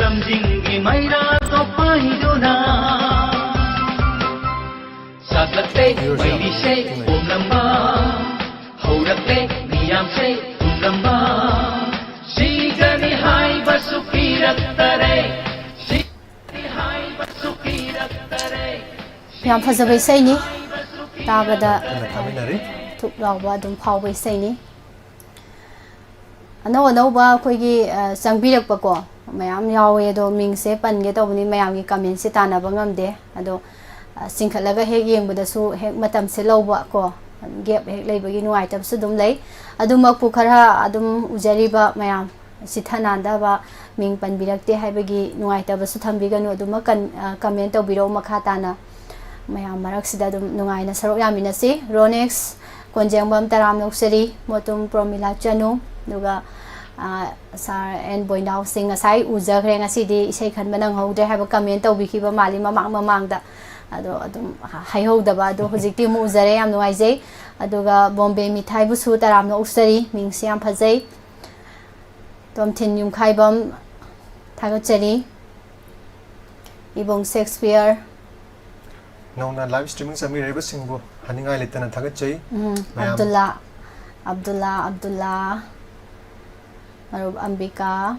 ꯂꯝꯖꯤꯡꯒꯤ ꯃꯩꯔꯥ ꯇꯣꯞꯄꯥꯏꯗꯨꯅ꯫ ꯆꯥꯛꯂꯛꯂꯦ ꯃꯩꯔꯤꯁꯦ ꯄꯣꯝꯂꯝꯕ, ꯍꯧꯔꯛꯂꯦ ꯃꯤꯌꯥꯝꯁꯦ ꯇꯨꯝꯂꯝꯕ꯫ ꯁꯤꯒꯅꯤ ꯍꯥꯏꯕꯁꯨ ꯄꯤꯔꯛꯇꯔꯦ, ꯁꯤꯒꯅꯤ ꯍꯥꯏꯕꯁꯨ ꯄꯤꯔꯛꯇꯔꯦ꯫ ꯌꯥꯝ ꯐꯖꯕ ꯏꯁꯩꯅꯤ꯫ ꯇꯥꯕꯗ ꯀꯟꯅ ꯊꯥꯃꯤꯟꯅꯔꯤ꯫ ꯊꯨꯛ ꯂꯥꯎꯕ ꯑꯗꯨꯝ ꯐꯥꯎꯕ ꯏꯁꯩꯅꯤ꯫ ꯑꯅꯧ ꯑꯅꯧꯕ ꯑꯩꯈꯣꯏꯒꯤ, ꯑ, ꯆꯪꯕꯤꯔꯛꯄꯀꯣ ꯃꯌꯥꯝ ꯌꯥꯎꯋꯦ꯫ ꯑꯗꯣ ꯃꯤꯡꯁꯦ ꯄꯟꯒꯦ ꯇꯧꯕꯅꯤ, ꯃꯌꯥꯝꯒꯤ ꯀꯃꯦꯟꯁꯦ ꯇꯥꯟꯅꯕ ꯉꯝꯗꯦ꯫ ꯑꯗꯣ, ꯑ, ꯆꯤꯡꯈꯠꯂꯒ ꯍꯦꯛ ꯌꯦꯡꯕꯗꯁꯨ ꯍꯦꯛ ꯃꯇꯝꯁꯦ ꯂꯧꯕ ꯀꯣ, ꯒꯦꯞ ꯍꯦꯛ ꯂꯩꯕꯒꯤ ꯅꯨꯡꯉꯥꯏꯇꯕꯁꯨ ꯑꯗꯨꯝ ꯂꯩ꯫ ꯑꯗꯨꯃꯛꯄꯨ ꯈꯔ ꯑꯗꯨꯝ ꯎꯖꯔꯤꯕ ꯃꯌꯥꯝ ꯆꯤꯊ ꯅꯥꯟꯗꯕ, ꯃꯤꯡ ꯄꯟꯕꯤꯔꯛꯇꯦ ꯍꯥꯏꯕꯒꯤ ꯅꯨꯡꯉꯥꯏꯇꯕꯁꯨ ꯊꯝꯕꯤꯒꯅꯨ꯫ ꯑꯗꯨꯃꯛ ꯀꯟ-, ꯑ, ꯀꯃꯦꯟ ꯇꯧꯕꯤꯔꯛꯎ ꯃꯈꯥ ꯇꯥꯅ꯫ ꯃꯌꯥꯝ ꯃꯔꯛꯁꯤꯗ ꯑꯗꯨꯝ ꯅꯨꯡꯉꯥꯏꯅ ꯁꯔꯨꯛ ꯌꯥꯃꯤꯟꯅꯁꯤ꯫ ꯔꯣꯅꯦꯛꯁ ꯀꯣꯟꯖꯦꯡꯕꯝ ꯇꯔꯥꯝ ꯅꯣꯛꯆꯔꯤ, ꯃꯣꯇꯨꯝ ꯄ꯭ꯔꯣꯃꯤꯂꯥ ꯆꯅꯨ, ꯑꯗꯨꯒ ꯑꯥ, ꯁꯥꯔ ꯑꯦꯟ ꯕꯣꯏꯅꯥꯎ ꯁꯤꯡ ꯉꯁꯥꯏ ꯎꯖꯈ꯭ꯔꯦ, ꯉꯁꯤꯗꯤ ꯏꯁꯩ ꯈꯟꯕ ꯅꯪꯍꯧꯗ꯭ꯔꯦ ꯍꯥꯏꯕ ꯀꯃꯦꯟ ꯇꯧꯕꯤꯈꯤꯕ ꯃꯥꯜꯂꯤ ꯃꯃꯥꯡ ꯃꯃꯥꯡꯗ꯫ ꯑꯗꯣ ꯑꯗꯨꯝ ꯍꯥꯏꯍꯧꯗꯕ, ꯑꯗꯣ ꯍꯧꯖꯤꯛꯇꯤ ꯑꯃꯨꯛ ꯎꯖꯔꯦ, ꯌꯥꯝ ꯅꯨꯡꯉꯥꯏꯖꯩ꯫ ꯑꯗꯨꯒ ꯕꯣꯝꯕꯦ ꯃꯤꯊꯥꯏꯕꯨꯁꯨ ꯇꯔꯥꯝꯅ ꯑꯣꯛꯆꯔꯤ, ꯃꯤꯡꯁꯤ ꯌꯥꯝ ꯐꯖꯩ꯫ ꯇꯣꯝꯊꯤꯟ ꯌꯨꯝꯈꯥꯏꯕꯝ, ꯊꯥꯒꯠꯆꯔꯤ꯫ ꯏꯕꯨꯡ ꯁꯦꯛꯁꯄꯤꯌꯔ꯫ ꯅꯧꯅ ꯂꯥꯏꯚ ꯁ꯭ꯇ꯭ꯔꯤꯃꯤꯡ ꯆꯪꯕꯤꯔꯛꯏꯕꯁꯤꯡꯕꯨ ꯍꯥꯏꯅꯤꯡꯉꯥꯏ ꯂꯩꯇꯅ ꯊꯥꯒꯠꯆꯩ꯫ ꯎꯝ, ꯃꯌꯥꯝ꯫ ꯑꯕꯗꯨꯜꯂꯥ, ꯑꯕꯗꯨꯜꯂꯥ, ꯑꯕꯗꯨꯜꯂꯥ, ꯃꯔꯨꯞ ꯑꯝꯕꯤꯀꯥ,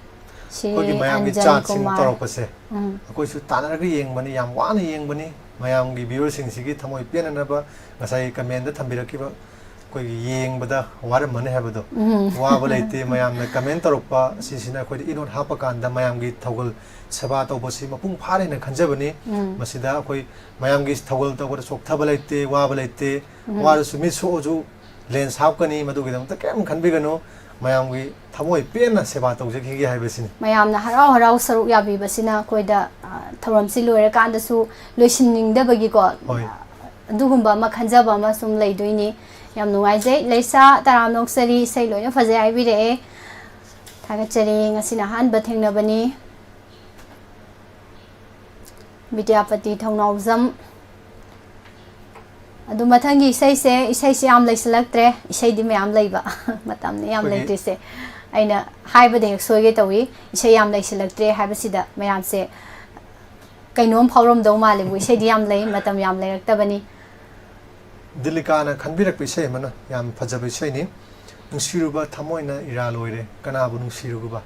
ꯁ꯭ꯔꯤ ꯑꯩꯈꯣꯏꯒꯤ ꯃꯌꯥꯝꯒꯤ ꯑꯟꯖꯟ ꯆꯥꯠꯁꯤꯡ ꯀꯨꯃꯥꯔ꯫ ꯇꯧꯔꯛꯄꯁꯦ, ꯎꯝ꯫ ꯑꯩꯈꯣꯏꯁꯨ ꯇꯥꯟꯅꯔꯒ ꯌꯦꯡꯕꯅꯤ, ꯌꯥꯝ ꯋꯥꯅ ꯌꯦꯡꯕꯅꯤ꯫ ꯃꯌꯥꯝꯒꯤ ꯚ꯭ꯌꯨꯋꯔꯁꯤꯡꯁꯤꯒꯤ ꯊꯃꯣꯏ ꯄꯦꯟꯅꯅꯕ ꯉꯁꯥꯏ ꯀꯃꯦꯟꯗ ꯊꯝꯕꯤꯔꯛꯈꯤꯕ ꯑꯩꯈꯣꯏꯒꯤ ꯌꯦꯡꯕꯗ ꯋꯥꯔꯝꯃꯅꯤ ꯍꯥꯏꯕꯗꯣ꯫ ꯎꯝ꯫ ꯋꯥꯕ ꯂꯩꯇꯦ, ꯃꯌꯥꯝꯅ ꯀꯃꯦꯟ ꯇꯧꯔꯛꯄ ꯑꯁꯤꯁꯤꯅ ꯑꯩꯈꯣꯏꯗ ꯏꯅꯣꯠ ꯍꯥꯞꯄ ꯀꯥꯟꯗ ꯃꯌꯥꯝꯒꯤ ꯊꯧꯒꯜ ꯁꯦꯕꯥ ꯇꯧꯕꯁꯤ ꯃꯄꯨꯡ ꯐꯥꯔꯦꯅ ꯈꯟꯖꯕꯅꯤ꯫ ꯎꯝ꯫ ꯃꯁꯤꯗ ꯑꯩꯈꯣꯏ ꯃꯌꯥꯝꯒꯤ ꯊꯧꯒꯜ ꯇꯧꯕꯗ ꯆꯣꯛꯊꯕ ꯂꯩꯇꯦ, ꯋꯥꯕ ꯂꯩꯇꯦ꯫ ꯎꯝ꯫ ꯋꯥꯔꯁꯨ ꯃꯤꯠ ꯁꯣꯛꯑꯁꯨ ꯂꯦꯟꯁ ꯍꯥꯞꯀꯅꯤ, ꯃꯗꯨꯒꯤꯗꯃꯛꯇ ꯀꯔꯤꯝ ꯈꯟꯕꯤꯒꯅꯨ꯫ ꯃꯌꯥꯝꯒꯤ ꯊꯃꯣꯏ ꯄꯦꯟꯅ ꯁꯦꯕꯥ ꯇꯧꯖꯈꯤꯒꯦ ꯍꯥꯏꯕꯁꯤꯅꯤ꯫ ꯃꯌꯥꯝꯅ ꯍꯔꯥꯎ ꯍꯔꯥꯎ ꯁꯔꯨꯛ ꯌꯥꯕꯤꯕꯁꯤꯅ ꯑꯩꯈꯣꯏꯗ, ꯑ, ꯊꯧꯔꯝꯁꯤ ꯂꯣꯏꯔꯀꯥꯟꯗꯁꯨ ꯂꯣꯏꯁꯤꯟꯅꯤꯡꯗꯕꯒꯤꯀꯣ, ꯍꯣꯏ꯫ ꯑꯗꯨꯒꯨꯝꯕ ꯑꯃ ꯈꯟꯖꯕ ꯑꯃ ꯁꯨꯝ ꯂꯩꯗꯣꯏꯅꯤ꯫ ꯌꯥꯝ ꯅꯨꯡꯉꯥꯏꯖꯩ꯫ ꯂꯩꯁꯥ ꯇꯔꯥꯝꯅ ꯑꯣꯛꯆꯔꯤ, ꯏꯁꯩ ꯂꯣꯏꯅ ꯐꯖꯩ ꯍꯥꯏꯕꯤꯔꯛꯑꯦ꯫ ꯊꯥꯒꯠꯆꯔꯤ꯫ ꯉꯁꯤꯅ ꯑꯍꯥꯟꯕ ꯊꯦꯡꯅꯕꯅꯤ꯫ ꯕꯤꯗ꯭ꯌꯥꯄꯇꯤ ꯊꯧꯅꯥꯎꯖꯝ꯫ ꯑꯗꯨ ꯃꯊꯪꯒꯤ ꯏꯁꯩꯁꯦ, ꯏꯁꯩꯁꯦ ꯌꯥꯝ ꯂꯩꯁꯤꯜꯂꯛꯇ꯭ꯔꯦ, ꯏꯁꯩꯗꯤ ꯃꯌꯥꯝ ꯂꯩꯕ꯫ ꯃꯇꯝꯅꯤ ꯌꯥꯝ ꯑꯩꯈꯣꯏꯒꯤ ꯂꯩꯇ꯭ꯔꯤꯁꯦ꯫ ꯑꯩꯅ ꯍꯥꯏꯕꯗ ꯍꯦꯛ ꯁꯣꯏꯒꯦ ꯇꯧꯏ, ꯏꯁꯩ ꯌꯥꯝ ꯂꯩꯁꯤꯜꯂꯛꯇ꯭ꯔꯦ ꯍꯥꯏꯕꯁꯤꯗ ꯃꯌꯥꯝꯁꯦ ꯀꯩꯅꯣꯝ ꯐꯥꯎꯔꯝꯗꯧ ꯃꯥꯜꯂꯦꯕꯨ, ꯏꯁꯩꯗꯤ ꯌꯥꯝ ꯂꯩ, ꯃꯇꯝ ꯌꯥꯝ ꯂꯩꯔꯛꯇꯕꯅꯤ꯫ ꯗꯤꯂꯤꯀꯥꯅ ꯈꯟꯕꯤꯔꯛꯄ ꯏꯁꯩ ꯑꯃꯅ, ꯌꯥꯝ ꯐꯖꯕ ꯏꯁꯩꯅꯤ꯫ ꯅꯨꯡꯁꯤꯔꯨꯕ ꯊꯃꯣꯏꯅ ꯏꯔꯥꯜ ꯑꯣꯏꯔꯦ, ꯀꯅꯥꯕꯨ ꯅꯨꯡꯁꯤꯔꯨꯕ?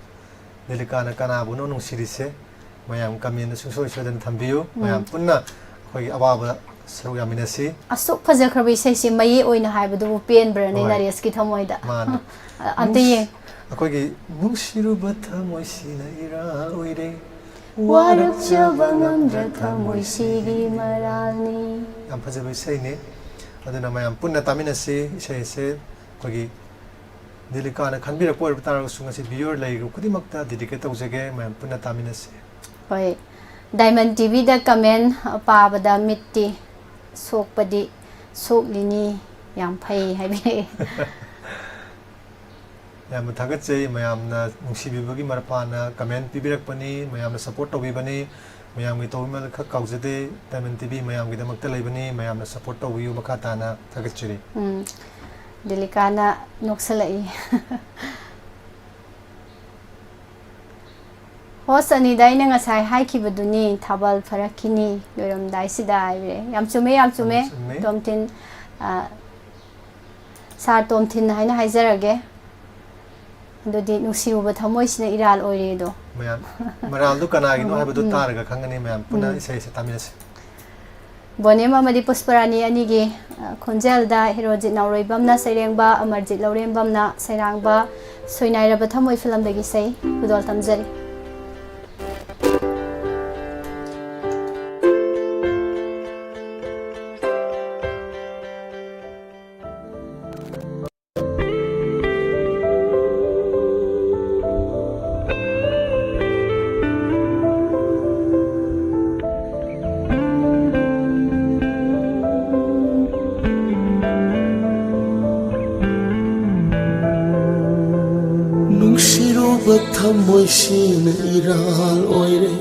ꯗꯤꯂꯤꯀꯥꯅ ꯀꯅꯥꯕꯨꯅꯣ ꯅꯨꯡꯁꯤꯔꯤꯁꯦ? ꯃꯌꯥꯝ ꯀꯃꯦꯟꯗ ꯁꯨꯡꯁꯣꯏ ꯁꯣꯏꯗꯅ ꯊꯝꯕꯤꯌꯨ꯫ ꯎꯝ꯫ ꯃꯌꯥꯝ ꯄꯨꯟꯅ ꯑꯩꯈꯣꯏꯒꯤ ꯑꯋꯥꯕ ꯁꯔꯨꯛ ꯌꯥꯃꯤꯟꯅꯁꯤ꯫ ꯑꯁꯨꯛ ꯐꯖꯈ꯭ꯔꯕ ꯏꯁꯩꯁꯤ ꯃꯌꯦꯛ ꯑꯣꯏꯅ ꯍꯥꯏꯕꯗꯨꯕꯨ ꯄꯦꯟꯕ꯭ꯔꯅꯦ, ꯍꯣꯏ꯫ ꯅꯔꯦꯁꯀꯤ ꯊꯃꯣꯏꯗ? ꯃꯥꯅꯦ꯫ ꯑꯝꯇ ꯅꯨꯡꯁꯤ-, ꯌꯦꯡ꯫ ꯑꯩꯈꯣꯏꯒꯤ ꯅꯨꯡꯁꯤꯔꯨꯕ ꯊꯃꯣꯏꯁꯤꯅ ꯏꯔꯥꯜ ꯑꯣꯏꯔꯦ, ꯋꯥꯔꯛꯆꯕ ꯉꯝꯗ꯭ꯔ ꯊꯃꯣꯏꯁꯤꯒꯤ ꯃꯔꯥꯜꯅꯤ꯫ ꯌꯥꯝ ꯐꯖꯕ ꯏꯁꯩꯅꯤ꯫ ꯑꯗꯨꯅ ꯃꯌꯥꯝ ꯄꯨꯟꯅ ꯇꯥꯃꯤꯟꯅꯁꯤ꯫ ꯏꯁꯩ ꯑꯁꯦ ꯑꯩꯈꯣꯏꯒꯤ ꯗꯤꯂꯤꯀꯥꯅ ꯈꯟꯕꯤꯔꯛꯄ ꯑꯣꯏꯔꯕ ꯇꯥꯔꯒꯁꯨ, ꯉꯁꯤ viewer ꯂꯩꯔꯤꯕ ꯈꯨꯗꯤꯡꯃꯛꯇ dedicate ꯇꯧꯖꯒꯦ꯫ ꯃꯌꯥꯝ ꯄꯨꯟꯅ ꯇꯥꯃꯤꯟꯅꯁꯤ꯫ ꯍꯣꯏ, Diamond TVꯗ comment ꯄꯥꯕꯗ ꯃꯤꯠꯇꯤ ꯁꯣꯛꯄꯗꯤ ꯁꯣꯛꯂꯤꯅꯤ, ꯌꯥꯝ ꯐꯩ ꯍꯥꯏꯕꯤꯔꯛꯑꯦ꯫ ꯌꯥꯝꯅ ꯊꯥꯒꯠꯆꯩ꯫ ꯃꯌꯥꯝꯅ ꯅꯨꯡꯁꯤꯕꯤꯕꯒꯤ ꯃꯔꯄꯥꯅ comment ꯄꯤꯕꯤꯔꯛꯄꯅꯤ, ꯃꯌꯥꯝꯅ support ꯇꯧꯕꯤꯕꯅꯤ꯫ ꯃꯌꯥꯝꯒꯤ ꯇꯧꯕꯤꯃꯜ ꯈꯛ ꯀꯥꯎꯖꯗꯦ꯫ Diamond TV ꯃꯌꯥꯝꯒꯤꯗꯃꯛꯇ ꯂꯩꯕꯅꯤ, ꯃꯌꯥꯝꯅ support ꯇꯧꯕꯤꯌꯨ꯫ ꯃꯈꯥ ꯇꯥꯅ ꯊꯥꯒꯠꯆꯔꯤ꯫ ꯎꯝ, ꯗꯤꯂꯤꯀꯥꯅ ꯅꯣꯛꯁꯜꯂꯛꯏ꯫ Host ꯑꯅꯤꯗ ꯑꯩꯅ ꯉꯁꯥꯏ ꯍꯥꯏꯈꯤꯕꯗꯨꯅꯤ, ꯊꯥꯕꯜ ꯐꯔꯛꯈꯤꯅꯤ ꯂꯣꯏꯔꯝꯗꯥꯏꯁꯤꯗ ꯍꯥꯏꯕꯤꯔꯦ꯫ ꯌꯥꯝ ꯆꯨꯝꯃꯦ, ꯌꯥꯝ ꯆꯨꯝꯃꯦ꯫ ꯌꯥꯝ ꯆꯨꯝꯃꯦ꯫ ꯇꯣꯝꯊꯤꯟ, ꯑ, Sir ꯇꯣꯝꯊꯤꯟ ꯍꯥꯏꯅ ꯍꯥꯏꯖꯔꯒꯦ꯫ ꯑꯗꯨꯗꯤ ꯅꯨꯡꯁꯤꯔꯨꯕ ꯊꯃꯣꯏꯁꯤꯅ ꯏꯔꯥꯜ ꯑꯣꯏꯔꯦꯗꯣ꯫ ꯃꯌꯥꯝ, ꯃꯔꯥꯜꯗꯨ ꯀꯅꯥꯒꯤꯅꯣ ꯍꯥꯏꯕꯗꯨ ꯎꯝ꯫ ꯇꯥꯔꯒ ꯈꯪꯒꯅꯤ꯫ ꯃꯌꯥꯝ ꯄꯨꯟꯅ ꯎꯝ꯫ ꯏꯁꯩ ꯑꯁꯤ ꯇꯥꯃꯤꯟꯅꯁꯤ꯫ ꯕꯣꯅꯦꯝ ꯑꯃꯗꯤ ꯄꯨꯁꯄꯔꯥꯅꯤ ꯑꯅꯤꯒꯤ, ꯑ, ꯈꯣꯟꯖꯦꯜꯗ ꯍꯦꯔꯣꯖꯤꯠ ꯅꯥꯎꯔꯣꯏꯕꯝꯅ ꯁꯩꯔꯦꯡꯕ, ꯑꯃꯔꯖꯤꯠ ꯂꯧꯔꯦꯝꯕꯝꯅ ꯁꯩꯔꯥꯡꯕ ꯁꯣꯏꯅꯥꯏꯔꯕ ꯊꯃꯣꯏ ꯐꯤꯂꯝꯗꯒꯤ ꯏꯁꯩ ꯈꯨꯗꯣꯜ ꯇꯝꯖꯔꯤ꯫ ꯅꯨꯡꯁꯤꯔꯨꯕ ꯊꯃꯣꯏꯁꯤꯅ ꯏꯔꯥꯜ ꯑꯣꯏꯔꯦ꯫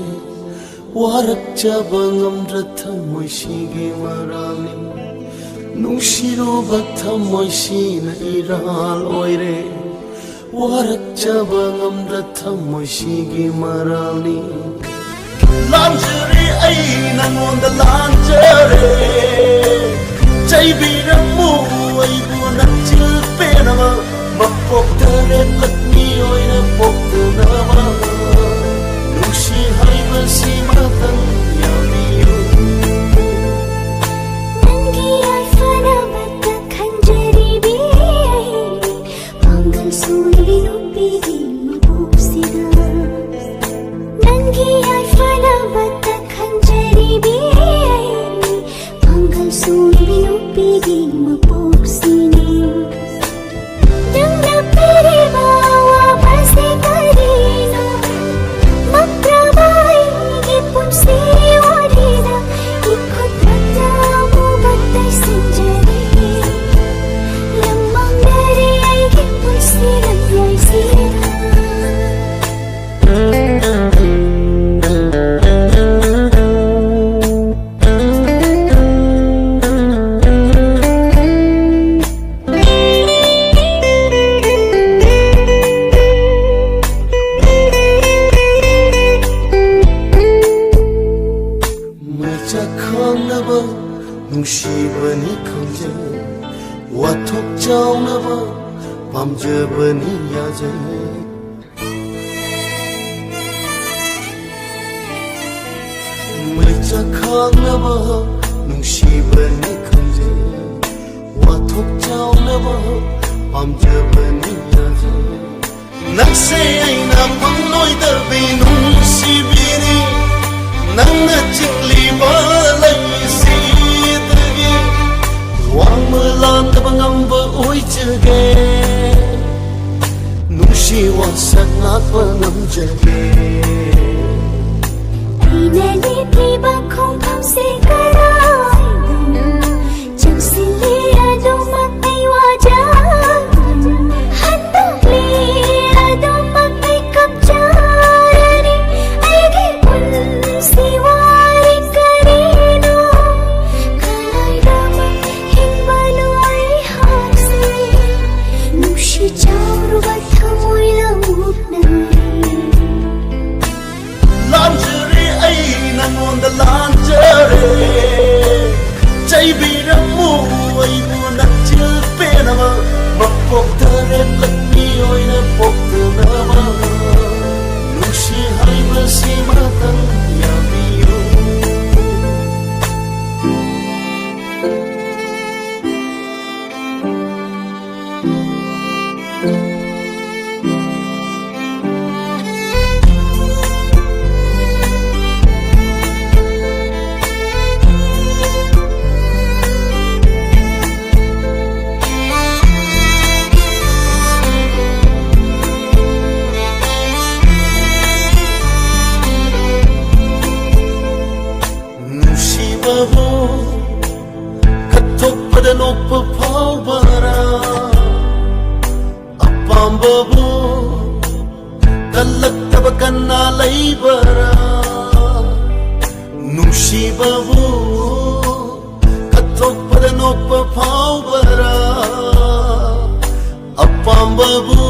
ꯋꯥꯔꯛꯆꯕ ꯉꯝꯗ꯭ꯔ ꯊꯃꯣꯏꯁꯤꯒꯤ ꯃꯔꯥꯜꯅꯤ꯫ ꯅꯨꯡꯁꯤꯔꯨꯕ ꯊꯃꯣꯏꯁꯤꯅ ꯏꯔꯥꯜ ꯑꯣꯏꯔꯦ꯫ ꯋꯥꯔꯛꯆꯕ ꯉꯝꯗ꯭ꯔ ꯊꯃꯣꯏꯁꯤꯒꯤ ꯃꯔꯥꯜꯅꯤ꯫ ꯂꯥꯟꯖꯔꯦ ꯑꯩ ꯅꯉꯣꯟꯗ ꯂꯥꯟꯖꯔꯦ꯫ ꯆꯩꯕꯤꯔꯝꯃꯨ ꯑꯩꯕꯨ ꯅꯆꯤꯜ ꯄꯦꯟꯅꯕ꯫ ꯃꯄꯣꯛ ꯇꯔꯦꯠꯂꯛ ꯃꯤꯑꯣꯏꯅ ꯄꯣꯛꯇꯅꯕ꯫ ꯅꯨꯡꯁꯤ ꯍꯥꯏꯕꯁꯤꯃꯇꯪ ꯌꯥꯕꯤꯌꯨ꯫ ꯅꯪꯒꯤ ꯌꯥꯏꯐꯅꯕꯇ ꯈꯟꯖꯔꯤꯕꯤ ꯑꯩ꯫ ꯄꯥꯡꯒꯜ ꯁꯣꯟꯕꯤ ꯅꯨꯄꯤꯒꯤ ꯃꯄꯣꯛꯁꯤꯗ꯫ ꯅꯪꯒꯤ ꯌꯥꯏꯐꯅꯕꯇ ꯈꯟꯖꯔꯤꯕꯤ ꯑꯩ꯫ ꯄꯥꯡꯒꯜ ꯁꯣꯟꯕꯤ ꯅꯨꯄꯤꯒꯤ ꯃꯄꯣꯛꯁꯤꯅꯤ꯫ ꯅꯪꯅ ꯄꯤꯔꯤꯕ ꯑꯋꯥꯕꯁꯦ ꯀꯔꯤꯅꯣ? ꯃꯞꯔꯕ ꯑꯩꯒꯤ ꯄꯨꯟꯁꯤ ꯋꯥꯔꯤꯗ ꯏꯈꯨꯠ ꯃꯇꯥ ꯑꯃꯨꯕ ꯇꯩꯁꯤꯟꯖꯔꯤ꯫ ꯂꯝꯃꯥꯡꯅꯔꯦ ꯑꯩꯒꯤ ꯄꯨꯟꯁꯤ ꯂꯝꯌꯥꯟ꯫ ꯄꯥꯝꯖꯕꯅꯤ ꯌꯥꯖꯩ꯫ ꯃꯩꯆꯥꯛ ꯈꯥꯡꯅꯕ ꯅꯨꯡꯁꯤꯕꯅꯤ ꯈꯪꯖꯩ꯫ ꯋꯥꯊꯣꯛ ꯆꯥꯎꯅꯕ ꯄꯥꯝꯖꯕꯅꯤ ꯌꯥꯖꯩ꯫ ꯅꯪꯁꯦ ꯑꯩꯅ ꯐꯪꯂꯣꯏꯗꯕꯤ ꯅꯨꯡꯁꯤꯕꯤꯅꯤ꯫ ꯅꯪꯅ ꯆꯤꯡꯂꯤꯕ ꯂꯩꯁꯤꯗꯒꯤ ꯋꯥꯡꯃ ꯂꯥꯟꯗꯕ ꯉꯝꯕ ꯑꯣꯏꯖꯒꯦ꯫ ꯅꯨꯡꯁꯤ ꯋꯥꯁꯛ ꯉꯥꯛꯄ ꯉꯝꯖꯒꯦ꯫ ꯑꯩꯅ ꯂꯦꯞꯂꯤꯕ ꯈꯣꯡꯐꯝꯁꯦ ꯀꯗꯥꯏꯗꯅꯣ? ꯆꯪꯁꯤꯜꯂꯤ ꯑꯗꯨꯃꯛ ꯑꯩ ꯋꯥꯖꯒꯅꯤ꯫ ꯍꯟꯗꯣꯛꯂꯤ ꯑꯗꯨꯃꯛ ꯑꯩ ꯀꯞꯆꯔꯅꯤ꯫ ꯑꯩꯒꯤ ꯄꯨꯟꯁꯤ ꯋꯥꯔꯤ ꯀꯔꯤꯅꯣ? ꯀꯗꯥꯏꯗꯃꯛ ꯍꯤꯡꯕꯅꯣ ꯑꯩꯍꯥꯛꯁꯦ? ꯅꯨꯡꯁꯤ ꯆꯥꯎꯔꯕ ꯊꯃꯣꯏ ꯂꯧꯅꯔꯦ꯫ ꯂꯥꯟꯖꯔꯦ ꯑꯩ ꯅꯪꯉꯣꯟꯗ ꯂꯥꯟꯖꯔꯦ꯫ ꯆꯩꯕꯤꯔꯝꯃꯨ ꯑꯩꯕꯨ ꯅꯆꯤꯜ ꯄꯦꯟꯅꯕ꯫ ꯃꯄꯣꯛ ꯇꯔꯦꯠꯂꯛ ꯃꯤꯑꯣꯏꯅ ꯄꯣꯛꯇꯅꯕ꯫ ꯅꯨꯡꯁꯤ ꯍꯥꯏꯕꯁꯤꯃꯇꯪ ꯌꯥꯕꯤꯌꯨ꯫ ꯅꯨꯡꯁꯤꯕꯕꯨ ꯀꯠꯊꯣꯛꯄꯗ ꯅꯣꯛꯄ ꯐꯥꯎꯕꯔꯥ? ꯑꯄꯥꯝꯕꯕꯨ ꯀꯜꯂꯛꯇꯕ ꯀꯟꯅ ꯂꯩꯕꯔꯥ? ꯅꯨꯡꯁꯤꯕꯕꯨ ꯀꯠꯊꯣꯛꯄꯗ ꯅꯣꯛꯄ ꯐꯥꯎꯕꯔꯥ? ꯑꯄꯥꯝꯕꯕꯨ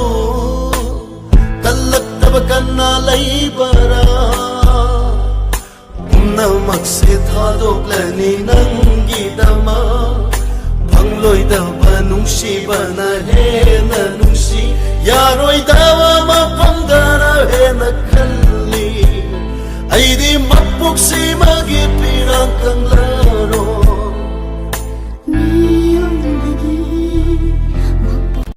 ꯀꯜꯂꯛꯇꯕ ꯀꯟꯅ ꯂꯩꯕꯔꯥ? ꯄꯨꯝꯅꯃꯛꯁꯦ ꯊꯥꯗꯣꯛꯂꯅꯤ ꯅꯪꯒꯤꯗꯃꯛ꯫ ꯐꯪꯂꯣꯏꯗꯕ ꯅꯨꯡꯁꯤꯕꯅ ꯍꯦꯟꯅ ꯅꯨꯡꯁꯤ, ꯌꯥꯔꯣꯏꯗꯕ ꯃꯐꯝꯗꯅ ꯍꯦꯟꯅ ꯈꯜꯂꯤ꯫ ꯑꯩꯗꯤ ꯃꯄꯣꯛꯁꯤꯃꯒꯤ ꯐꯤꯔꯥꯡ ꯀꯪꯂꯔꯣꯏ꯫ ꯃꯤꯑꯣꯏꯕꯒꯤ ꯃꯄꯣꯛ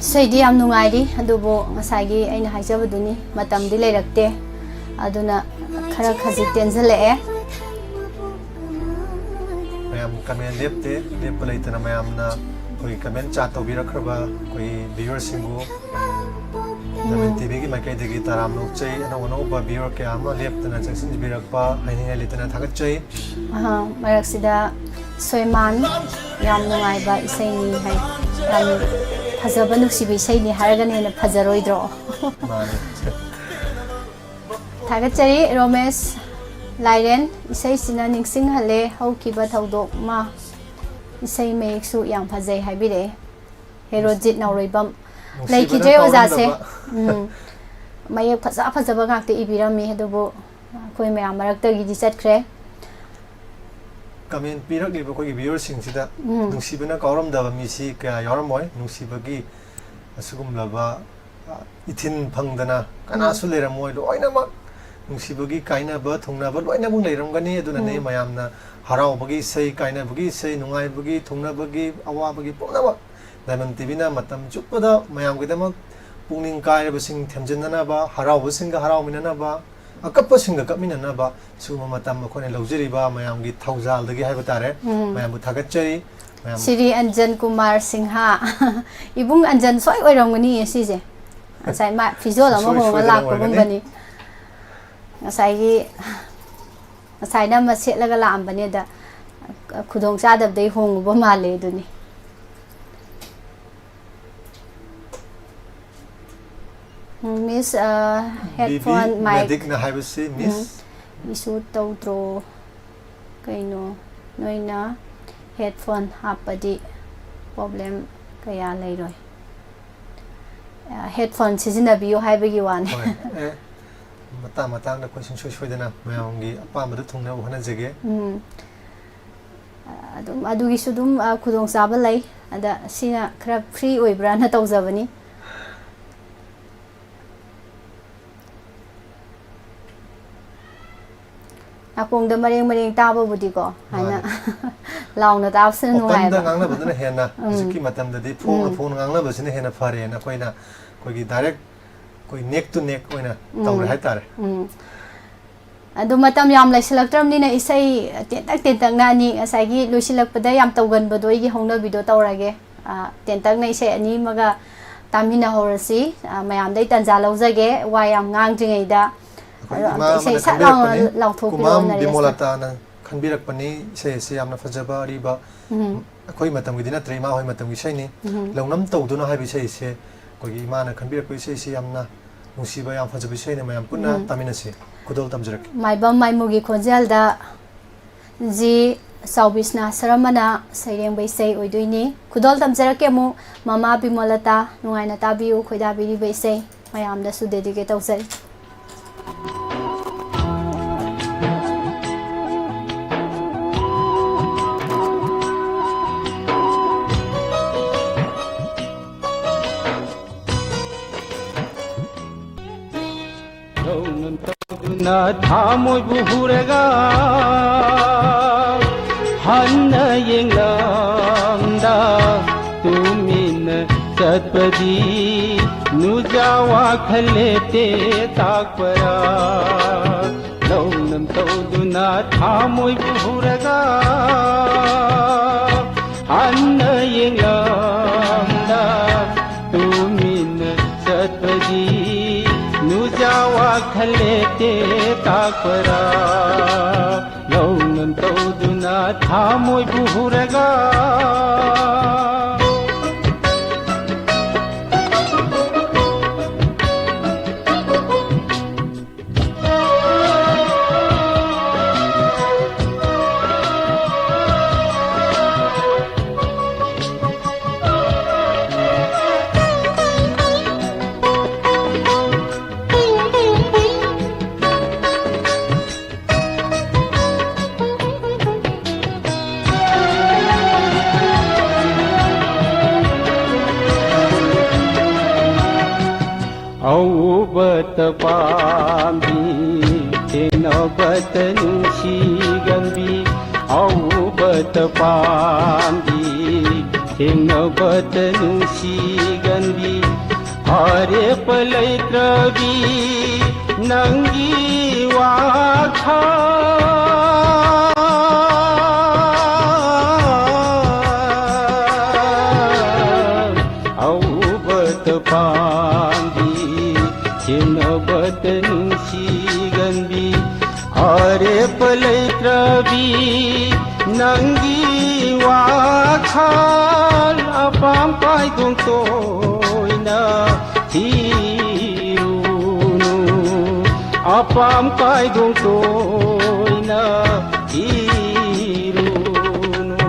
ꯏꯁꯩꯗꯤ ꯌꯥꯝ ꯅꯨꯡꯉꯥꯏꯔꯤ, ꯑꯗꯨꯕꯨ ꯉꯁꯥꯏꯒꯤ ꯑꯩꯅ ꯍꯥꯏꯖꯕꯗꯨꯅꯤ, ꯃꯇꯝꯗꯤ ꯂꯩꯔꯛꯇꯦ, ꯑꯗꯨꯅ ꯈꯔ ꯈꯖꯤꯛ ꯇꯦꯟꯁꯤꯜꯂꯛꯑꯦ꯫ ꯃꯌꯥꯝ ꯀꯃꯦꯟ ꯂꯦꯞꯇꯦ, ꯂꯦꯞꯄ ꯂꯩꯇꯅ ꯃꯌꯥꯝꯅ ꯑꯩꯈꯣꯏꯒꯤ ꯀꯃꯦꯟ ꯆꯥꯠ ꯇꯧꯕꯤꯔꯛꯈ꯭ꯔꯕ ꯑꯩꯈꯣꯏꯒꯤ ꯚ꯭ꯌꯨꯋꯔꯁꯤꯡꯕꯨ ꯗꯥꯏꯃꯟ ꯎꯝ꯫ ꯇꯤꯚꯤꯒꯤ ꯃꯥꯏꯀꯩꯗꯒꯤ ꯇꯔꯥꯝꯅ ꯑꯣꯛꯆꯩ꯫ ꯑꯅꯧ ꯑꯅꯧꯕ ꯚ꯭ꯌꯨꯋꯔ ꯀꯌꯥ ꯑꯃ ꯂꯦꯞꯇꯅ ꯆꯪꯁꯤꯟꯕꯤꯔꯛꯄ ꯍꯥꯏꯅꯤꯡꯉꯥꯏ ꯂꯩꯇꯅ ꯊꯥꯒꯠꯆꯩ꯫ ꯑꯍꯥ, ꯃꯔꯛꯁꯤꯗ ꯁꯣꯏꯃꯥꯟ, ꯌꯥꯝ ꯅꯨꯡꯉꯥꯏꯕ ꯏꯁꯩꯅꯤ ꯍꯥꯏ꯫ ꯌꯥꯝ ꯐꯖꯕ ꯅꯨꯡꯁꯤꯕ ꯏꯁꯩꯅꯤ ꯍꯥꯏꯔꯒꯅ ꯍꯦꯟꯅ ꯐꯖꯔꯣꯏꯗ꯭ꯔꯣ? ꯃꯥꯅꯤ꯫ ꯊꯥꯒꯠꯆꯔꯤ ꯔꯣꯃꯦꯁ ꯂꯥꯏꯔꯦꯟ, ꯏꯁꯩꯁꯤꯅ ꯅꯤꯡꯁꯤꯡꯍꯜꯂꯦ ꯍꯧꯈꯤꯕ ꯊꯧꯗꯣꯛ ꯑꯃ꯫ ꯏꯁꯩ ꯃꯌꯦꯛꯁꯨ ꯌꯥꯝ ꯐꯖꯩ ꯍꯥꯏꯕꯤꯔꯛꯑꯦ꯫ ꯍꯦꯔꯣꯖꯤꯠ ꯅꯥꯎꯔꯩꯕꯝ꯫ ꯅꯨꯡꯁꯤꯕꯅ ꯂꯩꯈꯤꯗ꯭ꯔꯦ ꯑꯣꯖꯥꯁꯦ꯫ ꯀꯥꯎꯔꯝꯗꯕ꯫ ꯎꯝ꯫ ꯃꯌꯦꯛ ꯐꯖ ꯐꯖꯕ ꯉꯥꯛꯇ ꯏꯕꯤꯔꯝꯃꯤ, ꯑꯗꯨꯕꯨ ꯑꯩꯈꯣꯏ ꯃꯌꯥꯝ ꯃꯔꯛꯇꯒꯤꯗꯤ ꯆꯠꯈ꯭ꯔꯦ꯫ ꯀꯃꯦꯟ ꯄꯤꯔꯛꯂꯤꯕ ꯑꯩꯈꯣꯏꯒꯤ ꯚ꯭ꯌꯨꯋꯔꯁꯤꯡꯁꯤꯗ ꯎꯝ꯫ ꯅꯨꯡꯁꯤꯕꯅ ꯀꯥꯎꯔꯝꯗꯕ ꯃꯤꯁꯤ ꯀꯌꯥ ꯌꯥꯎꯔꯝꯃꯣꯏ꯫ ꯅꯨꯡꯁꯤꯕꯒꯤ ꯑꯁꯤꯒꯨꯝꯂꯕ, ꯑ, ꯏꯊꯤꯟ ꯐꯪꯗꯅ ꯀꯅꯥꯁꯨ ꯎꯝ꯫ ꯂꯩꯔꯝꯃꯣꯏ꯫ ꯂꯣꯏꯅꯃꯛ ꯅꯨꯡꯁꯤꯕꯒꯤ ꯀꯥꯏꯅꯕ, ꯊꯨꯡꯅꯕ ꯂꯣꯏꯅꯃꯛ ꯂꯩꯔꯝꯒꯅꯤ꯫ ꯑꯗꯨꯅꯅꯦ ꯎꯝ꯫ ꯃꯌꯥꯝꯅ ꯍꯔꯥꯎꯕꯒꯤ ꯏꯁꯩ, ꯀꯥꯏꯅꯕꯒꯤ ꯏꯁꯩ, ꯅꯨꯡꯉꯥꯏꯕꯒꯤ, ꯊꯨꯡꯅꯕꯒꯤ, ꯑꯋꯥꯕꯒꯤ ꯄꯨꯝꯅꯃꯛ ꯗꯥꯏꯃꯟ ꯇꯤꯚꯤꯅ ꯃꯇꯝ ꯆꯨꯞꯄꯗ ꯃꯌꯥꯝꯒꯤꯗꯃꯛ ꯄꯨꯛꯅꯤꯡ ꯀꯥꯏꯔꯕꯁꯤꯡ ꯊꯦꯝꯖꯤꯟꯅꯅꯕ, ꯍꯔꯥꯎꯕꯁꯤꯡꯒ ꯍꯔꯥꯎꯃꯤꯟꯅꯅꯕ, ꯑꯀꯞꯄꯁꯤꯡꯒ ꯀꯞꯃꯤꯟꯅꯅꯕ ꯁꯤꯒꯨꯝꯕ ꯃꯇꯝ ꯑꯩꯈꯣꯏꯅ ꯂꯧꯖꯔꯤꯕ ꯃꯌꯥꯝꯒꯤ ꯊꯧꯖꯥꯜꯗꯒꯤ ꯍꯥꯏꯕ ꯇꯥꯔꯦ꯫ ꯎꯝ꯫ ꯃꯌꯥꯝꯕꯨ ꯊꯥꯒꯠꯆꯔꯤ꯫ ꯃꯌꯥꯝ ꯁ꯭ꯔꯤ ꯑꯟꯖꯟ ꯀꯨꯃꯥꯔ ꯁꯤꯡꯍ꯫ ꯏꯕꯨꯡ ꯑꯟꯖꯟ ꯁꯣꯏ ꯑꯣꯏꯔꯝꯒꯅꯤꯌꯦ ꯁꯤꯁꯦ꯫ ꯉꯁꯥꯏ ꯃꯥ ꯐꯤꯖꯣꯜ ꯑꯃ ꯁꯣꯏ ꯍꯣꯡꯉ ꯁꯣꯏꯗꯅ ꯑꯣꯏꯔꯒꯅꯤ꯫ ꯂꯥꯛꯄꯒꯨꯝꯕꯅꯤ꯫ ꯉꯁꯥꯏꯒꯤ, ꯉꯁꯥꯏꯅ ꯑꯃ ꯁꯦꯠꯂꯒ ꯂꯥꯛꯑꯝꯕꯅꯦ, ꯑꯗ ꯈꯨꯗꯣꯡ ꯆꯥꯗꯕꯗꯩ ꯍꯣꯡꯉꯨꯕ ꯃꯥꯜꯂꯦ ꯑꯗꯨꯅꯤ꯫ ꯎꯝ, ꯃꯤꯁ, ꯑ, ꯕꯤ ꯕꯤ ꯍꯦꯗꯐꯣꯟ, ꯃꯥꯏꯛ꯫ ꯃꯦꯗꯤꯛꯅ ꯍꯥꯏꯕꯁꯤ, ꯎꯝ, ꯃꯤꯁ꯫ ꯏꯁꯨ ꯇꯧꯗ꯭ꯔꯣ? ꯀꯩꯅꯣ, ꯅꯣꯏꯅ ꯍꯦꯗꯐꯣꯟ ꯍꯥꯞꯄꯗꯤ ꯄ꯭ꯔꯣꯕ꯭ꯂꯦꯝ ꯀꯌꯥ ꯂꯩꯔꯣꯏ꯫ ꯑ, ꯍꯦꯗꯐꯣꯟ ꯁꯤꯖꯤꯟꯅꯕꯤꯌꯨ ꯍꯥꯏꯕꯒꯤ ꯋꯥꯅꯤ꯫ ꯍꯣꯏ꯫ ꯑꯦ, ꯃꯇꯥꯡ ꯃꯇꯥꯡꯗ ꯑꯩꯈꯣꯏ ꯁꯨꯡꯁꯣꯏ ꯁꯣꯏꯗꯅ ꯃꯌꯥꯝꯒꯤ ꯑꯄꯥꯝꯕꯗꯨ ꯊꯨꯡꯅꯕ ꯍꯣꯠꯅꯖꯒꯦ꯫ ꯎꯝ꯫ ꯑꯗꯨꯝ ꯑꯗꯨꯒꯤꯁꯨ ꯑꯗꯨꯝ, ꯑ, ꯈꯨꯗꯣꯡꯆꯥꯕ ꯂꯩ꯫ ꯑꯗ ꯁꯤꯅ ꯈꯔ free ꯑꯣꯏꯕ꯭ꯔꯥꯅ ꯇꯧꯖꯕꯅꯤ꯫ ꯅꯥꯀꯣꯡꯗ ꯃꯔꯦꯡ ꯃꯔꯦꯡ ꯇꯥꯕꯕꯨꯗꯤꯀꯣ, ꯍꯥꯏꯅ ꯃꯥꯅꯦ꯫ ꯂꯥꯎꯅ ꯇꯥꯕꯁꯤꯅ open ꯗ ꯅꯨꯡꯉꯥꯏꯕ꯫ ꯉꯥꯡꯅꯕꯗꯨꯅ ꯍꯦꯟꯅ ꯎꯝ꯫ ꯍꯧꯖꯤꯛꯀꯤ ꯃꯇꯝꯗꯗꯤ ꯐꯣꯡꯅ ꯎꯝ꯫ ꯐꯣꯡꯅ ꯉꯥꯡꯅꯕꯁꯤꯅ ꯍꯦꯟꯅ ꯐꯔꯦꯅ ꯑꯩꯈꯣꯏꯅ ꯑꯩꯈꯣꯏꯒꯤ direct ꯑꯩꯈꯣꯏ neck to neck ꯑꯣꯏꯅ ꯎꯝ꯫ ꯇꯧꯔꯦ ꯍꯥꯏꯇꯥꯔꯦ꯫ ꯎꯝ꯫ ꯑꯗꯣ ꯃꯇꯝ ꯌꯥꯝ ꯂꯩꯁꯤꯜꯂꯛꯇ꯭ꯔꯕꯅꯤꯅ ꯏꯁꯩ ꯇꯦꯟꯇꯛ ꯇꯦꯟꯇꯛꯅ ꯑꯅꯤ ꯉꯁꯥꯏꯒꯤ ꯂꯣꯏꯁꯤꯜꯂꯛꯄꯗ ꯌꯥꯝ ꯇꯧꯒꯟꯕꯗꯣ ꯑꯩꯒꯤ ꯍꯧꯅꯕꯤꯗꯣ ꯇꯧꯔꯒꯦ꯫ ꯑ, ꯇꯦꯟꯇꯛꯅ ꯏꯁꯩ ꯑꯅꯤ ꯑꯃꯒ ꯇꯥꯃꯤꯟꯅꯍꯧꯔꯁꯤ꯫ ꯑ, ꯃꯌꯥꯝꯗꯩ ꯇꯟꯖꯥ ꯂꯧꯖꯒꯦ, ꯋꯥ ꯌꯥꯝ ꯉꯥꯡꯗ꯭ꯔꯤꯉꯩꯗ꯫ ꯑꯩꯈꯣꯏ ꯑꯗꯣ ꯏꯃꯥ ꯑꯝꯇ ꯏꯁꯩ ꯑꯃꯅ ꯁꯠ ꯂꯥꯎꯅ ꯈꯟꯕꯤꯔꯛꯄꯅꯤ, ꯂꯥꯎꯊꯣꯛꯄꯤꯔꯛꯑꯣ ꯀꯨꯃꯥꯝ ꯅꯔꯦꯁꯇ꯫ ꯕꯤꯃꯣꯂꯇꯥꯅ ꯈꯟꯕꯤꯔꯛꯄꯅꯤ꯫ ꯏꯁꯩ ꯑꯁꯤ ꯌꯥꯝꯅ ꯐꯖꯕ, ꯑꯔꯤꯕ, ꯎꯝ꯫ ꯑꯩꯈꯣꯏ ꯃꯇꯝꯒꯤꯗꯤ ꯅꯠꯇ꯭ꯔꯦ, ꯏꯃꯥ ꯍꯣꯏ ꯃꯇꯝꯒꯤ ꯏꯁꯩꯅꯤ꯫ ꯎꯝ꯫ ꯂꯧꯅꯝ ꯇꯧꯗꯨꯅ ꯍꯥꯏꯕ ꯏꯁꯩ ꯑꯁꯦ ꯑꯩꯈꯣꯏꯒꯤ ꯏꯃꯥꯅ ꯈꯟꯕꯤꯔꯛꯄ ꯏꯁꯩꯁꯤ ꯌꯥꯝꯅ ꯅꯨꯡꯁꯤꯕ, ꯌꯥꯝ ꯐꯖꯕ ꯏꯁꯩꯅ ꯃꯌꯥꯝ ꯄꯨꯟꯅ ꯎꯝ꯫ ꯇꯥꯃꯤꯟꯅꯁꯤ꯫ ꯈꯨꯗꯣꯜ ꯇꯝꯖꯔꯛꯀꯦ꯫ ꯃꯥꯏꯕꯝ ꯃꯥꯏꯃꯨꯒꯤ ꯈꯣꯟꯖꯦꯜꯗ ꯖꯤ ꯆꯥꯎꯕꯤꯁꯅꯥ ꯁꯔꯃꯅ ꯁꯩꯔꯦꯡꯕ ꯏꯁꯩ ꯑꯣꯏꯗꯣꯏꯅꯤ꯫ ꯈꯨꯗꯣꯜ ꯇꯝꯖꯔꯛꯀꯦ ꯑꯃꯨꯛ ꯃꯃꯥ ꯕꯤꯃꯣꯂꯇꯥ, ꯅꯨꯡꯉꯥꯏꯅ ꯇꯥꯕꯤꯌꯨ ꯈꯣꯏꯗꯥꯕꯤꯔꯤꯕ ꯏꯁꯩ꯫ ꯃꯌꯥꯝꯗꯁꯨ dedicate ꯇꯧꯖꯔꯤ꯫ ꯅꯧꯅ ꯇꯧꯗꯨꯅ ꯊꯃꯣꯏꯕꯨ ꯍꯨꯔꯒ ꯍꯟꯅ ꯌꯦꯡꯂꯝꯗ ꯇꯨꯃꯤꯟꯅ ꯆꯠꯄꯗꯤ ꯅꯨꯖꯥ ꯋꯥꯈꯜ ꯂꯦꯞꯇꯦ ꯇꯥꯛꯄꯔꯥ? ꯂꯧꯅꯝ ꯇꯧꯗꯨꯅ ꯊꯃꯣꯏꯕꯨ ꯍꯨꯔꯒ ꯍꯟꯅ ꯌꯦꯡꯂꯝꯗ ꯇꯨꯃꯤꯟꯅ ꯆꯠꯄꯗꯤ ꯅꯨꯖꯥ ꯋꯥꯈꯜ ꯂꯦꯞꯇꯦ ꯇꯥꯛꯄꯔꯥ? ꯂꯧꯅꯝ ꯇꯧꯗꯨꯅ ꯊꯃꯣꯏꯕꯨ ꯍꯨꯔꯒ ꯄꯥꯝꯕꯤ, ꯊꯦꯡꯅꯕꯇ ꯅꯨꯡꯁꯤꯒꯟꯕꯤ, ꯑꯎꯕꯇ ꯄꯥꯝꯕꯤ, ꯊꯦꯡꯅꯕꯇ ꯅꯨꯡꯁꯤꯒꯟꯕꯤ, ꯑꯔꯦꯞꯄ ꯂꯩꯇ꯭ꯔꯕꯤ ꯅꯪꯒꯤ ꯋꯥꯈꯜ꯫ ꯑꯎꯕꯇ ꯄꯥꯝꯕꯤ, ꯊꯦꯡꯅꯕꯇ ꯅꯨꯡꯁꯤꯒꯟꯕꯤ, ꯑꯔꯦꯞꯄ ꯂꯩꯇ꯭ꯔꯕꯤ ꯅꯪꯒꯤ ꯋꯥꯈꯜ꯫ ꯑꯄꯥꯝ ꯀꯥꯏꯗꯣꯡ ꯇꯣꯏꯅ ꯊꯤꯔꯨꯅꯨ, ꯑꯄꯥꯝ ꯀꯥꯏꯗꯣꯡ ꯇꯣꯏꯅ ꯊꯤꯔꯨꯅꯨ꯫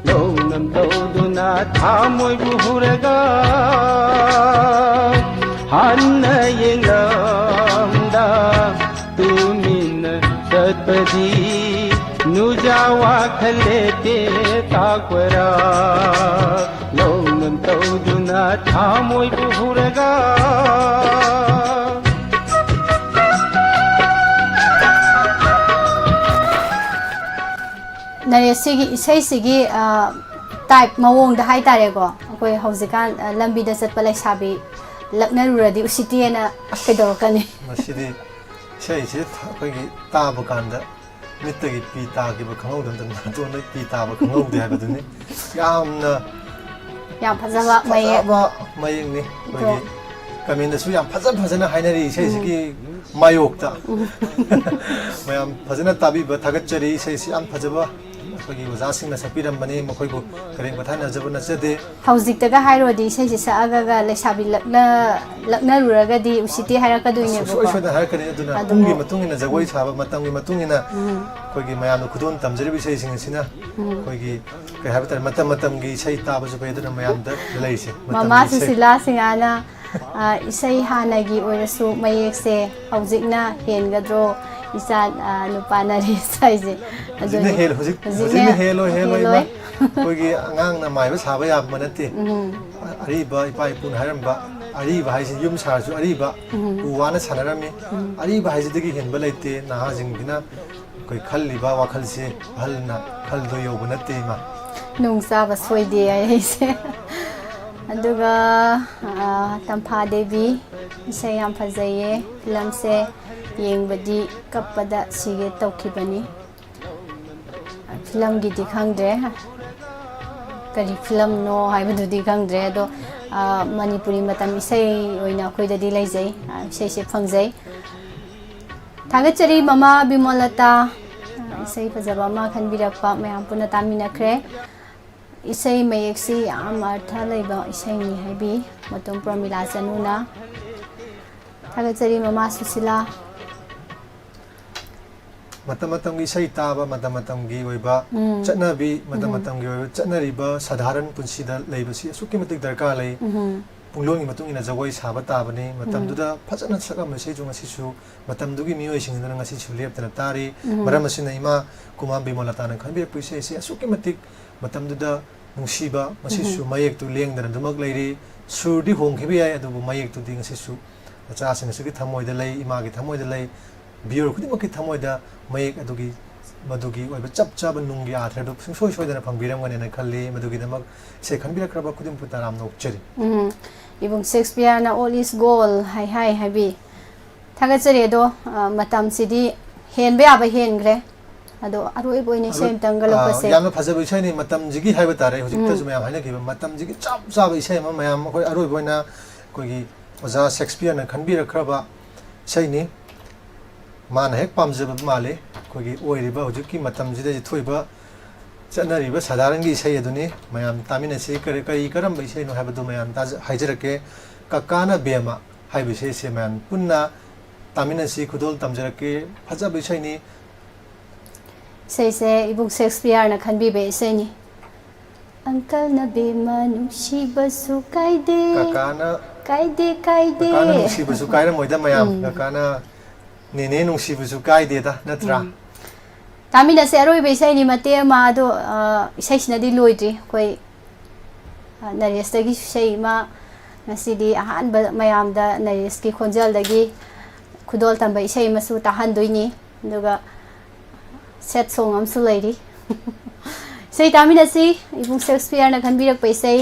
ꯂꯧꯅꯝ ꯇꯧꯗꯨꯅ ꯊꯃꯣꯏꯕꯨ ꯍꯨꯔꯒ ꯍꯟꯅ ꯌꯦꯡꯂꯝꯗ ꯇꯨꯃꯤꯟꯅ ꯆꯠꯄꯗꯤ ꯅꯨꯖꯥ ꯋꯥꯈꯜ ꯂꯦꯞꯇꯦ ꯇꯥꯛꯄꯔꯥ? ꯂꯧꯅꯝ ꯇꯧꯗꯨꯅ ꯊꯃꯣꯏꯕꯨ ꯍꯨꯔꯒ꯫ ꯅꯔꯦꯁ, ꯁꯤꯒꯤ ꯏꯁꯩꯁꯤꯒꯤ, ꯑ, ꯇꯥꯏꯞ ꯃꯑꯣꯡꯗ ꯍꯥꯏꯇꯥꯔꯦꯀꯣ, ꯑꯩꯈꯣꯏ ꯍꯧꯖꯤꯛꯀꯥꯟ, ꯑ, ꯂꯝꯕꯤꯗ ꯆꯠꯄ ꯂꯩꯁꯥꯕꯤ ꯂꯛꯅꯔꯨꯔꯗꯤ ꯎꯁꯤꯠꯇꯦꯅ ꯀꯩꯗꯧꯔꯛꯀꯅꯤ? ꯃꯁꯤꯗꯤ ꯏꯁꯩꯁꯤ ꯑꯩꯈꯣꯏꯒꯤ ꯇꯥꯕ ꯀꯥꯟꯗ ꯃꯤꯠꯇꯒꯤ ꯄꯤ ꯇꯥꯈꯤꯕ ꯈꯪꯍꯧꯗꯅ ꯅꯥꯇꯣꯟꯗ ꯄꯤ ꯇꯥꯕ ꯈꯪꯍꯧꯗꯦ ꯍꯥꯏꯕꯗꯨꯅꯤ꯫ ꯌꯥꯝꯅ ꯌꯥꯝ ꯐꯖꯕ ꯃꯌꯦꯛ꯫ ꯐꯖꯕ ꯃꯌꯦꯛꯅꯤ꯫ ꯑꯩꯈꯣꯏꯒꯤ ꯀꯃꯦꯟꯗꯁꯨ ꯌꯥꯝ ꯐꯖ ꯐꯖꯅ ꯍꯥꯏꯅꯔꯤ ꯏꯁꯩꯁꯤꯒꯤ ꯃꯥꯌꯣꯛꯇ꯫ ꯃꯌꯥꯝ ꯐꯖꯅ ꯇꯥꯕꯤꯕ ꯊꯥꯒꯠꯆꯔꯤ꯫ ꯏꯁꯩꯁꯤ ꯌꯥꯝ ꯐꯖꯕ ꯑꯩꯈꯣꯏꯒꯤ ꯑꯣꯖꯥꯁꯤꯡꯅ ꯁꯛꯄꯤꯔꯝꯕꯅꯤ, ꯃꯈꯣꯏꯕꯨ ꯀꯔꯦꯝ ꯀꯊꯥꯅꯖꯕ ꯅꯠꯆꯗꯦ꯫ ꯍꯧꯖꯤꯛꯇꯒ ꯍꯥꯏꯔꯨꯔꯗꯤ ꯏꯁꯩꯁꯤ ꯁꯛꯑꯒ ꯂꯩꯁꯥꯕꯤ ꯂꯛꯅ-, ꯂꯛꯅꯔꯨꯔꯒꯗꯤ ꯎꯁꯤꯠꯇꯦ ꯍꯥꯏꯔꯛꯀꯗꯣꯏꯅꯦꯕꯀꯣ꯫ ꯁꯨꯡꯁꯣꯏ ꯁꯣꯏꯗꯅ ꯍꯥꯏꯔꯛꯀꯅꯤ꯫ ꯑꯗꯨꯅ ꯑꯗꯨꯕꯨ ꯄꯨꯡꯒꯤ ꯃꯇꯨꯡ ꯏꯟꯅ ꯖꯒꯣꯏ ꯁꯥꯕ, ꯃꯇꯝꯒꯤ ꯃꯇꯨꯡ ꯏꯟꯅ ꯑꯩꯈꯣꯏꯒꯤ ꯃꯌꯥꯝꯅ ꯈꯨꯗꯣꯜ ꯇꯝꯖꯔꯤꯕ ꯏꯁꯩꯁꯤꯡ ꯑꯁꯤꯅ ꯑꯩꯈꯣꯏꯒꯤ ꯀꯩ ꯍꯥꯏꯕ ꯇꯥꯔꯦ, ꯃꯇꯝ ꯃꯇꯝꯒꯤ ꯏꯁꯩ ꯇꯥꯕꯁꯨ ꯐꯩ꯫ ꯑꯗꯨꯅ ꯃꯌꯥꯝꯗ ꯂꯩꯔꯤꯁꯦ ꯃꯇꯝꯒꯤ ꯃꯃꯥ ꯏꯁꯩ꯫ ꯁꯨꯁꯤꯂꯥ ꯁꯤꯡꯍꯥꯅ, ꯑ, ꯏꯁꯩ ꯍꯥꯟꯅꯒꯤ ꯑꯣꯏꯔꯁꯨ ꯃꯌꯦꯛꯁꯦ ꯍꯧꯖꯤꯛꯅ ꯍꯦꯟꯒꯗ꯭ꯔꯣ, ꯏꯆꯥ, ꯑ, ꯅꯨꯄꯥ ꯅꯔꯦꯁ ꯍꯥꯏꯁꯦ? ꯍꯧꯖꯤꯛꯅ ꯑꯗꯨꯅꯤ꯫ ꯍꯦꯜ-, ꯍꯧꯖꯤꯛ, ꯍꯧꯖꯤꯛꯅ ꯍꯧꯖꯤꯛꯅ ꯍꯦꯜꯂꯣꯏ, ꯍꯦꯜꯂꯣꯏ, ꯍꯦꯜꯂꯣꯏ꯫ ꯏꯃꯥ꯫ ꯑꯩꯈꯣꯏꯒꯤ ꯑꯉꯥꯡꯅ ꯃꯥꯏꯕ ꯁꯥꯕ ꯌꯥꯕ ꯅꯠꯇꯦ꯫ ꯎꯝ꯫ ꯑꯔꯤꯕ ꯏꯄꯥ ꯏꯄꯨꯅ ꯍꯥꯏꯔꯝꯕ, ꯑꯔꯤꯕ ꯍꯥꯏꯁꯦ ꯌꯨꯝ ꯁꯥꯔꯁꯨ ꯑꯔꯤꯕ ꯎ ꯋꯥꯅ ꯁꯥꯟꯅꯔꯝꯃꯤ꯫ ꯑꯔꯤꯕ ꯍꯥꯏꯁꯤꯗꯒꯤ ꯍꯦꯟꯕ ꯂꯩꯇꯦ꯫ ꯅꯍꯥꯁꯤꯡꯁꯤꯅ ꯑꯩꯈꯣꯏ ꯈꯜꯂꯤꯕ ꯋꯥꯈꯜꯁꯦ ꯑꯍꯜꯅ ꯈꯜꯗꯣ ꯌꯧꯕ ꯅꯠꯇꯦ, ꯏꯃꯥ꯫ ꯅꯨꯡ ꯆꯥꯕ ꯁꯣꯏꯗꯦ ꯍꯥꯏꯔꯤꯁꯦ꯫ ꯑꯗꯨꯒ, ꯑ, ꯇꯝꯐꯥ ꯗꯦꯕꯤ, ꯏꯁꯩ ꯌꯥꯝ ꯐꯖꯩꯌꯦ꯫ ꯐꯤꯂꯝꯁꯦ ꯌꯦꯡꯕꯗꯤ ꯀꯞꯄꯗ ꯁꯤꯒꯦ ꯇꯧꯈꯤꯕꯅꯤ꯫ ꯐꯤꯂꯝꯒꯤꯗꯤ ꯈꯪꯗ꯭ꯔꯦ, ꯀꯔꯤ ꯐꯤꯂꯝꯅꯣ ꯍꯥꯏꯕꯗꯨꯗꯤ ꯈꯪꯗ꯭ꯔꯦ꯫ ꯑꯗꯣ, ꯑ, ꯃꯅꯤꯄꯨꯔꯤ ꯃꯇꯝ ꯏꯁꯩ ꯑꯣꯏꯅ ꯑꯩꯈꯣꯏꯗꯗꯤ ꯂꯩꯖꯩ, ꯑ, ꯏꯁꯩꯁꯦ ꯐꯪꯖꯩ꯫ ꯊꯥꯒꯠꯆꯔꯤ ꯃꯃꯥ ꯕꯤꯃꯣꯂꯇꯥ, ꯑ, ꯏꯁꯩ ꯐꯖꯕ ꯑꯃ ꯈꯟꯕꯤꯔꯛꯄ, ꯃꯌꯥꯝ ꯄꯨꯟꯅ ꯇꯥꯃꯤꯟꯅꯈ꯭ꯔꯦ꯫ ꯏꯁꯩ ꯃꯌꯦꯛꯁꯤ ꯌꯥꯝ ꯑꯔꯊ ꯂꯩꯕ ꯏꯁꯩꯅꯤ ꯍꯥꯏꯕꯤ ꯃꯇꯨꯝ ꯄ꯭ꯔꯃꯤꯂꯥ ꯆꯅꯨꯅ꯫ ꯊꯥꯒꯠꯆꯔꯤ ꯃꯃꯥ ꯁꯨꯁꯤꯂꯥ꯫ ꯃꯇꯝ ꯃꯇꯝꯒꯤ ꯏꯁꯩ ꯇꯥꯕ, ꯃꯇꯝ ꯃꯇꯝꯒꯤ ꯑꯣꯏꯕ ꯎꯝ꯫ ꯆꯠꯅꯕꯤ, ꯃꯇꯝ ꯎꯝ꯫ ꯃꯇꯝꯒꯤ ꯑꯣꯏꯕ ꯆꯠꯅꯔꯤꯕ ꯁꯥꯙꯥꯔꯟ ꯄꯨꯟꯁꯤꯗ ꯂꯩꯕꯁꯤ ꯑꯁꯨꯛꯀꯤ ꯃꯇꯤꯛ ꯗꯔꯀꯥꯔ ꯂꯩ꯫ ꯎꯝ꯫ ꯄꯨꯡꯂꯣꯟꯒꯤ ꯃꯇꯨꯡ ꯏꯟꯅ ꯖꯒꯣꯏ ꯁꯥꯕ ꯇꯥꯕꯅꯤ꯫ ꯎꯝ꯫ ꯃꯇꯝꯗꯨꯗ ꯐꯖꯅ ꯁꯛꯂꯝꯕ ꯏꯁꯩꯁꯨ ꯉꯁꯤꯁꯨ ꯃꯇꯝꯗꯨꯒꯤ ꯃꯤꯑꯣꯏꯁꯤꯡ ꯑꯗꯨꯅ ꯉꯁꯤꯁꯨ ꯂꯦꯞꯇꯅ ꯇꯥꯔꯤ꯫ ꯎꯝ꯫ ꯃꯔꯝ ꯑꯁꯤꯅ ꯏꯃꯥ ꯀꯨꯃꯥꯔ ꯕꯤꯃꯣꯂꯇꯥꯅ ꯈꯟꯕꯤꯔꯛꯄ ꯏꯁꯩ ꯑꯁꯤ ꯑꯁꯨꯛꯀꯤ ꯃꯇꯤꯛ ꯃꯇꯝꯗꯨꯗ ꯅꯨꯡꯁꯤꯕ, ꯉꯁꯤꯁꯨ ꯎꯝ꯫ ꯃꯌꯦꯛꯇꯨ ꯂꯦꯡꯗꯅ ꯑꯗꯨꯃꯛ ꯂꯩꯔꯤ꯫ ꯁꯨꯔꯗꯤ ꯍꯣꯡꯈꯤꯕ ꯌꯥꯏ, ꯑꯗꯨꯕꯨ ꯃꯌꯦꯛꯇꯨꯗꯤ ꯉꯁꯤꯁꯨ ꯃꯆꯥꯁꯤꯡ ꯑꯁꯤꯒꯤ ꯊꯃꯣꯏꯗ ꯂꯩ, ꯏꯃꯥꯒꯤ ꯊꯃꯣꯏꯗ ꯂꯩ, viewer ꯈꯨꯗꯤꯡꯃꯛꯀꯤ ꯊꯃꯣꯏꯗ ꯃꯌꯦꯛ ꯑꯗꯨꯒꯤ, ꯃꯗꯨꯒꯤ ꯑꯣꯏꯕ ꯆꯞ ꯆꯥꯕ ꯅꯨꯡꯒꯤ ꯑꯥꯔꯊ ꯑꯗꯨ ꯁꯨꯡꯁꯣꯏ ꯁꯣꯏꯗꯅ ꯐꯪꯕꯤꯔꯝꯒꯅꯦꯅ ꯈꯜꯂꯤ꯫ ꯃꯗꯨꯒꯤꯗꯃꯛ ꯏꯁꯩ ꯈꯟꯕꯤꯔꯛꯈ꯭ꯔꯕ ꯈꯨꯗꯤꯡꯃꯛꯄꯨ ꯇꯔꯥꯝꯅ ꯑꯣꯛꯆꯔꯤ꯫ ꯎꯝ꯫ ꯏꯕꯨꯡ ꯁꯦꯛꯁꯄꯤꯌꯔꯅ "All is gold" ꯍꯥꯏ ꯍꯥꯏ ꯍꯥꯏꯕꯤ꯫ ꯊꯥꯒꯠꯆꯔꯤ꯫ ꯑꯗꯣ, ꯑ, ꯃꯇꯝꯁꯤꯗꯤ ꯍꯦꯟꯕ ꯌꯥꯕ ꯍꯦꯟꯈ꯭ꯔꯦ꯫ ꯑꯗꯣ ꯑꯔꯣꯏꯕ ꯑꯣꯏꯅ ꯏꯁꯩ ꯑꯔꯣꯏ-, ꯑꯝꯇꯪꯒ ꯑ, ꯂꯧꯕꯁꯦ꯫ ꯌꯥꯝꯅ ꯐꯖꯕ ꯏꯁꯩꯅꯤ꯫ ꯃꯇꯝꯁꯤꯒꯤ ꯍꯥꯏꯕ ꯇꯥꯔꯦ, ꯍꯧꯖꯤꯛꯇꯁꯨ ꯎꯝ꯫ ꯃꯌꯥꯝ ꯍꯥꯏꯅꯈꯤꯕ ꯃꯇꯝꯁꯤꯒꯤ ꯆꯞ ꯆꯥꯕ ꯏꯁꯩ ꯑꯃ, ꯃꯌꯥꯝ ꯑꯩꯈꯣꯏ ꯑꯔꯣꯏꯕ ꯑꯣꯏꯅ ꯑꯩꯈꯣꯏꯒꯤ ꯑꯣꯖꯥ ꯁꯦꯛꯁꯄꯤꯌꯔꯅ ꯈꯟꯕꯤꯔꯛꯈ꯭ꯔꯕ ꯏꯁꯩꯅꯤ꯫ ꯃꯥꯅ ꯍꯦꯛ ꯄꯥꯝꯖꯕ ꯃꯥꯜꯂꯤ꯫ ꯑꯩꯈꯣꯏꯒꯤ ꯑꯣꯏꯔꯤꯕ ꯍꯧꯖꯤꯛꯀꯤ ꯃꯇꯝꯁꯤꯗ ꯊꯣꯛꯏꯕ ꯆꯠꯅꯔꯤꯕ ꯁꯥꯙꯥꯔꯟꯒꯤ ꯏꯁꯩ ꯑꯗꯨꯅꯤ꯫ ꯃꯌꯥꯝ ꯇꯥꯃꯤꯟꯅꯁꯤ꯫ ꯀꯔꯤ, ꯀꯔꯤ, ꯀꯔꯝꯕ ꯏꯁꯩꯅꯣ ꯍꯥꯏꯕꯗꯨ ꯃꯌꯥꯝ ꯇꯥꯖ-, ꯍꯥꯏꯖꯔꯛꯀꯦ꯫ ꯀꯀꯥꯅ ꯕꯦꯝꯃ ꯍꯥꯏꯕ ꯏꯁꯩꯁꯦ ꯃꯌꯥꯝ ꯄꯨꯟꯅ ꯇꯥꯃꯤꯟꯅꯁꯤ꯫ ꯈꯨꯗꯣꯜ ꯇꯝꯖꯔꯛꯀꯦ꯫ ꯐꯖꯕ ꯏꯁꯩꯅꯤ꯫ ꯏꯁꯩꯁꯦ ꯏꯕꯨꯡ ꯁꯦꯛꯁꯄꯤꯌꯔꯅ ꯈꯟꯕꯤꯕ ꯏꯁꯩꯅꯤ꯫ "ꯑꯪꯀꯜꯅ ꯕꯦꯝꯃ ꯅꯨꯡꯁꯤꯕꯁꯨ ꯀꯥꯏꯗꯦ, ꯀꯀꯥꯅ ꯀꯥꯏꯗꯦ, ꯀꯥꯏꯗꯦ"꯫ ꯀꯀꯥꯅ ꯅꯨꯡꯁꯤꯕꯁꯨ ꯀꯥꯏꯔꯝꯃꯣꯏꯗ ꯃꯌꯥꯝ꯫ ꯎꯝ꯫ ꯀꯀꯥꯅ ꯅꯦꯅꯦ ꯅꯨꯡꯁꯤꯕꯁꯨ ꯀꯥꯏꯗꯦꯗ, ꯅꯠꯇ꯭ꯔꯥ? ꯎꯝ꯫ ꯇꯥꯃꯤꯟꯅꯁꯦ꯫ ꯑꯔꯣꯏꯕ ꯏꯁꯩꯅꯤ, ꯃꯇꯦꯛ ꯑꯃ꯫ ꯑꯗꯣ, ꯑ, ꯏꯁꯩꯁꯤꯅꯗꯤ ꯂꯣꯏꯗ꯭ꯔꯤ꯫ ꯑꯩꯈꯣꯏ, ꯑ, ꯅꯔꯦꯁꯇꯒꯤꯁꯨ ꯏꯁꯩ ꯑꯃ ꯉꯁꯤꯗꯤ ꯑꯍꯥꯟꯕ ꯃꯌꯥꯝꯗ ꯅꯔꯤꯁꯀꯤ ꯈꯣꯟꯖꯦꯜꯗꯒꯤ ꯈꯨꯗꯣꯜ ꯇꯝꯕ ꯏꯁꯩ ꯑꯃꯁꯨ ꯇꯥꯍꯟꯗꯣꯏꯅꯤ꯫ ꯑꯗꯨꯒ ꯁꯦꯠ ꯁꯣꯡ ꯑꯃꯁꯨ ꯂꯩꯔꯤ꯫ ꯏꯁꯩ ꯇꯥꯃꯤꯟꯅꯁꯤ꯫ ꯏꯕꯨꯡ ꯁꯦꯛꯁꯄꯤꯌꯔꯅ ꯈꯟꯕꯤꯔꯛꯄ ꯏꯁꯩ꯫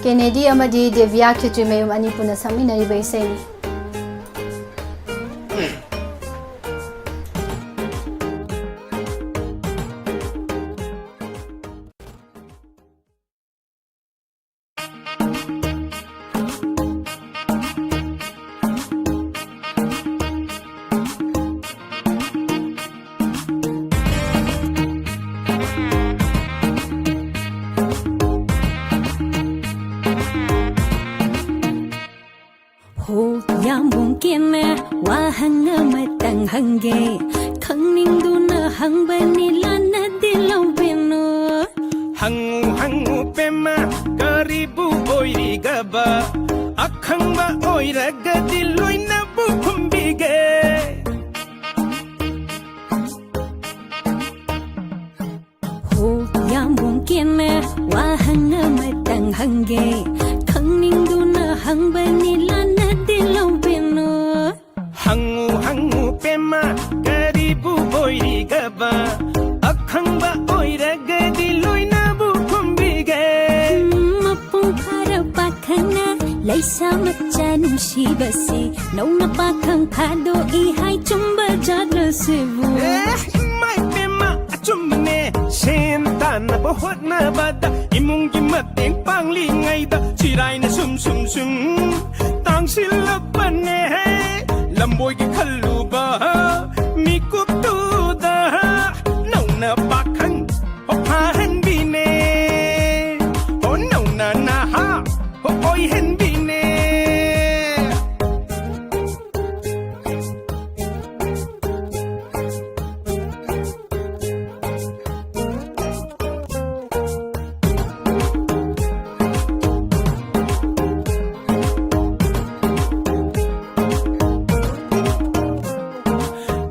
ꯀꯦꯅꯦꯗꯤ ꯑꯃꯗꯤ ꯗꯦꯕꯤꯌꯥ ꯈꯦꯇ꯭ꯔꯤꯃꯌꯨꯝ ꯑꯅꯤ ꯄꯨꯟꯅ ꯁꯛꯃꯤꯟꯅꯔꯤꯕ ꯏꯁꯩꯅꯤ꯫ ꯍꯣ, ꯌꯥꯝꯕꯨꯡ ꯀꯦꯅꯦ, ꯋꯥꯍꯪ ꯑꯃꯇꯪ ꯍꯪꯒꯦ꯫ ꯈꯪꯅꯤꯡꯗꯨꯅ ꯍꯪꯕꯅꯤ, ꯂꯥꯟꯅꯗꯤ ꯂꯧꯕꯤꯅꯨ꯫ ꯍꯪꯉꯨ ꯍꯪꯉꯨ ꯄꯦꯝꯃ, ꯀꯔꯤꯕꯨ ꯑꯣꯏꯔꯤꯒꯕ? ꯑꯈꯪꯕ ꯑꯣꯏꯔꯒꯗꯤ ꯂꯣꯏꯅꯕꯨ ꯈꯨꯝꯕꯤꯒꯦ꯫ ꯍꯣ, ꯌꯥꯝꯕꯨꯡ ꯀꯦꯅꯦ, ꯋꯥꯍꯪ ꯑꯃꯇꯪ ꯍꯪꯒꯦ꯫ ꯈꯪꯅꯤꯡꯗꯨꯅ ꯍꯪꯕꯅꯤ, ꯂꯥꯟꯅꯗꯤ ꯂꯧꯕꯤꯅꯨ꯫ ꯍꯪꯉꯨ ꯍꯪꯉꯨ ꯄꯦꯝꯃ, ꯀꯔꯤꯕꯨ ꯑꯣꯏꯔꯤꯒꯕ? ꯑꯈꯪꯕ ꯑꯣꯏꯔꯒꯗꯤ ꯂꯣꯏꯅꯕꯨ ꯈꯨꯝꯕꯤꯒꯦ꯫ ꯎꯝ, ꯃꯄꯨꯡ ꯐꯥꯔ ꯄꯥꯈꯪꯅ ꯂꯩꯁꯥ ꯃꯆꯥ ꯅꯨꯡꯁꯤꯕꯁꯤ ꯅꯧꯅ ꯄꯥꯈꯪ ꯊꯥꯗꯣꯛꯏ ꯍꯥꯏ, ꯆꯨꯝꯕ ꯖꯥꯠꯂ ꯁꯤꯕꯨ? ꯑꯦ, ꯏꯃꯥ ꯏꯕꯦꯝꯃ, ꯑꯆꯨꯝꯕꯅꯦ꯫ ꯁꯦꯟ ꯇꯥꯟꯅꯕ ꯍꯣꯠꯅꯕꯗ ꯏꯃꯨꯡꯒꯤ ꯃꯇꯦꯡ ꯄꯥꯡꯂꯤꯉꯩꯗ ꯆꯤꯔꯥꯏꯅ ꯁꯨꯝ ꯁꯨꯝ ꯁꯨꯝ ꯇꯥꯡꯁꯤꯜꯂꯛꯄꯅꯦ꯫ ꯂꯝꯕꯣꯏꯒꯤ ꯈꯜꯂꯨꯕ ꯃꯤꯀꯨꯞꯇꯨꯗ ꯅꯧꯅ ꯄꯥꯈꯪ ꯍꯣ ꯐꯥꯍꯟꯕꯤꯅꯦ꯫ ꯍꯣ ꯅꯧꯅ ꯅꯍꯥ ꯍꯣ ꯑꯣꯏꯍꯟꯕꯤꯅꯦ꯫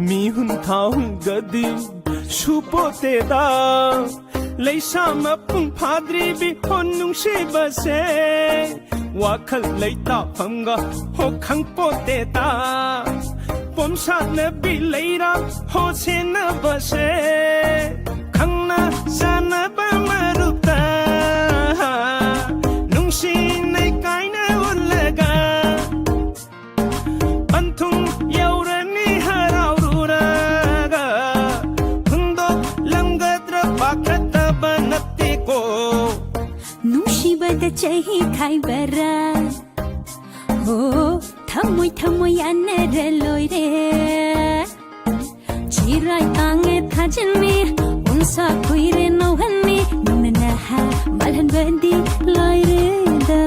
ꯃꯤꯍꯨꯟ ꯊꯥꯍꯨꯟꯒꯗꯤ ꯁꯨꯄꯣꯇꯦꯗ꯫ ꯂꯩꯁꯥ ꯃꯄꯨꯡ ꯐꯥꯗ꯭ꯔꯤꯕꯤ ꯍꯣ ꯅꯨꯡꯁꯤꯕꯁꯦ, ꯋꯥꯈꯜ ꯂꯩꯇꯥꯐꯝꯒ ꯍꯣ ꯈꯪꯄꯣꯠꯇꯦꯗ꯫ ꯄꯣꯝꯁꯥꯠꯅꯕꯤ ꯂꯩꯔꯥ ꯍꯣ ꯁꯦꯟꯅꯕꯁꯦ, ꯈꯪꯅ ꯆꯥꯟꯅꯕ ꯃꯔꯨꯞꯇ ꯅꯨꯡꯁꯤꯅꯩ ꯀꯥꯏꯅ ꯎꯠꯂꯒ, ꯄꯟꯊꯨꯡ ꯌꯧꯔꯅꯤ ꯍꯔꯥꯎꯔꯨꯔꯒ, ꯍꯨꯟꯗꯣꯛꯂꯝꯒꯗ꯭ꯔꯥ ꯄꯥꯈꯠꯇꯕ ꯅꯠꯇꯦꯀꯣ꯫ ꯅꯨꯡꯁꯤꯕꯗ ꯆꯍꯤ ꯈꯥꯏꯕꯔꯥ? ꯍꯣ, ꯊꯃꯣꯏ ꯊꯃꯣꯏ ꯌꯥꯅꯔ ꯂꯣꯏꯔꯦ꯫ ꯆꯤꯔꯥꯏ ꯇꯥꯡꯉꯦ ꯊꯥꯖꯤꯟꯃꯤ, ꯄꯨꯡꯁꯥ ꯀꯨꯏꯔꯦ ꯅꯧꯍꯟꯃꯤ, ꯅꯧꯅ ꯅꯍꯥ ꯃꯥꯜꯍꯟꯕꯗꯤ ꯂꯣꯏꯔꯦꯗ꯫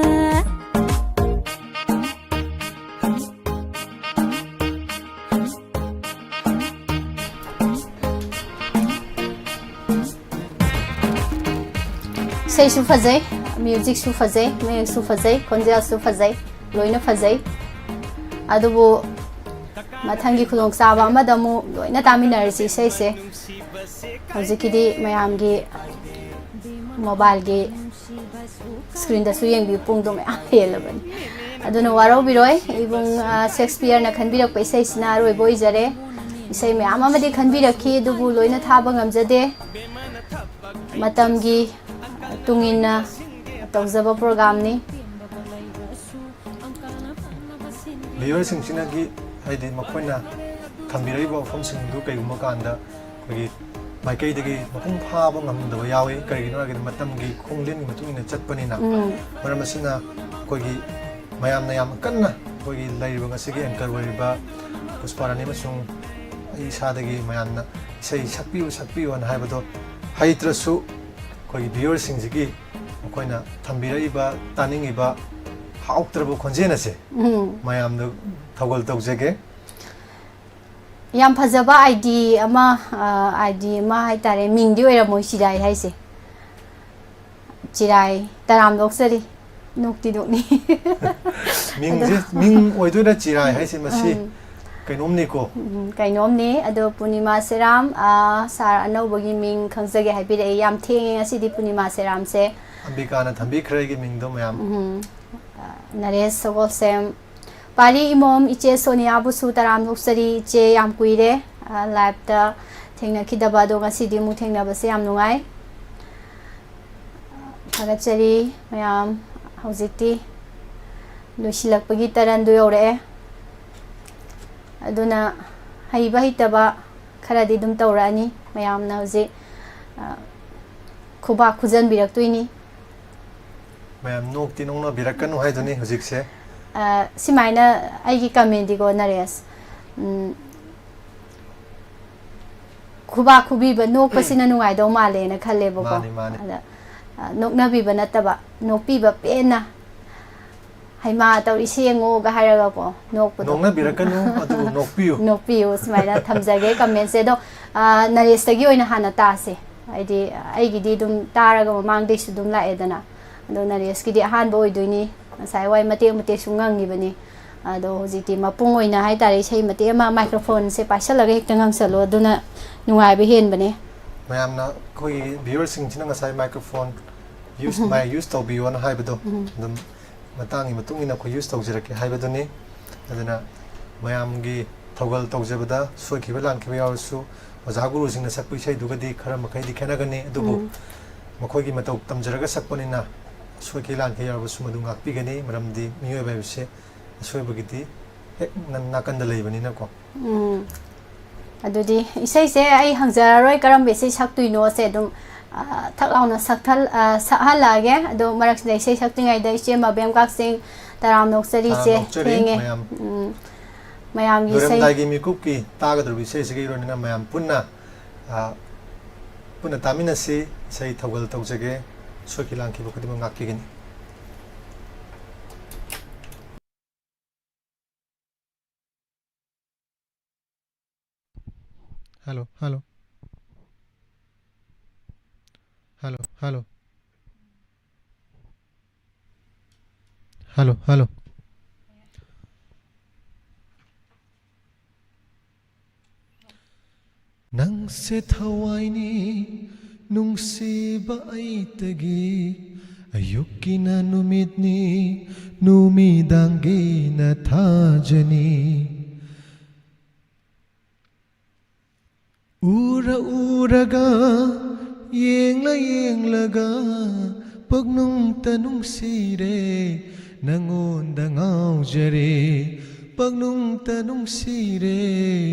ꯏꯁꯩꯁꯨ ꯐꯖꯩ, ꯃ꯭ꯌꯨꯖꯤꯛꯁꯨ ꯐꯖꯩ, ꯃꯌꯦꯛꯁꯨ ꯐꯖꯩ, ꯈꯣꯟꯖꯦꯜꯁꯨ ꯐꯖꯩ, ꯂꯣꯏꯅ ꯐꯖꯩ꯫ ꯑꯗꯨꯕꯨ ꯃꯊꯪꯒꯤ ꯈꯨꯗꯣꯡꯆꯥꯕ ꯑꯃꯗ ꯑꯃꯨꯛ ꯂꯣꯏꯅ ꯇꯥꯃꯤꯟꯅꯔꯁꯤ ꯏꯁꯩꯁꯦ꯫ ꯍꯧꯖꯤꯛꯀꯤꯗꯤ ꯃꯌꯥꯝꯒꯤ ꯃꯣꯕꯥꯏꯜꯒꯤ ꯁ꯭ꯀ꯭ꯔꯤꯟꯗꯁꯨ ꯌꯦꯡꯕꯤꯌꯨ, ꯄꯨꯡꯗꯣ ꯃꯌꯥꯝ ꯍꯦꯜꯂꯕꯅꯤ꯫ ꯑꯗꯨꯅ ꯋꯥꯔꯧꯕꯤꯔꯣꯏ, ꯏꯕꯨꯡ, ꯑ, ꯁꯦꯛꯁꯄꯤꯌꯔꯅ ꯈꯟꯕꯤꯔꯛꯄ ꯏꯁꯩꯁꯤꯅ ꯑꯔꯣꯏꯕ ꯑꯣꯏꯖꯔꯦ꯫ ꯏꯁꯩ ꯃꯌꯥꯝ ꯑꯃꯗꯤ ꯈꯟꯕꯤꯔꯛꯈꯤ, ꯑꯗꯨꯕꯨ ꯂꯣꯏꯅ ꯊꯥꯕ ꯉꯝꯖꯗꯦ꯫ ꯃꯇꯝꯒꯤ ꯇꯨꯡ ꯏꯟꯅ ꯇꯧꯖꯕ ꯄ꯭ꯔꯣꯒ꯭ꯔꯥꯝꯅꯤ꯫ ꯚꯤꯌꯨꯋꯔꯁꯤꯡꯁꯤꯅꯒꯤ, ꯍꯥꯏꯗꯤ, ꯃꯈꯣꯏꯅ ꯊꯝꯕꯤꯔꯛꯏꯕ ꯋꯥꯐꯝꯁꯤꯡꯗꯨ ꯀꯩꯒꯨꯝꯕ ꯀꯥꯟꯗ ꯑꯩꯈꯣꯏꯒꯤ ꯃꯥꯏꯀꯩꯗꯒꯤ ꯃꯄꯨꯡ ꯐꯥꯕ ꯉꯝꯗꯕ ꯌꯥꯎꯏ꯫ ꯀꯔꯤꯒꯤꯅꯣ ꯍꯥꯏꯔꯒꯗꯤ ꯃꯇꯝꯒꯤ ꯈꯣꯡꯖꯦꯜꯒꯤ ꯃꯇꯨꯡ ꯏꯟꯅ ꯆꯠꯄꯅꯤꯅ꯫ ꯎꯝ꯫ ꯃꯔꯝ ꯑꯁꯤꯅ ꯑꯩꯈꯣꯏꯒꯤ ꯃꯌꯥꯝꯅ ꯌꯥꯝ ꯀꯟꯅ ꯑꯩꯈꯣꯏꯒꯤ ꯂꯩꯔꯤꯕ ꯉꯁꯤꯒꯤ ꯑꯦꯡꯀꯔ ꯑꯣꯏꯔꯤꯕ ꯄꯨꯁꯄꯥꯔꯥꯅꯤ ꯑꯃꯁꯨꯡ ꯑꯩ ꯏꯁꯥꯗꯒꯤ ꯃꯌꯥꯝꯅ ꯏꯁꯩ ꯁꯛꯄꯤꯌꯨ, ꯁꯛꯄꯤꯌꯨ ꯍꯥꯏꯅ ꯍꯥꯏꯕꯗꯣ ꯍꯩꯇ꯭ꯔꯁꯨ ꯑꯩꯈꯣꯏꯒꯤ ꯚꯤꯌꯨꯋꯔꯁꯤꯡꯁꯤꯒꯤ ꯃꯈꯣꯏꯅ ꯊꯝꯕꯤꯔꯛꯏꯕ, ꯇꯥꯅꯤꯡꯉꯤꯕ ꯍꯥꯎꯇ꯭ꯔꯕ ꯈꯣꯟꯖꯦꯜ ꯑꯁꯦ ꯎꯝ꯫ ꯃꯌꯥꯝꯗ ꯊꯧꯒꯜ ꯇꯧꯖꯒꯦ꯫ ꯌꯥꯝ ꯐꯖꯕ ꯑꯥꯏ ꯗꯤ ꯑꯃ, ꯑ, ꯑꯥꯏ ꯗꯤ ꯑꯃ ꯍꯥꯏꯇꯥꯔꯦ, ꯃꯤꯡꯗꯤ ꯑꯣꯏꯔꯝꯃꯣꯏ ꯆꯤꯔꯥꯏ ꯍꯥꯏꯁꯦ꯫ ꯆꯤꯔꯥꯏ ꯇꯔꯥꯝ ꯑꯣꯛꯆꯔꯤ꯫ ꯅꯣꯛꯇꯤ ꯅꯣꯛꯅꯤ꯫ ꯃꯤꯡꯁꯦ, ꯑꯗꯣ ꯃꯤꯡ ꯑꯣꯏꯗꯣꯏꯔꯥ ꯆꯤꯔꯥꯏ ꯍꯥꯏꯁꯦ ꯃꯁꯤ? ꯎꯝ꯫ ꯀꯩꯅꯣꯝꯅꯤꯀꯣ꯫ ꯎꯝ, ꯀꯩꯅꯣꯝꯅꯤ꯫ ꯑꯗꯣ ꯄꯨꯔꯅꯤꯃꯥ ꯁꯦꯔꯥꯝ, ꯑ, ꯁꯥꯔ ꯑꯅꯧꯕꯒꯤ ꯃꯤꯡ ꯈꯪꯖꯒꯦ ꯍꯥꯏꯕꯤꯔꯛꯑꯦ꯫ ꯌꯥꯝ ꯊꯦꯡꯉꯦ ꯉꯁꯤꯗꯤ ꯄꯨꯔꯅꯤꯃꯥ ꯁꯦꯔꯥꯝꯁꯦ꯫ ꯑꯝꯕꯤꯀꯥꯅ ꯊꯝꯕꯤꯈ꯭ꯔꯦ ꯑꯩꯒꯤ ꯃꯤꯡꯗꯣ ꯃꯌꯥꯝ꯫ ꯎꯝ, ꯑ, ꯅꯔꯦꯁ ꯁꯒꯣꯜꯁꯦꯝ, ꯄꯥꯔꯤ ꯏꯃꯣꯝ, ꯏꯆꯦ ꯁꯣꯅꯤꯌꯥꯕꯨꯁꯨ ꯇꯔꯥꯝꯅ ꯑꯣꯛꯆꯔꯤ꯫ ꯏꯆꯦ, ꯌꯥꯝ ꯀꯨꯏꯔꯦ, ꯑ, ꯂꯥꯏꯞꯇ ꯊꯦꯡꯅꯈꯤꯗꯕ, ꯑꯗꯣ ꯉꯁꯤꯗꯤ ꯑꯃꯨꯛ ꯊꯦꯡꯅꯕꯁꯦ ꯌꯥꯝ ꯅꯨꯡꯉꯥꯏ꯫ ꯊꯥꯒꯠꯆꯔꯤ ꯃꯌꯥꯝ꯫ ꯍꯧꯖꯤꯛꯇꯤ ꯂꯣꯏꯁꯤꯜꯂꯛꯄꯒꯤ ꯇꯔꯟꯗꯨ ꯌꯧꯔꯛꯑꯦ꯫ ꯑꯗꯨꯅ ꯍꯩꯕ ꯍꯩꯇꯕ ꯈꯔꯗꯤ ꯑꯗꯨꯝ ꯇꯧꯔꯛꯑꯅꯤ꯫ ꯃꯌꯥꯝꯅ ꯍꯧꯖꯤꯛ, ꯑ, ꯈꯨꯕꯥꯛ ꯈꯨꯖꯟꯕꯤꯔꯛꯇꯣꯏꯅꯤ꯫ ꯃꯌꯥꯝ ꯅꯣꯛꯇꯤ ꯅꯣꯛꯅꯕꯤꯔꯛꯀꯅꯨ ꯍꯥꯏꯗꯨꯅꯤ ꯍꯧꯖꯤꯛꯁꯦ꯫ ꯑ, ꯁꯨꯃꯥꯏꯅ ꯑꯩꯒꯤ ꯀꯃꯦꯟꯗꯤꯀꯣ, ꯅꯔꯦꯁ, ꯎꯝ, ꯈꯨꯕꯥꯛ ꯈꯨꯕꯤꯕ, ꯅꯣꯛꯄꯁꯤꯅ ꯅꯨꯡꯉꯥꯏꯗꯧ ꯃꯥꯜꯂꯦꯅ ꯈꯜꯂꯦꯕꯀꯣ꯫ ꯃꯥꯅꯤ, ꯃꯥꯅꯤ꯫ ꯑꯗ, ꯑ, ꯅꯣꯛꯅꯕꯤꯕ ꯅꯠꯇꯕ, ꯅꯣꯛꯄꯤꯕ ꯄꯦꯟꯅ, "ꯍꯩꯃꯥ, ꯇꯧꯔꯤꯁꯦ ꯌꯦꯡꯉꯣꯒ" ꯍꯥꯏꯔꯒꯀꯣ, ꯅꯣꯛꯄꯗꯣ꯫ ꯅꯣꯛꯅꯕꯤꯔꯛꯀꯅꯨ, ꯑꯗꯨꯕꯨ ꯅꯣꯛꯄꯤꯌꯨ꯫ ꯅꯣꯛꯄꯤꯌꯨ, ꯁꯨꯃꯥꯏꯅ ꯊꯝꯖꯒꯦ ꯀꯃꯦꯟꯁꯦ꯫ ꯑꯗꯣ, ꯑ, ꯅꯔꯦꯁꯇꯒꯤ ꯑꯣꯏꯅ ꯍꯥꯟꯅ ꯇꯥꯁꯦ꯫ ꯍꯥꯏꯗꯤ, ꯑꯩꯒꯤꯗꯤ ꯑꯗꯨꯝ ꯇꯥꯔꯒ ꯃꯃꯥꯡꯗꯩꯁꯨ ꯑꯗꯨꯝ ꯂꯥꯛꯑꯦꯗꯅ꯫ ꯑꯗꯣ ꯅꯔꯦꯁꯀꯤꯗꯤ ꯑꯍꯥꯟꯕ ꯑꯣꯏꯗꯣꯏꯅꯤ꯫ ꯉꯁꯥꯏ ꯋꯥꯏ ꯃꯇꯦꯛ ꯃꯇꯦꯛꯁꯨ ꯉꯪꯉꯤꯕꯅꯤ꯫ ꯑꯗꯣ ꯍꯧꯖꯤꯛꯇꯤ ꯃꯄꯨꯡ ꯑꯣꯏꯅ ꯍꯥꯏꯇꯥꯔꯦ, ꯏꯁꯩ ꯃꯇꯦꯛ ꯑꯃ ꯃꯥꯏꯀ꯭ꯔꯣꯐꯣꯟꯁꯦ ꯄꯥꯏꯁꯜꯂꯒ ꯍꯦꯛꯇ ꯉꯪꯁꯜꯂꯣ, ꯑꯗꯨꯅ ꯅꯨꯡꯉꯥꯏꯕ ꯍꯦꯟꯕꯅꯦ꯫ ꯃꯌꯥꯝꯅ, ꯑꯩꯈꯣꯏꯒꯤ ꯚ꯭ꯌꯨꯋꯔꯁꯤꯡꯁꯤꯅ ꯉꯁꯥꯏ ꯃꯥꯏꯀ꯭ꯔꯣꯐꯣꯟ ꯌꯨꯁ, ꯎꯝ꯫ ꯃꯥꯏꯛ ꯌꯨꯁ ꯇꯧꯕꯤꯌꯣꯅ ꯍꯥꯏꯕꯗꯣ, ꯎꯝ꯫ ꯑꯗꯨꯝ ꯃꯇꯥꯡꯒꯤ ꯃꯇꯨꯡ ꯏꯟꯅ ꯑꯩꯈꯣꯏ ꯌꯨꯁ ꯇꯧꯖꯔꯛꯀꯦ ꯍꯥꯏꯕꯗꯨꯅꯤ꯫ ꯑꯗꯨꯅ ꯃꯌꯥꯝꯒꯤ ꯊꯧꯒꯜ ꯇꯧꯖꯕꯗ ꯁꯣꯏꯈꯤꯕ ꯂꯥꯟꯈꯤꯕ ꯌꯥꯎꯔꯁꯨ, ꯑꯣꯖꯥ ꯒꯨꯔꯨꯁꯤꯡꯅ ꯁꯛꯄ ꯏꯁꯩꯗꯨꯒꯗꯤ ꯈꯔ ꯃꯈꯩꯗꯤ ꯈꯦꯠꯅꯒꯅꯤ, ꯑꯗꯨꯕꯨ ꯎꯝ꯫ ꯃꯈꯣꯏꯒꯤ ꯃꯇꯧ ꯇꯝꯖꯔꯒ ꯁꯛꯄꯅꯤꯅ ꯁꯣꯏꯈꯤ ꯂꯥꯟꯈꯤ ꯌꯥꯎꯔꯕꯁꯨ ꯃꯗꯨ ꯉꯥꯛꯄꯤꯒꯅꯤ, ꯃꯔꯝꯗꯤ ꯃꯤꯑꯣꯏꯕ ꯍꯥꯏꯕꯁꯦ ꯑꯁꯣꯏꯕꯒꯤꯗꯤ ꯍꯦꯛ ꯅ-, ꯅꯥꯀꯟꯗ ꯂꯩꯕꯅꯤꯅꯀꯣ꯫ ꯎꯝ꯫ ꯑꯗꯨꯗꯤ ꯏꯁꯩꯁꯦ ꯑꯩ ꯍꯪꯖꯔꯔꯣꯏ, ꯀꯔꯝꯕ ꯏꯁꯩ ꯁꯛꯇꯣꯏꯅꯣꯁꯦ ꯑꯗꯨꯝ, ꯑ, ꯊꯛ ꯂꯥꯎꯅ ꯁꯛꯊꯜ-, ꯑ, ꯁꯛꯍꯜꯂꯛꯑꯒꯦ꯫ ꯑꯗꯣ ꯃꯔꯛꯁꯤꯗ ꯏꯁꯩ ꯁꯛꯇ꯭ꯔꯤꯉꯩꯗ ꯏꯆꯦ ꯃꯕꯦꯝ ꯀꯛꯆꯤꯡ ꯇꯔꯥꯝꯅ ꯑꯣꯛꯆꯔꯤ ꯏꯆꯦ, ꯇꯔꯥꯝꯅ ꯑꯣꯛꯆꯔꯤ ꯊꯦꯡꯉꯦ꯫ ꯃꯌꯥꯝ꯫ ꯎꯝ, ꯃꯌꯥꯝꯒꯤ ꯏꯁꯩ꯫ ꯂꯣꯏꯔꯝꯗꯥꯏꯒꯤ ꯃꯤꯀꯨꯞꯀꯤ ꯇꯥꯒꯗꯧꯔꯤꯕ ꯏꯁꯩꯁꯤꯒꯤ ꯏꯔꯣꯏꯅꯅ ꯃꯌꯥꯝ ꯄꯨꯟꯅ, ꯑ, ꯄꯨꯟꯅ ꯇꯥꯃꯤꯟꯅꯁꯤ꯫ ꯏꯁꯩ ꯊꯧꯒꯜ ꯇꯧꯖꯒꯦ꯫ ꯁꯣꯏꯈꯤ ꯂꯥꯟꯈꯤꯕ ꯈꯨꯗꯤꯡꯃꯛ ꯉꯥꯛꯄꯤꯒꯅꯤ꯫ Hello, hello. Hello, hello. Hello, hello. ꯁꯦ ꯊꯋꯥꯏꯅꯤ ꯅꯨꯡꯁꯤꯕ ꯑꯩꯇꯒꯤ, ꯑꯌꯨꯛꯀꯤꯅ ꯅꯨꯃꯤꯠꯅꯤ, ꯅꯨꯃꯤꯗꯥꯡꯒꯤꯅ ꯊꯥꯖꯅꯤ꯫ ꯎꯔ ꯎꯔꯒ, ꯌꯦꯡꯂ ꯌꯦꯡꯂꯒ, ꯄꯨꯛꯅꯨꯡꯇ ꯅꯨꯡꯁꯤꯔꯦ, ꯅꯉꯣꯟꯗ ꯉꯥꯎꯖꯔꯦ, ꯄꯨꯛꯅꯨꯡꯇ ꯅꯨꯡꯁꯤꯔꯦ,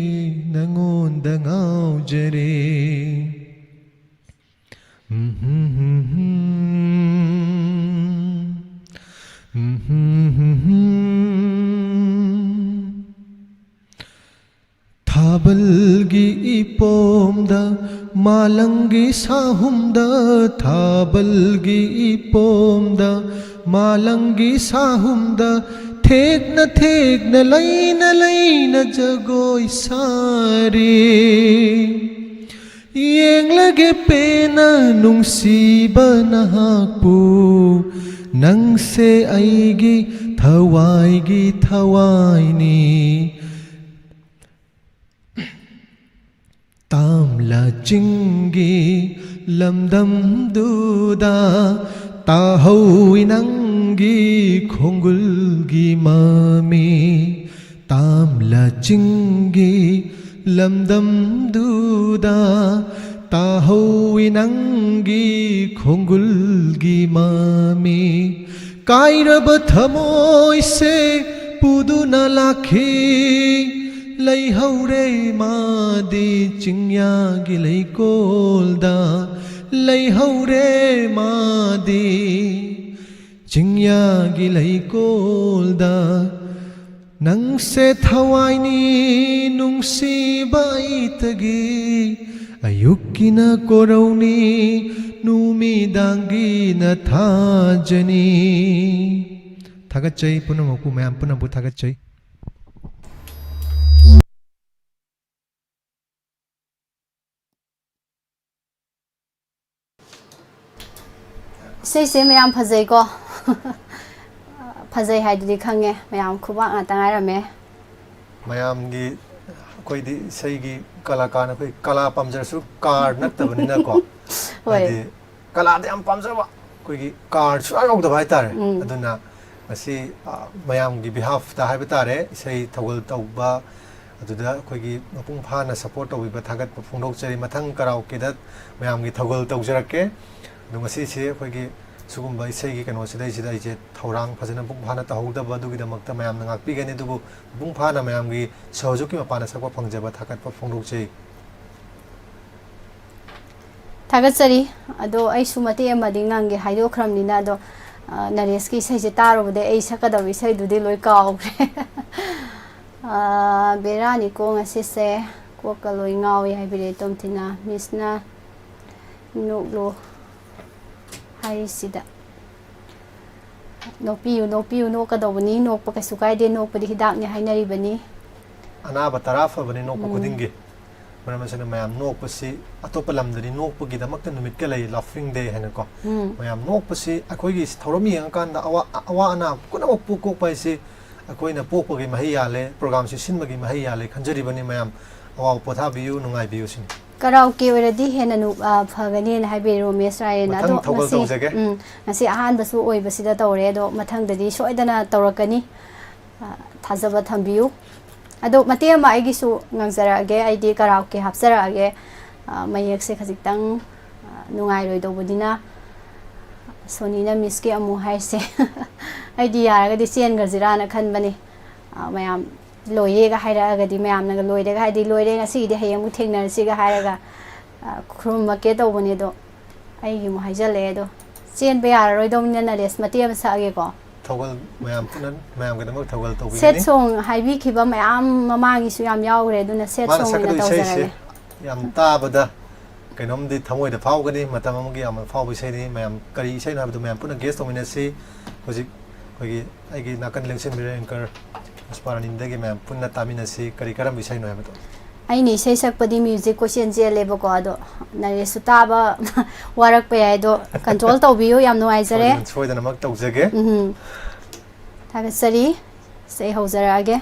ꯅꯉꯣꯟꯗ ꯉꯥꯎꯖꯔꯦ꯫ ꯊꯥꯕꯜꯒꯤ ꯏꯄꯣꯝꯗ, ꯃꯥꯂꯪꯒꯤ ꯁꯥꯍꯨꯝꯗ, ꯊꯥꯕꯜꯒꯤ ꯏꯄꯣꯝꯗ, ꯃꯥꯂꯪꯒꯤ ꯁꯥꯍꯨꯝꯗ, ꯊꯦꯛꯅ ꯊꯦꯛꯅ, ꯂꯩꯅ ꯂꯩꯅ ꯖꯒꯣꯏ ꯁꯥꯔꯤ꯫ ꯌꯦꯡꯂꯒꯦ ꯄꯦꯟꯅ ꯅꯨꯡꯁꯤꯕ ꯅꯍꯥꯛꯄꯨ, ꯅꯪꯁꯦ ꯑꯩꯒꯤ ꯊꯋꯥꯏꯒꯤ ꯊꯋꯥꯏꯅꯤ꯫ ꯇꯥꯝꯂ ꯆꯤꯡꯒꯤ ꯂꯝꯗꯝꯗꯨꯗ ꯇꯥꯍꯧꯏ ꯅꯪꯒꯤ ꯈꯣꯡꯒꯨꯜꯒꯤ ꯃꯃꯤ꯫ ꯇꯥꯝꯂ ꯆꯤꯡꯒꯤ ꯂꯝꯗꯝꯗꯨꯗ ꯇꯥꯍꯧꯏ ꯅꯪꯒꯤ ꯈꯣꯡꯒꯨꯜꯒꯤ ꯃꯃꯤ꯫ ꯀꯥꯏꯔꯕ ꯊꯃꯣꯏꯁꯦ ꯄꯨꯗꯨꯅ ꯂꯥꯛꯈꯤ꯫ ꯂꯩꯍꯧꯔꯦ ꯃꯥꯗꯤ ꯆꯤꯡꯌꯥꯒꯤ ꯂꯩꯀꯣꯜꯗ, ꯂꯩꯍꯧꯔꯦ ꯃꯥꯗꯤ ꯆꯤꯡꯌꯥꯒꯤ ꯂꯩꯀꯣꯜꯗ꯫ ꯅꯪꯁꯦ ꯊꯋꯥꯏꯅꯤ ꯅꯨꯡꯁꯤꯕ ꯑꯩꯇꯒꯤ, ꯑꯌꯨꯛꯀꯤꯅ ꯀꯣꯔꯧꯅꯤ, ꯅꯨꯃꯤꯗꯥꯡꯒꯤꯅ ꯊꯥꯖꯅꯤ꯫ ꯊꯥꯒꯠꯆꯩ ꯄꯨꯝꯅꯃꯛꯄꯨ, ꯃꯌꯥꯝ ꯄꯨꯝꯅꯃꯛꯄꯨ ꯊꯥꯒꯠꯆꯩ꯫ ꯏꯁꯩꯁꯦ ꯃꯌꯥꯝ ꯐꯖꯩꯀꯣ꯫ ꯐꯖꯩ ꯍꯥꯏꯗꯨꯗꯤ ꯈꯪꯉꯦ, ꯃꯌꯥꯝ ꯈꯨꯕꯥꯛ ꯉꯥꯛꯇ ꯉꯥꯏꯔꯝꯃꯦ꯫ ꯃꯌꯥꯝꯒꯤ, ꯑꯩꯈꯣꯏꯗꯤ ꯏꯁꯩꯒꯤ ꯀꯂꯥꯀꯥꯔꯅ ꯑꯩꯈꯣꯏ ꯀꯂꯥ ꯄꯥꯝꯖꯔꯁꯨ ꯀꯥꯔ ꯅꯠꯇꯕꯅꯤꯅꯀꯣ꯫ ꯍꯣꯏ꯫ ꯍꯥꯏꯗꯤ ꯀꯂꯥꯗ ꯌꯥꯝ ꯄꯥꯝꯖꯕ, ꯑꯩꯈꯣꯏꯒꯤ ꯀꯥꯔ ꯁꯨꯡꯌꯥꯎ ꯌꯥꯎꯗꯕ ꯍꯥꯏꯇꯥꯔꯦ꯫ ꯎꯝ꯫ ꯑꯗꯨꯅ ꯉꯁꯤ, ꯑ, ꯃꯌꯥꯝꯒꯤ ꯕꯤꯍꯥꯐꯇ ꯍꯥꯏꯕ ꯇꯥꯔꯦ, ꯏꯁꯩ ꯊꯧꯒꯜ ꯇꯧꯕ ꯑꯗꯨꯗ ꯑꯩꯈꯣꯏꯒꯤ ꯃꯄꯨꯡ ꯐꯥꯅ ꯁꯄꯣꯔꯠ ꯇꯧꯕꯤꯕ ꯊꯥꯒꯠꯄ ꯐꯣꯡꯗꯣꯛꯆꯔꯤ꯫ ꯃꯊꯪ ꯀꯔꯥꯎꯀꯦꯗ ꯃꯌꯥꯝꯒꯤ ꯊꯧꯒꯜ ꯇꯧꯖꯔꯛꯀꯦ꯫ ꯑꯗꯣ ꯉꯁꯤꯁꯦ ꯑꯩꯈꯣꯏꯒꯤ ꯁꯤꯒꯨꯝꯕ ꯏꯁꯩꯒꯤ ꯀꯩꯅꯣꯁꯤꯗꯩꯁꯤꯗ ꯑꯩꯁꯦ ꯊꯧꯔꯥꯡ ꯐꯖꯅ ꯃꯄꯨꯡ ꯐꯥꯅ ꯇꯧꯍꯧꯗꯕ ꯑꯗꯨꯒꯤꯗꯃꯛꯇ ꯃꯌꯥꯝꯅ ꯉꯥꯛꯄꯤꯒꯅꯤ꯫ ꯑꯗꯨꯕꯨ ꯃꯄꯨꯡ ꯐꯥꯅ ꯃꯌꯥꯝꯒꯤ ꯁꯍꯖꯨꯛꯀꯤ ꯃꯄꯥꯟꯗ ꯁꯛꯄ ꯐꯪꯖꯕ ꯊꯥꯒꯠꯄ ꯐꯣꯡꯗꯣꯛꯆꯩ꯫ ꯊꯥꯒꯠꯆꯔꯤ꯫ ꯑꯗꯣ ꯑꯩꯁꯨ ꯃꯇꯦꯛ ꯑꯃꯗꯤ ꯉꯪꯒꯦ ꯍꯥꯏꯗꯣꯛꯈ꯭ꯔꯕꯅꯤꯅ, ꯑꯗꯣ, ꯑ, ꯅꯔꯦꯁꯀꯤ ꯏꯁꯩꯁꯦ ꯇꯥꯔꯨꯕꯗꯩ ꯑꯩ ꯁꯛꯀꯗꯕ ꯏꯁꯩꯗꯨꯗꯤ ꯂꯣꯏ ꯀꯥꯎꯈ꯭ꯔꯦ꯫ ꯑ, ꯕꯦꯔꯥꯅꯤꯀꯣ ꯉꯁꯤꯁꯦ, ꯀꯣꯛꯀ ꯂꯣꯏ ꯉꯥꯎꯏ ꯍꯥꯏꯕꯤꯔꯛꯑꯦ ꯇꯣꯝꯊꯤꯅ꯫ ꯃꯤꯁꯅ ꯅꯣꯛꯂꯨ ꯍꯥꯏꯔꯤꯁꯤꯗ꯫ ꯅꯣꯛꯄꯤꯌꯨ, ꯅꯣꯛꯄꯤꯌꯨ, ꯅꯣꯛꯀꯗꯧꯕꯅꯤ, ꯅꯣꯛꯄ ꯀꯩꯁꯨ ꯀꯥꯏꯗꯦ, ꯅꯣꯛꯄꯗꯤ ꯍꯤꯗꯥꯛꯅꯤ ꯍꯥꯏꯅꯔꯤꯕꯅꯤ꯫ ꯑꯅꯥꯕ ꯇꯔꯥ ꯐꯕꯅꯤ ꯅꯣꯛꯄ ꯎꯝ꯫ ꯈꯨꯗꯤꯡꯒꯤ꯫ ꯃꯔꯝ ꯑꯁꯤꯅ ꯃꯌꯥꯝ ꯅꯣꯛꯄꯁꯤ, ꯑꯇꯣꯞꯄ ꯂꯝꯗꯗꯤ ꯅꯣꯛꯄꯒꯤꯗꯃꯛꯇ ꯅꯨꯃꯤꯠꯀ ꯂꯩ, ꯂꯥꯐꯤꯡ ꯗꯦ ꯍꯥꯏꯅꯀꯣ꯫ ꯎꯝ꯫ ꯃꯌꯥꯝ ꯅꯣꯛꯄꯁꯤ ꯑꯩꯈꯣꯏꯒꯤ ꯊꯧꯔꯝ ꯌꯦꯡꯉꯀꯥꯟꯗ ꯑꯋꯥ, ꯑꯋꯥ ꯑꯅꯥ ꯄꯨꯝꯅꯃꯛ ꯄꯨ-, ꯀꯣꯛꯄ ꯍꯥꯏꯁꯤ ꯑꯩꯈꯣꯏꯅ ꯄꯣꯛꯄꯒꯤ ꯃꯍꯩ ꯌꯥꯜꯂꯦ, ꯄ꯭ꯔꯣꯒꯥꯝꯁꯤ ꯁꯤꯟꯕꯒꯤ ꯃꯍꯩ ꯌꯥꯜꯂꯦ ꯈꯟꯖꯔꯤꯕꯅꯤ꯫ ꯃꯌꯥꯝ ꯑꯋꯥꯕ ꯄꯣꯊꯥꯕꯤꯌꯨ, ꯅꯨꯡꯉꯥꯏꯕꯤꯌꯨ ꯁꯤꯅꯤ꯫ ꯀꯔꯥꯎꯀꯦ ꯑꯣꯏꯔꯗꯤ ꯍꯦꯟꯅ ꯅꯨ-, ꯑ, ꯐꯒꯅꯤꯅ ꯍꯥꯏꯕꯤꯔꯦ ꯔꯣꯃꯦꯁ ꯔꯥꯌꯦꯅ꯫ ꯑꯗꯣ ꯃꯊꯪ ꯊꯧꯒꯜ ꯉꯁꯤ, ꯇꯧꯖꯒꯦ꯫ ꯎꯝ, ꯉꯁꯤ ꯑꯍꯥꯟꯕꯁꯨ ꯑꯣꯏꯕꯁꯤꯗ ꯇꯧꯔꯦ, ꯑꯗꯣ ꯃꯊꯪꯗꯗꯤ ꯁꯣꯏꯗꯅ ꯇꯧꯔꯛꯀꯅꯤ꯫ ꯑ, ꯊꯥꯖꯕ ꯊꯝꯕꯤꯌꯨ꯫ ꯑꯗꯣ ꯃꯇꯦꯛ ꯑꯃ ꯑꯩꯒꯤꯁꯨ ꯉꯪꯖꯔꯛꯑꯒꯦ, ꯑꯩꯗꯤ ꯀꯔꯥꯎꯀꯦ ꯍꯥꯞꯆꯔꯛꯑꯒꯦ꯫ ꯑ, ꯃꯌꯦꯛꯁꯦ ꯈꯖꯤꯛꯇꯪ, ꯑ, ꯅꯨꯡꯉꯥꯏꯔꯣꯏꯗꯧꯕꯅꯤꯅ꯫ ꯁꯣꯅꯤꯅ ꯃꯤꯁꯀꯤ ꯑꯃꯨꯛ ꯍꯥꯏꯁꯦ꯫ ꯑꯩꯗꯤ ꯌꯥꯔꯒꯗꯤ ꯆꯦꯟꯈ꯭ꯔꯁꯤꯔꯥꯅ ꯈꯟꯕꯅꯤ꯫ ꯑ, ꯃꯌꯥꯝ ꯂꯣꯏꯔꯦꯒ ꯍꯥꯏꯔꯛꯑꯒꯗꯤ, ꯃꯌꯥꯝꯅꯒ ꯂꯣꯏꯔꯦꯒ ꯍꯥꯏꯗꯤ, "ꯂꯣꯏꯔꯦ, ꯉꯁꯤꯒꯤꯗꯤ ꯍꯌꯦꯡ ꯑꯃꯨꯛ ꯊꯦꯡꯅꯔꯁꯤꯒ" ꯍꯥꯏꯔꯒ, ꯑ, ꯈꯨꯔꯨꯝꯃꯛꯀꯦ ꯇꯧꯕꯅꯦ꯫ ꯑꯗꯣ ꯑꯩꯒꯤ ꯑꯃꯨꯛ ꯍꯥꯏꯖꯜꯂꯛꯑꯦ꯫ ꯑꯗꯣ ꯆꯦꯟꯕ ꯌꯥꯔꯔꯣꯏꯗꯧꯅꯤꯅ ꯅꯔꯦꯁ ꯃꯇꯦꯛ ꯑꯃ ꯁꯛꯑꯒꯦꯀꯣ꯫ ꯊꯧꯒꯜ ꯃꯌꯥꯝ ꯄꯨꯟꯅ ꯃꯌꯥꯝꯒꯤꯗꯃꯛ ꯊꯧꯒꯜ ꯁꯦꯠ ꯇꯧꯕꯤꯒꯅꯤ꯫ ꯁꯣꯡ ꯍꯥꯏꯕꯤꯈꯤꯕ ꯃꯌꯥꯝ ꯃꯃꯥꯡꯒꯤꯁꯨ ꯌꯥꯝ ꯌꯥꯎꯈ꯭ꯔꯦ, ꯑꯗꯨꯅ ꯁꯦꯠ ꯃꯥꯅ ꯁꯣꯡ ꯑꯣꯏꯅ ꯁꯛꯀꯗꯣꯏ ꯏꯁꯩꯁꯦ ꯇꯧꯖꯔꯒꯦ꯫ ꯌꯥꯝ ꯇꯥꯕꯗ ꯀꯩꯅꯣꯝꯗꯤ ꯊꯃꯣꯏꯗ ꯐꯥꯎꯒꯅꯤ꯫ ꯃꯇꯝ ꯑꯃꯒꯤ ꯌꯥꯝꯅ ꯐꯥꯎꯕ ꯏꯁꯩꯅꯤ꯫ ꯃꯌꯥꯝ ꯀꯔꯤ ꯏꯁꯩꯅꯣ ꯍꯥꯏꯕꯗꯨ ꯃꯌꯥꯝ ꯄꯨꯟꯅ ꯒꯦꯁ ꯇꯧꯃꯤꯟꯅꯁꯤ꯫ ꯍꯧꯖꯤꯛ ꯑꯩꯈꯣꯏꯒꯤ ꯑꯩꯒꯤ ꯅꯥꯀꯟ ꯂꯦꯡꯁꯤꯟꯕꯤꯔꯤꯕ ꯑꯦꯡꯀꯔ ꯄꯨꯁꯄꯥꯔꯥꯅꯤꯗꯒꯤ ꯃꯌꯥꯝ ꯄꯨꯟꯅ ꯇꯥꯃꯤꯟꯅꯁꯤ꯫ ꯀꯔꯤ ꯀꯔꯝꯕ ꯏꯁꯩꯅꯣ ꯍꯥꯏꯕꯗꯣ꯫ ꯑꯩꯅ ꯏꯁꯩ ꯁꯛꯄꯗꯤ ꯃ꯭ꯌꯨꯖꯤꯛ ꯀꯣꯏꯆꯦꯟ ꯆꯦꯜꯂꯦꯕꯀꯣ, ꯑꯗꯣ ꯅꯔꯦꯁꯁꯨ ꯇꯥꯕ ꯋꯥꯔꯛꯄ ꯌꯥꯏ, ꯑꯗꯣ ꯀꯟꯇ꯭ꯔꯣꯜ ꯇꯧꯕꯤꯌꯨ꯫ ꯌꯥꯝ ꯅꯨꯡꯉꯥꯏꯖꯔꯦ꯫ ꯁꯣꯏꯗꯅ-, ꯁꯣꯏꯗꯅꯃꯛ ꯇꯧꯖꯒꯦ꯫ ꯎꯝ꯫ ꯊꯥꯒꯠꯆꯔꯤ꯫ ꯏꯁꯩ ꯍꯧꯖꯔꯛꯑꯒꯦ꯫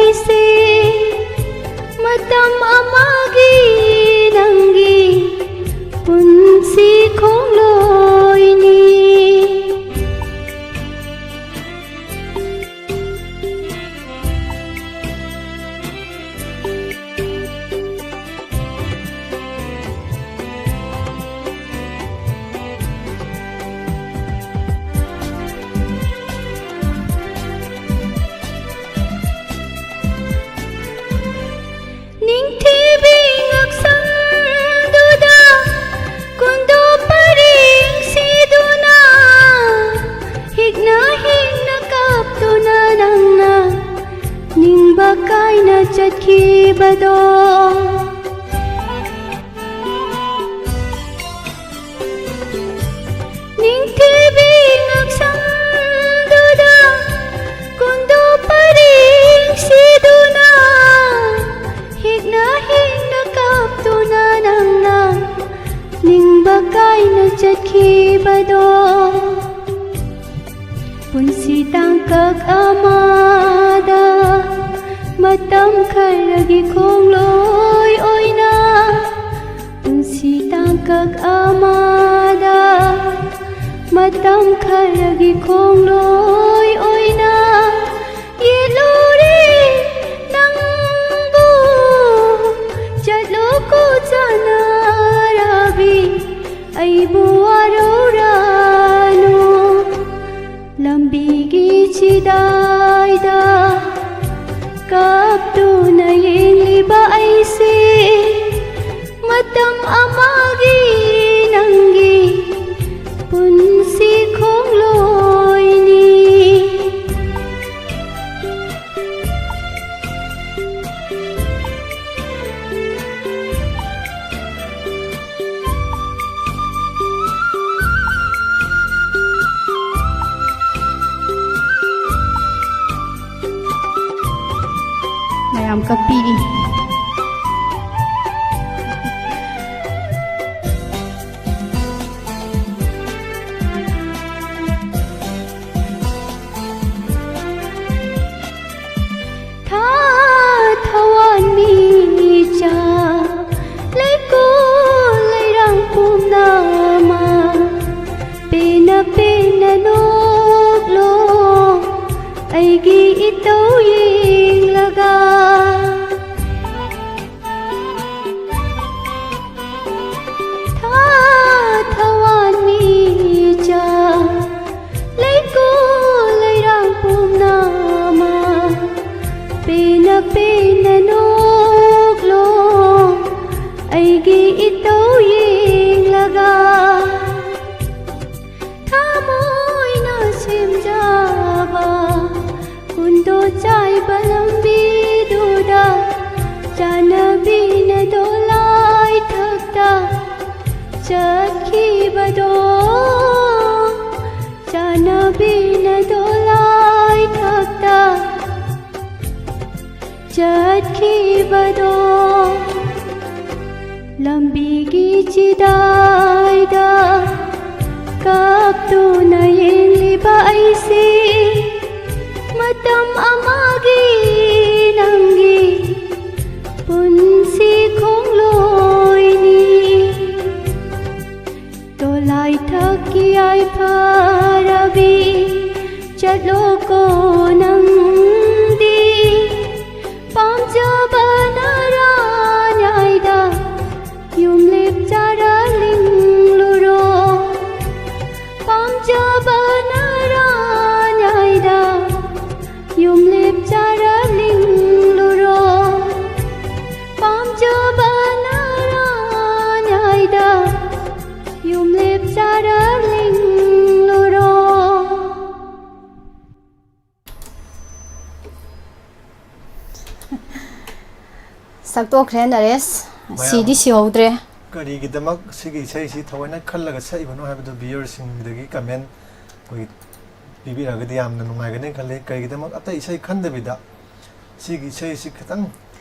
ꯑꯩꯁꯦ ꯃꯇꯝ ꯑꯃꯒꯤ ꯅꯪꯒꯤ ꯄꯨꯟꯁꯤ ꯈꯣꯡꯂꯣꯏꯅꯤ꯫ ꯅꯤꯡꯊꯤꯕꯤ ꯉꯛꯁꯝꯗꯨꯗ ꯀꯨꯟꯗꯣ ꯄꯔꯦꯡ ꯁꯤꯗꯨꯅ ꯍꯤꯛꯅ ꯍꯤꯛꯅ ꯀꯞꯇꯨꯅ ꯅꯪꯅ ꯅꯤꯡꯕ ꯀꯥꯏꯅ ꯆꯠꯈꯤꯕꯗꯣ꯫ ꯅꯤꯡꯊꯤꯕꯤ ꯉꯛꯁꯝꯗꯨꯗ ꯀꯨꯟꯗꯣ ꯄꯔꯦꯡ ꯁꯤꯗꯨꯅ ꯍꯤꯛꯅ ꯍꯤꯛꯅ ꯀꯞꯇꯨꯅ ꯅꯪꯅ ꯅꯤꯡꯕ ꯀꯥꯏꯅ ꯆꯠꯈꯤꯕꯗꯣ꯫ ꯄꯨꯟꯁꯤ ꯇꯥꯡꯀꯛ ꯑꯃꯗ ꯃꯇꯝ ꯈꯔꯒꯤ ꯈꯣꯡꯂꯣꯏ ꯑꯣꯏꯅ, ꯄꯨꯟꯁꯤ ꯇꯥꯡꯀꯛ ꯑꯃꯗ ꯃꯇꯝ ꯈꯔꯒꯤ ꯈꯣꯡꯂꯣꯏ ꯑꯣꯏꯅ ꯌꯦꯠꯂꯨꯔꯦ ꯅꯪꯕꯨ꯫ ꯆꯠꯂꯣꯀꯣ ꯆꯥꯟꯅꯔꯕꯤ, ꯑꯩꯕꯨ ꯋꯥꯔꯧꯔꯅꯨ꯫ ꯂꯝꯕꯤꯒꯤ ꯆꯤꯗꯥꯏꯗ ꯀꯞꯇꯨꯅ ꯌꯦꯡꯂꯤꯕ ꯑꯩꯁꯦ ꯃꯇꯝ ꯑꯃꯒꯤ ꯅꯪꯒꯤ ꯄꯨꯟꯁꯤ ꯈꯣꯡꯂꯣꯏꯅꯤ꯫ ꯃꯌꯥꯝ ꯀꯞꯄꯤꯔꯤ꯫ ꯊꯥ ꯒꯤ ꯏꯇꯧ ꯌꯦꯡꯂꯒ ꯊꯥ ꯊꯋꯥꯟ ꯃꯤꯆꯥꯛ ꯂꯩꯀꯣꯜ ꯂꯩꯔꯥꯡ ꯄꯨꯝꯅꯃꯛ ꯄꯦꯟꯅ ꯄꯦꯟꯅ ꯅꯣꯛꯂꯣ ꯑꯩꯒꯤ ꯏꯇꯧ ꯌꯦꯡꯂꯒ ꯊꯃꯣꯏꯅ ꯁꯦꯝꯖꯕ ꯀꯨꯟꯗꯣ ꯆꯥꯏꯕ ꯂꯝꯕꯤꯗꯨꯗ ꯆꯥꯟꯅꯕꯤꯅ ꯗꯣꯂꯥꯏ ꯊꯛꯇ ꯆꯠꯈꯤꯕꯗꯣ ꯆꯥꯟꯅꯕꯤꯅ ꯗꯣꯂꯥꯏ ꯊꯛꯇ ꯆꯠꯈꯤꯕꯗꯣ ꯂꯝꯕꯤꯒꯤ ꯆꯤꯗꯥꯏꯗ ꯀꯞꯇꯨꯅ ꯌꯦꯡꯂꯤꯕ ꯑꯩꯁꯦ ꯃꯇꯝ ꯑꯃꯒꯤ ꯅꯪꯒꯤ ꯄꯨꯟꯁꯤ ꯈꯣꯡꯂꯣꯏꯅꯤ꯫ ꯇꯣꯂꯥꯏꯊꯛꯀꯤ ꯌꯥꯏꯐꯔꯕꯤ ꯆꯠꯂꯣꯀꯣ ꯅꯪꯗꯤ ꯄꯥꯝꯖꯕ ꯅꯔꯥꯟꯌꯥꯏꯗ ꯌꯨꯝꯂꯦꯞ ꯆꯥꯔ ꯂꯤꯡꯂꯨꯔꯣ ꯄꯥꯝꯖꯕ ꯅꯔꯥꯟꯌꯥꯏꯗ ꯌꯨꯝꯂꯦꯞ ꯆꯥꯔ ꯂꯤꯡꯂꯨꯔꯣ ꯄꯥꯝꯖꯕ ꯅꯔꯥꯟꯌꯥꯏꯗ ꯌꯨꯝꯂꯦꯞ ꯆꯥꯔ ꯂꯤꯡꯂꯨꯔꯣ꯫ ꯁꯛꯇꯣꯛꯈ꯭ꯔꯦ ꯅꯔꯦꯁ꯫ ꯃꯌꯥꯝ ꯁꯤꯗꯤ ꯁꯤꯍꯧꯗ꯭ꯔꯦ꯫ ꯀꯔꯤꯒꯤꯗꯃꯛ ꯁꯤꯒꯤ ꯏꯁꯩꯁꯤ ꯊꯑꯣꯏꯅ ꯈꯜꯂꯒ ꯁꯛꯏꯕꯅꯣ ꯍꯥꯏꯕꯗꯨ viewerꯁꯤꯡꯗꯒꯤ comment ꯑꯩꯈꯣꯏ ꯄꯤꯕꯤꯔꯒꯗꯤ ꯌꯥꯝꯅ ꯅꯨꯡꯉꯥꯏꯒꯅꯤ ꯈꯜꯂꯤ꯫ ꯀꯔꯤꯒꯤꯗꯃꯛ ꯑꯇꯩ ꯏꯁꯩ ꯈꯟꯗꯕꯤꯗ ꯁꯤꯒꯤ ꯏꯁꯩꯁꯤ ꯈꯤꯇꯪ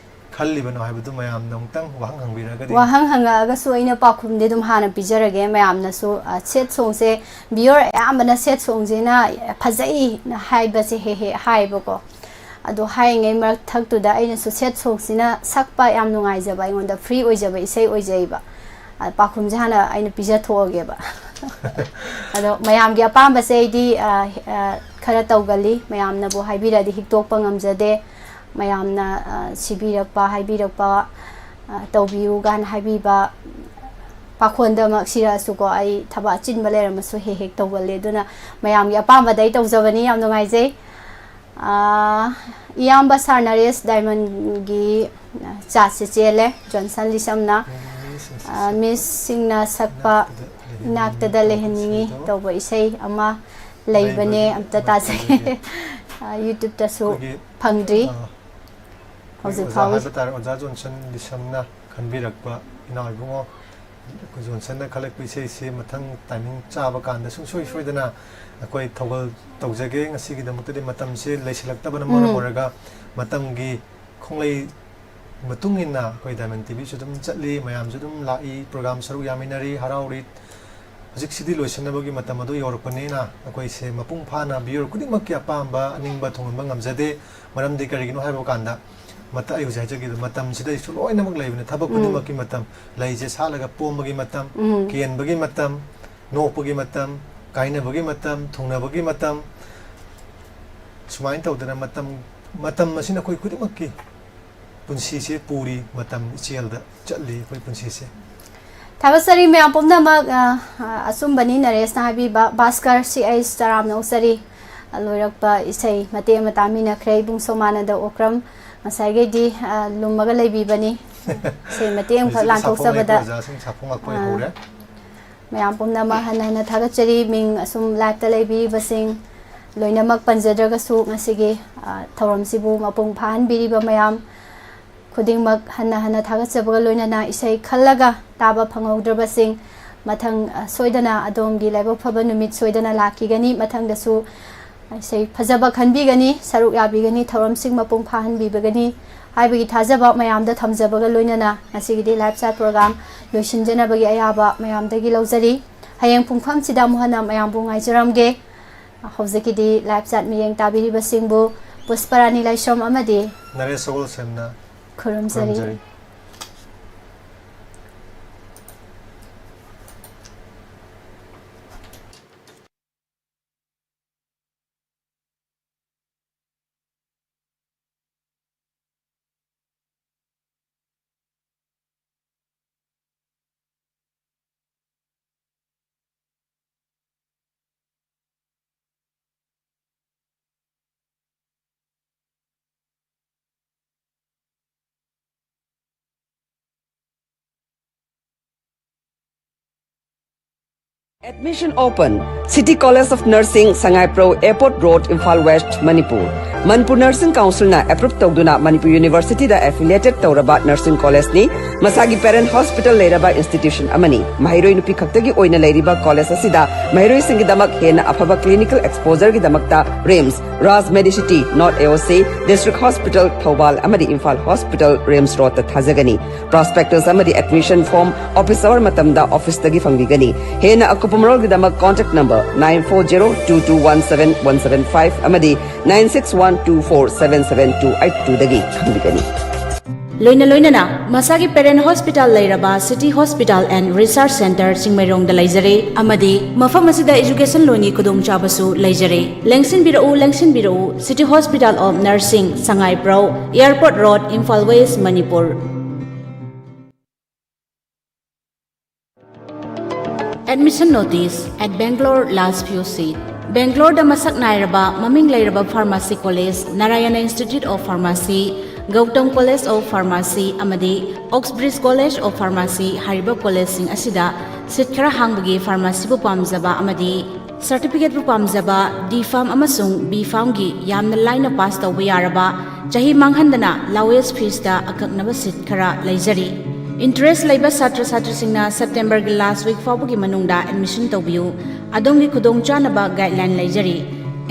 ꯈꯜꯂꯤꯕꯅꯣ ꯍꯥꯏꯕꯗꯨ ꯃꯌꯥꯝꯅ ꯑꯃꯨꯛꯇꯪ ꯋꯥꯍꯪ ꯍꯪꯕꯤꯔꯒꯗꯤ꯫ ꯋꯥꯍꯪ ꯍꯪꯉꯛꯑꯒꯁꯨ ꯑꯩꯅ ꯄꯥꯎꯈꯨꯝꯗꯤ ꯑꯗꯨꯝ ꯍꯥꯟꯅ ꯄꯤꯖꯔꯒꯦ꯫ ꯃꯌꯥꯝꯅꯁꯨ, ꯑ, sad songꯁꯦ, viewer ꯑꯌꯥꯝꯕꯅ sad songꯁꯤꯅ ꯐꯖꯩꯅ ꯍꯥꯏꯕꯁꯦ ꯍꯦꯛ ꯍꯦꯛ ꯍꯥꯏꯌꯦꯕꯀꯣ꯫ ꯑꯗꯣ ꯍꯥꯏꯔꯤꯉꯩ ꯃꯔꯛꯊꯛꯇꯨꯗ ꯑꯩꯅꯁꯨ sad songꯁꯤꯅ ꯁꯛꯄ ꯌꯥꯝ ꯅꯨꯡꯉꯥꯏꯖꯕ, ꯑꯩꯉꯣꯟꯗ free ꯑꯣꯏꯖꯕ ꯏꯁꯩ ꯑꯣꯏꯖꯩꯕ꯫ ꯑ, ꯄꯥꯎꯈꯨꯝꯁꯦ ꯍꯥꯟꯅ ꯑꯩꯅ ꯄꯤꯖꯊꯣꯛꯑꯒꯦꯕ꯫ ꯑꯗꯣ ꯃꯌꯥꯝꯒꯤ ꯑꯄꯥꯝꯕꯁꯦ ꯑꯩꯗꯤ, ꯑ, ꯑ, ꯈꯔ ꯇꯧꯒꯜꯂꯤ꯫ ꯃꯌꯥꯝꯅꯕꯨ ꯍꯥꯏꯕꯤꯔꯗꯤ ꯍꯤꯛꯇꯣꯛꯄ ꯉꯝꯖꯗꯦ꯫ ꯃꯌꯥꯝꯅ, ꯑ, ꯁꯤꯕꯤꯔꯛꯄ, ꯍꯥꯏꯕꯤꯔꯛꯄ, ꯑ, ꯇꯧꯕꯤꯌꯨ ꯀꯥꯏꯅ ꯍꯥꯏꯕꯤꯕ ꯄꯥꯈꯣꯟꯗꯃꯛ ꯁꯤꯔꯛꯑꯁꯨꯀꯣ, ꯑꯩ ꯊꯕꯛ ꯑꯆꯤꯟꯕ ꯂꯩꯔꯝꯃꯁꯨ ꯍꯦꯛ ꯍꯦꯛ ꯇꯧꯒꯜꯂꯤ꯫ ꯑꯗꯨꯅ ꯃꯌꯥꯝꯒꯤ ꯑꯄꯥꯝꯕꯗ ꯑꯩ ꯇꯧꯖꯕꯅꯤ꯫ ꯌꯥꯝ ꯅꯨꯡꯉꯥꯏꯖꯩ꯫ ꯑ, ꯏꯌꯥꯝꯕ ꯁꯥꯔ ꯅꯔꯦꯁ ꯗꯥꯏꯃꯟꯒꯤ, ꯑ, ꯆꯥꯠꯁꯦ ꯆꯦꯜꯂꯦ, ꯖꯣꯟꯁꯟ ꯂꯤꯁꯝꯅ꯫ ꯑ, ꯃꯤꯁꯁꯤꯡꯅ ꯁꯛꯄ ꯏꯅꯥꯛꯇꯗ ꯂꯩꯍꯟꯅꯤꯡꯉꯤ ꯇꯧꯕ ꯏꯁꯩ ꯑꯃ ꯂꯩꯕꯅꯦ, ꯑꯝꯇ ꯇꯥꯖꯒꯦ꯫ ꯑ, YouTube-ꯇꯁꯨ ꯑꯩꯈꯣꯏꯒꯤ, ꯐꯪꯗ꯭ꯔꯤ ꯑ, ꯑꯩꯈꯣꯏ ꯍꯧꯖꯤꯛ ꯑꯣꯖꯥ ꯐꯥꯎꯕ꯫ ꯍꯥꯏꯕ ꯇꯥꯔꯦ, ꯑꯣꯖꯥ ꯖꯣꯟꯁꯟ ꯂꯤꯁꯝꯅ ꯈꯟꯕꯤꯔꯛꯄ ꯏꯅꯥꯎ ꯏꯕꯨꯡꯉꯣ, ꯑꯩꯈꯣꯏ ꯖꯣꯟꯁꯟꯅ ꯈꯜꯂꯛꯄ ꯏꯁꯩꯁꯤ ꯃꯊꯪ timing ꯆꯥꯕ ꯀꯥꯟꯗ ꯁꯨꯡꯁꯣꯏ ꯁꯣꯏꯗꯅ ꯑꯩꯈꯣꯏ ꯊꯧꯒꯜ ꯇꯧꯖꯒꯦ꯫ ꯉꯁꯤꯒꯤꯗꯃꯛꯇꯗꯤ ꯃꯇꯝꯁꯤ ꯂꯩꯁꯤꯜꯂꯛꯇꯕꯅ ꯃꯔꯝ ꯎꯝ꯫ ꯑꯣꯏꯔꯒ ꯃꯇꯝꯒꯤ ꯈꯣꯡꯂꯩ ꯃꯇꯨꯡ ꯏꯟꯅ ꯑꯩꯈꯣꯏ Diamond T V-ꯁꯨ ꯑꯗꯨꯝ ꯆꯠꯂꯤ, ꯃꯌꯥꯝꯁꯨ ꯑꯗꯨꯝ ꯂꯥꯛꯏ, program ꯁꯔꯨꯛ ꯌꯥꯃꯤꯟꯅꯔꯤ, ꯍꯔꯥꯎꯔꯤ꯫ ꯍꯧꯖꯤꯛꯁꯤꯗꯤ ꯂꯣꯏꯁꯤꯟꯅꯕꯒꯤ ꯃꯇꯝ ꯑꯗꯨ ꯌꯧꯔꯛꯄꯅꯤꯅ ꯑꯩꯈꯣꯏꯁꯦ ꯃꯄꯨꯡ ꯐꯥꯅ viewer ꯈꯨꯗꯤꯡꯃꯛꯀꯤ ꯑꯄꯥꯝꯕ ꯑꯅꯤꯡꯕ ꯊꯨꯡꯍꯟꯕ ꯉꯝꯖꯗꯦ꯫ ꯃꯔꯝꯗꯤ ꯀꯔꯤꯒꯤꯅꯣ ꯍꯥꯏꯕ ꯀꯥꯟꯗ, ꯃꯇꯝ, ꯑꯩ ꯍꯧꯖꯤꯛ ꯍꯥꯏꯖꯈꯤꯕꯗꯣ, ꯃꯇꯝꯁꯤꯗꯩꯁꯨ ꯂꯣꯏꯅꯃꯛ ꯂꯩꯕꯅꯤ꯫ ꯊꯕꯛ ꯎꯝ꯫ ꯈꯨꯗꯤꯡꯃꯛꯀꯤ ꯃꯇꯝ, ꯂꯩꯁꯦ ꯁꯥꯠꯂꯒ ꯄꯣꯝꯕꯒꯤ ꯃꯇꯝ, ꯎꯝ꯫ ꯀꯦꯟꯕꯒꯤ ꯃꯇꯝ, ꯅꯣꯛꯄꯒꯤ ꯃꯇꯝ, ꯀꯥꯏꯅꯕꯒꯤ ꯃꯇꯝ, ꯊꯨꯡꯅꯕꯒꯤ ꯃꯇꯝ, ꯁꯨꯃꯥꯏꯅ ꯇꯧꯗꯅ ꯃꯇꯝ, ꯃꯇꯝ ꯑꯁꯤꯅ ꯑꯩꯈꯣꯏ ꯈꯨꯗꯤꯡꯃꯛꯀꯤ ꯄꯨꯟꯁꯤꯁꯦ ꯄꯨꯔꯤ, ꯃꯇꯝ ꯏꯆꯦꯜꯗ ꯆꯠꯂꯤ ꯑꯩꯈꯣꯏ ꯄꯨꯟꯁꯤꯁꯦ꯫ ꯊꯥꯒꯠꯆꯔꯤ ꯃꯌꯥꯝ ꯄꯨꯝꯅꯃꯛ꯫ ꯑ, ꯑ, ꯑꯆꯨꯝꯕꯅꯤ ꯅꯔꯦꯁꯅ ꯍꯥꯏꯕꯤꯕ꯫ ꯚꯥꯁꯀꯔ ꯁꯤ ꯑꯩꯁ ꯇꯔꯥꯝꯅ ꯑꯣꯛꯆꯔꯤ꯫ ꯑ, ꯂꯣꯏꯔꯛꯄ ꯏꯁꯩ ꯃꯇꯦꯛ ꯑꯃ ꯇꯥꯃꯤꯟꯅꯈ꯭ꯔꯦ ꯏꯕꯨꯡ ꯁꯣꯃꯥꯅꯟꯗ ꯑꯣꯀ꯭ꯔꯝ꯫ ꯉꯁꯥꯏꯈꯩꯗꯤ, ꯑ, ꯂꯨꯝꯃꯒ ꯂꯩꯕꯤꯕꯅꯤ꯫ ꯏꯁꯩ ꯃꯇꯦꯛ ꯑꯃꯈꯛ ꯍꯧꯖꯤꯛꯇꯤ ꯁꯥꯐꯣꯡ ꯂꯥꯟꯊꯣꯛꯆꯕꯗ꯫ ꯂꯩꯇ꯭ꯔꯦ, ꯑꯣꯖꯥꯁꯤꯡ ꯁꯥꯐꯣꯡ ꯂꯥꯛꯄ ꯑ, ꯍꯧꯔꯦ꯫ ꯃꯌꯥꯝ ꯄꯨꯝꯅꯃꯛ ꯍꯟꯅ ꯍꯟꯅ ꯊꯥꯒꯠꯆꯔꯤ꯫ ꯃꯤꯡ ꯑꯁꯨꯝ live-ꯇ ꯂꯩꯕꯤꯔꯤꯕꯁꯤꯡ ꯂꯣꯏꯅꯃꯛ ꯄꯟꯖꯗ꯭ꯔꯒꯁꯨ ꯉꯁꯤꯒꯤ, ꯑ, ꯊꯧꯔꯝꯁꯤꯕꯨ ꯃꯄꯨꯡ ꯐꯥꯍꯟꯕꯤꯔꯤꯕ ꯃꯌꯥꯝ ꯈꯨꯗꯤꯡꯃꯛ ꯍꯟꯅ ꯍꯟꯅ ꯊꯥꯒꯠꯆꯕꯒ ꯂꯣꯏꯅꯅ ꯏꯁꯩ ꯈꯜꯂꯒ ꯇꯥꯕ ꯐꯪꯍꯧꯗ꯭ꯔꯕꯁꯤꯡ ꯃꯊꯪ, ꯑ, ꯁꯣꯏꯗꯅ ꯑꯗꯣꯝꯒꯤ ꯂꯥꯏꯕꯛ ꯐꯕ ꯅꯨꯃꯤꯠ ꯁꯣꯏꯗꯅ ꯂꯥꯛꯈꯤꯒꯅꯤ꯫ ꯃꯊꯪꯗꯁꯨ ꯏꯁꯩ ꯐꯖꯕ ꯈꯟꯕꯤꯒꯅꯤ, ꯁꯔꯨꯛ ꯌꯥꯕꯤꯒꯅꯤ, ꯊꯧꯔꯝꯁꯤꯡ ꯃꯄꯨꯡ ꯐꯥꯍꯟꯕꯤꯕꯒꯅꯤ ꯍꯥꯏꯕꯒꯤ ꯊꯥꯖꯕ ꯃꯌꯥꯝꯗ ꯊꯝꯖꯕꯒ ꯂꯣꯏꯅꯅ ꯉꯁꯤꯒꯤꯗꯤ live chat program ꯂꯣꯏꯁꯤꯟꯖꯅꯕꯒꯤ ꯑꯌꯥꯕ ꯃꯌꯥꯝꯗꯒꯤ ꯂꯧꯖꯔꯤ꯫ ꯍꯌꯦꯡ ꯄꯨꯡꯐꯝꯁꯤꯗ ꯑꯃꯨꯛ ꯍꯟꯅ ꯃꯌꯥꯝꯕꯨ ꯉꯥꯏꯖꯔꯝꯒꯦ꯫ ꯍꯧꯖꯤꯛꯀꯤꯗꯤ live chat ꯃꯤꯠꯌꯦꯡ ꯇꯥꯕꯤꯔꯤꯕꯁꯤꯡꯕꯨ ꯄꯨꯁꯄꯔꯥꯅꯤ ꯂꯥꯏꯁ꯭ꯔꯝ ꯑꯃꯗꯤ ꯅꯔꯦꯁ ꯁꯒꯣꯜꯁꯦꯝꯅ ꯈꯨꯔꯨꯝꯖꯔꯤ꯫ ꯈꯨꯔꯨꯝꯖꯔꯤ꯫ Admission open. City College of Nursing, Sangaipro Airport Road, Imphal West, Manipur. Manipur Nursing Council ꯅ approve ꯇꯧꯗꯨꯅ ꯃꯅꯤꯄꯨꯔ University ꯗ affiliated ꯇꯧꯔꯕ nursing college ꯅꯤ꯫ ꯃꯁꯥꯒꯤ parent hospital ꯂꯩꯔꯕ institution ꯑꯃꯅꯤ꯫ ꯃꯍꯩꯔꯣꯏ ꯅꯨꯄꯤ ꯈꯛꯇꯒꯤ ꯑꯣꯏꯅ ꯂꯩꯔꯤꯕ college ꯑꯁꯤꯗ ꯃꯍꯩꯔꯣꯏꯁꯤꯡꯒꯤꯗꯃꯛ ꯍꯦꯟꯅ ꯑꯐꯕ clinical exposure ꯒꯤꯗꯃꯛꯇ RIMS, Raj Medicity, North AOC, District Hospital, Thoubal ꯑꯃꯗꯤ Imphal Hospital, RIMS Road ꯇ ꯊꯥꯖꯒꯅꯤ꯫ Prospectus ꯑꯃꯗꯤ admission form office hour ꯃꯇꯝꯗ office ꯇꯒꯤ ꯐꯪꯕꯤꯒꯅꯤ꯫ ꯍꯦꯟꯅ ꯑꯀꯨꯞꯄ ꯃꯔꯣꯜꯒꯤꯗꯃꯛ contact number nine four zero two two one seven one seven five ꯑꯃꯗꯤ nine six one two four seven seven two eight two ꯗꯒꯤ ꯈꯪꯕꯤꯒꯅꯤ꯫ ꯂꯣꯏꯅ ꯂꯣꯏꯅꯅ ꯃꯁꯥꯒꯤ parent hospital ꯂꯩꯔꯕ City Hospital and Research Centre ꯆꯤꯡꯃꯩꯔꯣꯡꯗ ꯂꯩꯖꯔꯦ ꯑꯃꯗꯤ ꯃꯐꯝ ꯑꯁꯤꯗ education loan ꯒꯤ ꯈꯨꯗꯣꯡꯆꯥꯕꯁꯨ ꯂꯩꯖꯔꯦ꯫ ꯂꯦꯡꯁꯤꯟꯕꯤꯔꯛꯎ, ꯂꯦꯡꯁꯤꯟꯕꯤꯔꯛꯎ, City Hospital of Nursing, ꯁꯉꯥꯏꯄ꯭ꯔꯧ, Airport Road, Imphal West, Manipur. Admission notice at Bangalore last few seat. ꯕꯦꯡꯒ꯭ꯂꯣꯔꯗ ꯃꯁꯛ ꯅꯥꯏꯔꯕ ꯃꯃꯤꯡ ꯂꯩꯔꯕ pharmacy college, Narayana Institute of Pharmacy, Gautam College of Pharmacy ꯑꯃꯗꯤ Oxbridge College of Pharmacy ꯍꯥꯏꯔꯤꯕ college ꯁꯤꯡ ꯑꯁꯤꯗ seat ꯈꯔ ꯍꯥꯡꯕꯒꯤ pharmacy ꯕꯨ ꯄꯥꯝꯖꯕ ꯑꯃꯗꯤ certificate ꯄꯨ ꯄꯥꯝꯖꯕ D Pharm ꯑꯃꯁꯨꯡ B Pharm ꯒꯤ ꯌꯥꯝꯅ ꯂꯥꯏꯅ pass ꯇꯧꯕ ꯌꯥꯔꯕ, ꯆꯍꯤ ꯃꯥꯡꯍꯟꯗꯅ lowest fees ꯇ ꯑꯀꯛꯅꯕ seat ꯈꯔ ꯂꯩꯖꯔꯤ꯫ Interest ꯂꯩꯕ ꯁꯥꯇ꯭ꯔ ꯁꯥꯇ꯭ꯔꯤꯁꯤꯡꯅ September ꯒꯤ last week ꯐꯥꯎꯕꯒꯤ ꯃꯅꯨꯡꯗ admission ꯇꯧꯕꯤꯌꯨ꯫ ꯑꯗꯣꯝꯒꯤ ꯈꯨꯗꯣꯡꯆꯥꯅꯕ guideline ꯂꯩꯖꯔꯤ꯫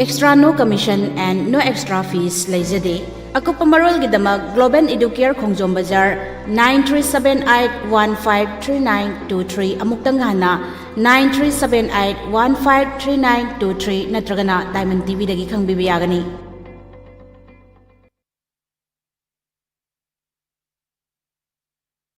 Extra no commission and no extra fees ꯂꯩꯖꯗꯦ꯫ ꯑꯀꯨꯞꯄ ꯃꯔꯣꯜꯒꯤꯗꯃꯛ Global Educare ꯈꯣꯡꯖꯣꯝ ꯕꯖꯥꯔ, nine three seven eight one five three nine two three, ꯑꯃꯨꯛꯇꯪ ꯍꯟꯅ, nine three seven eight one five three nine two three, ꯅꯠꯇ꯭ꯔꯒꯅ Diamond T V ꯗꯒꯤ ꯈꯪꯕꯤꯕ ꯌꯥꯒꯅꯤ꯫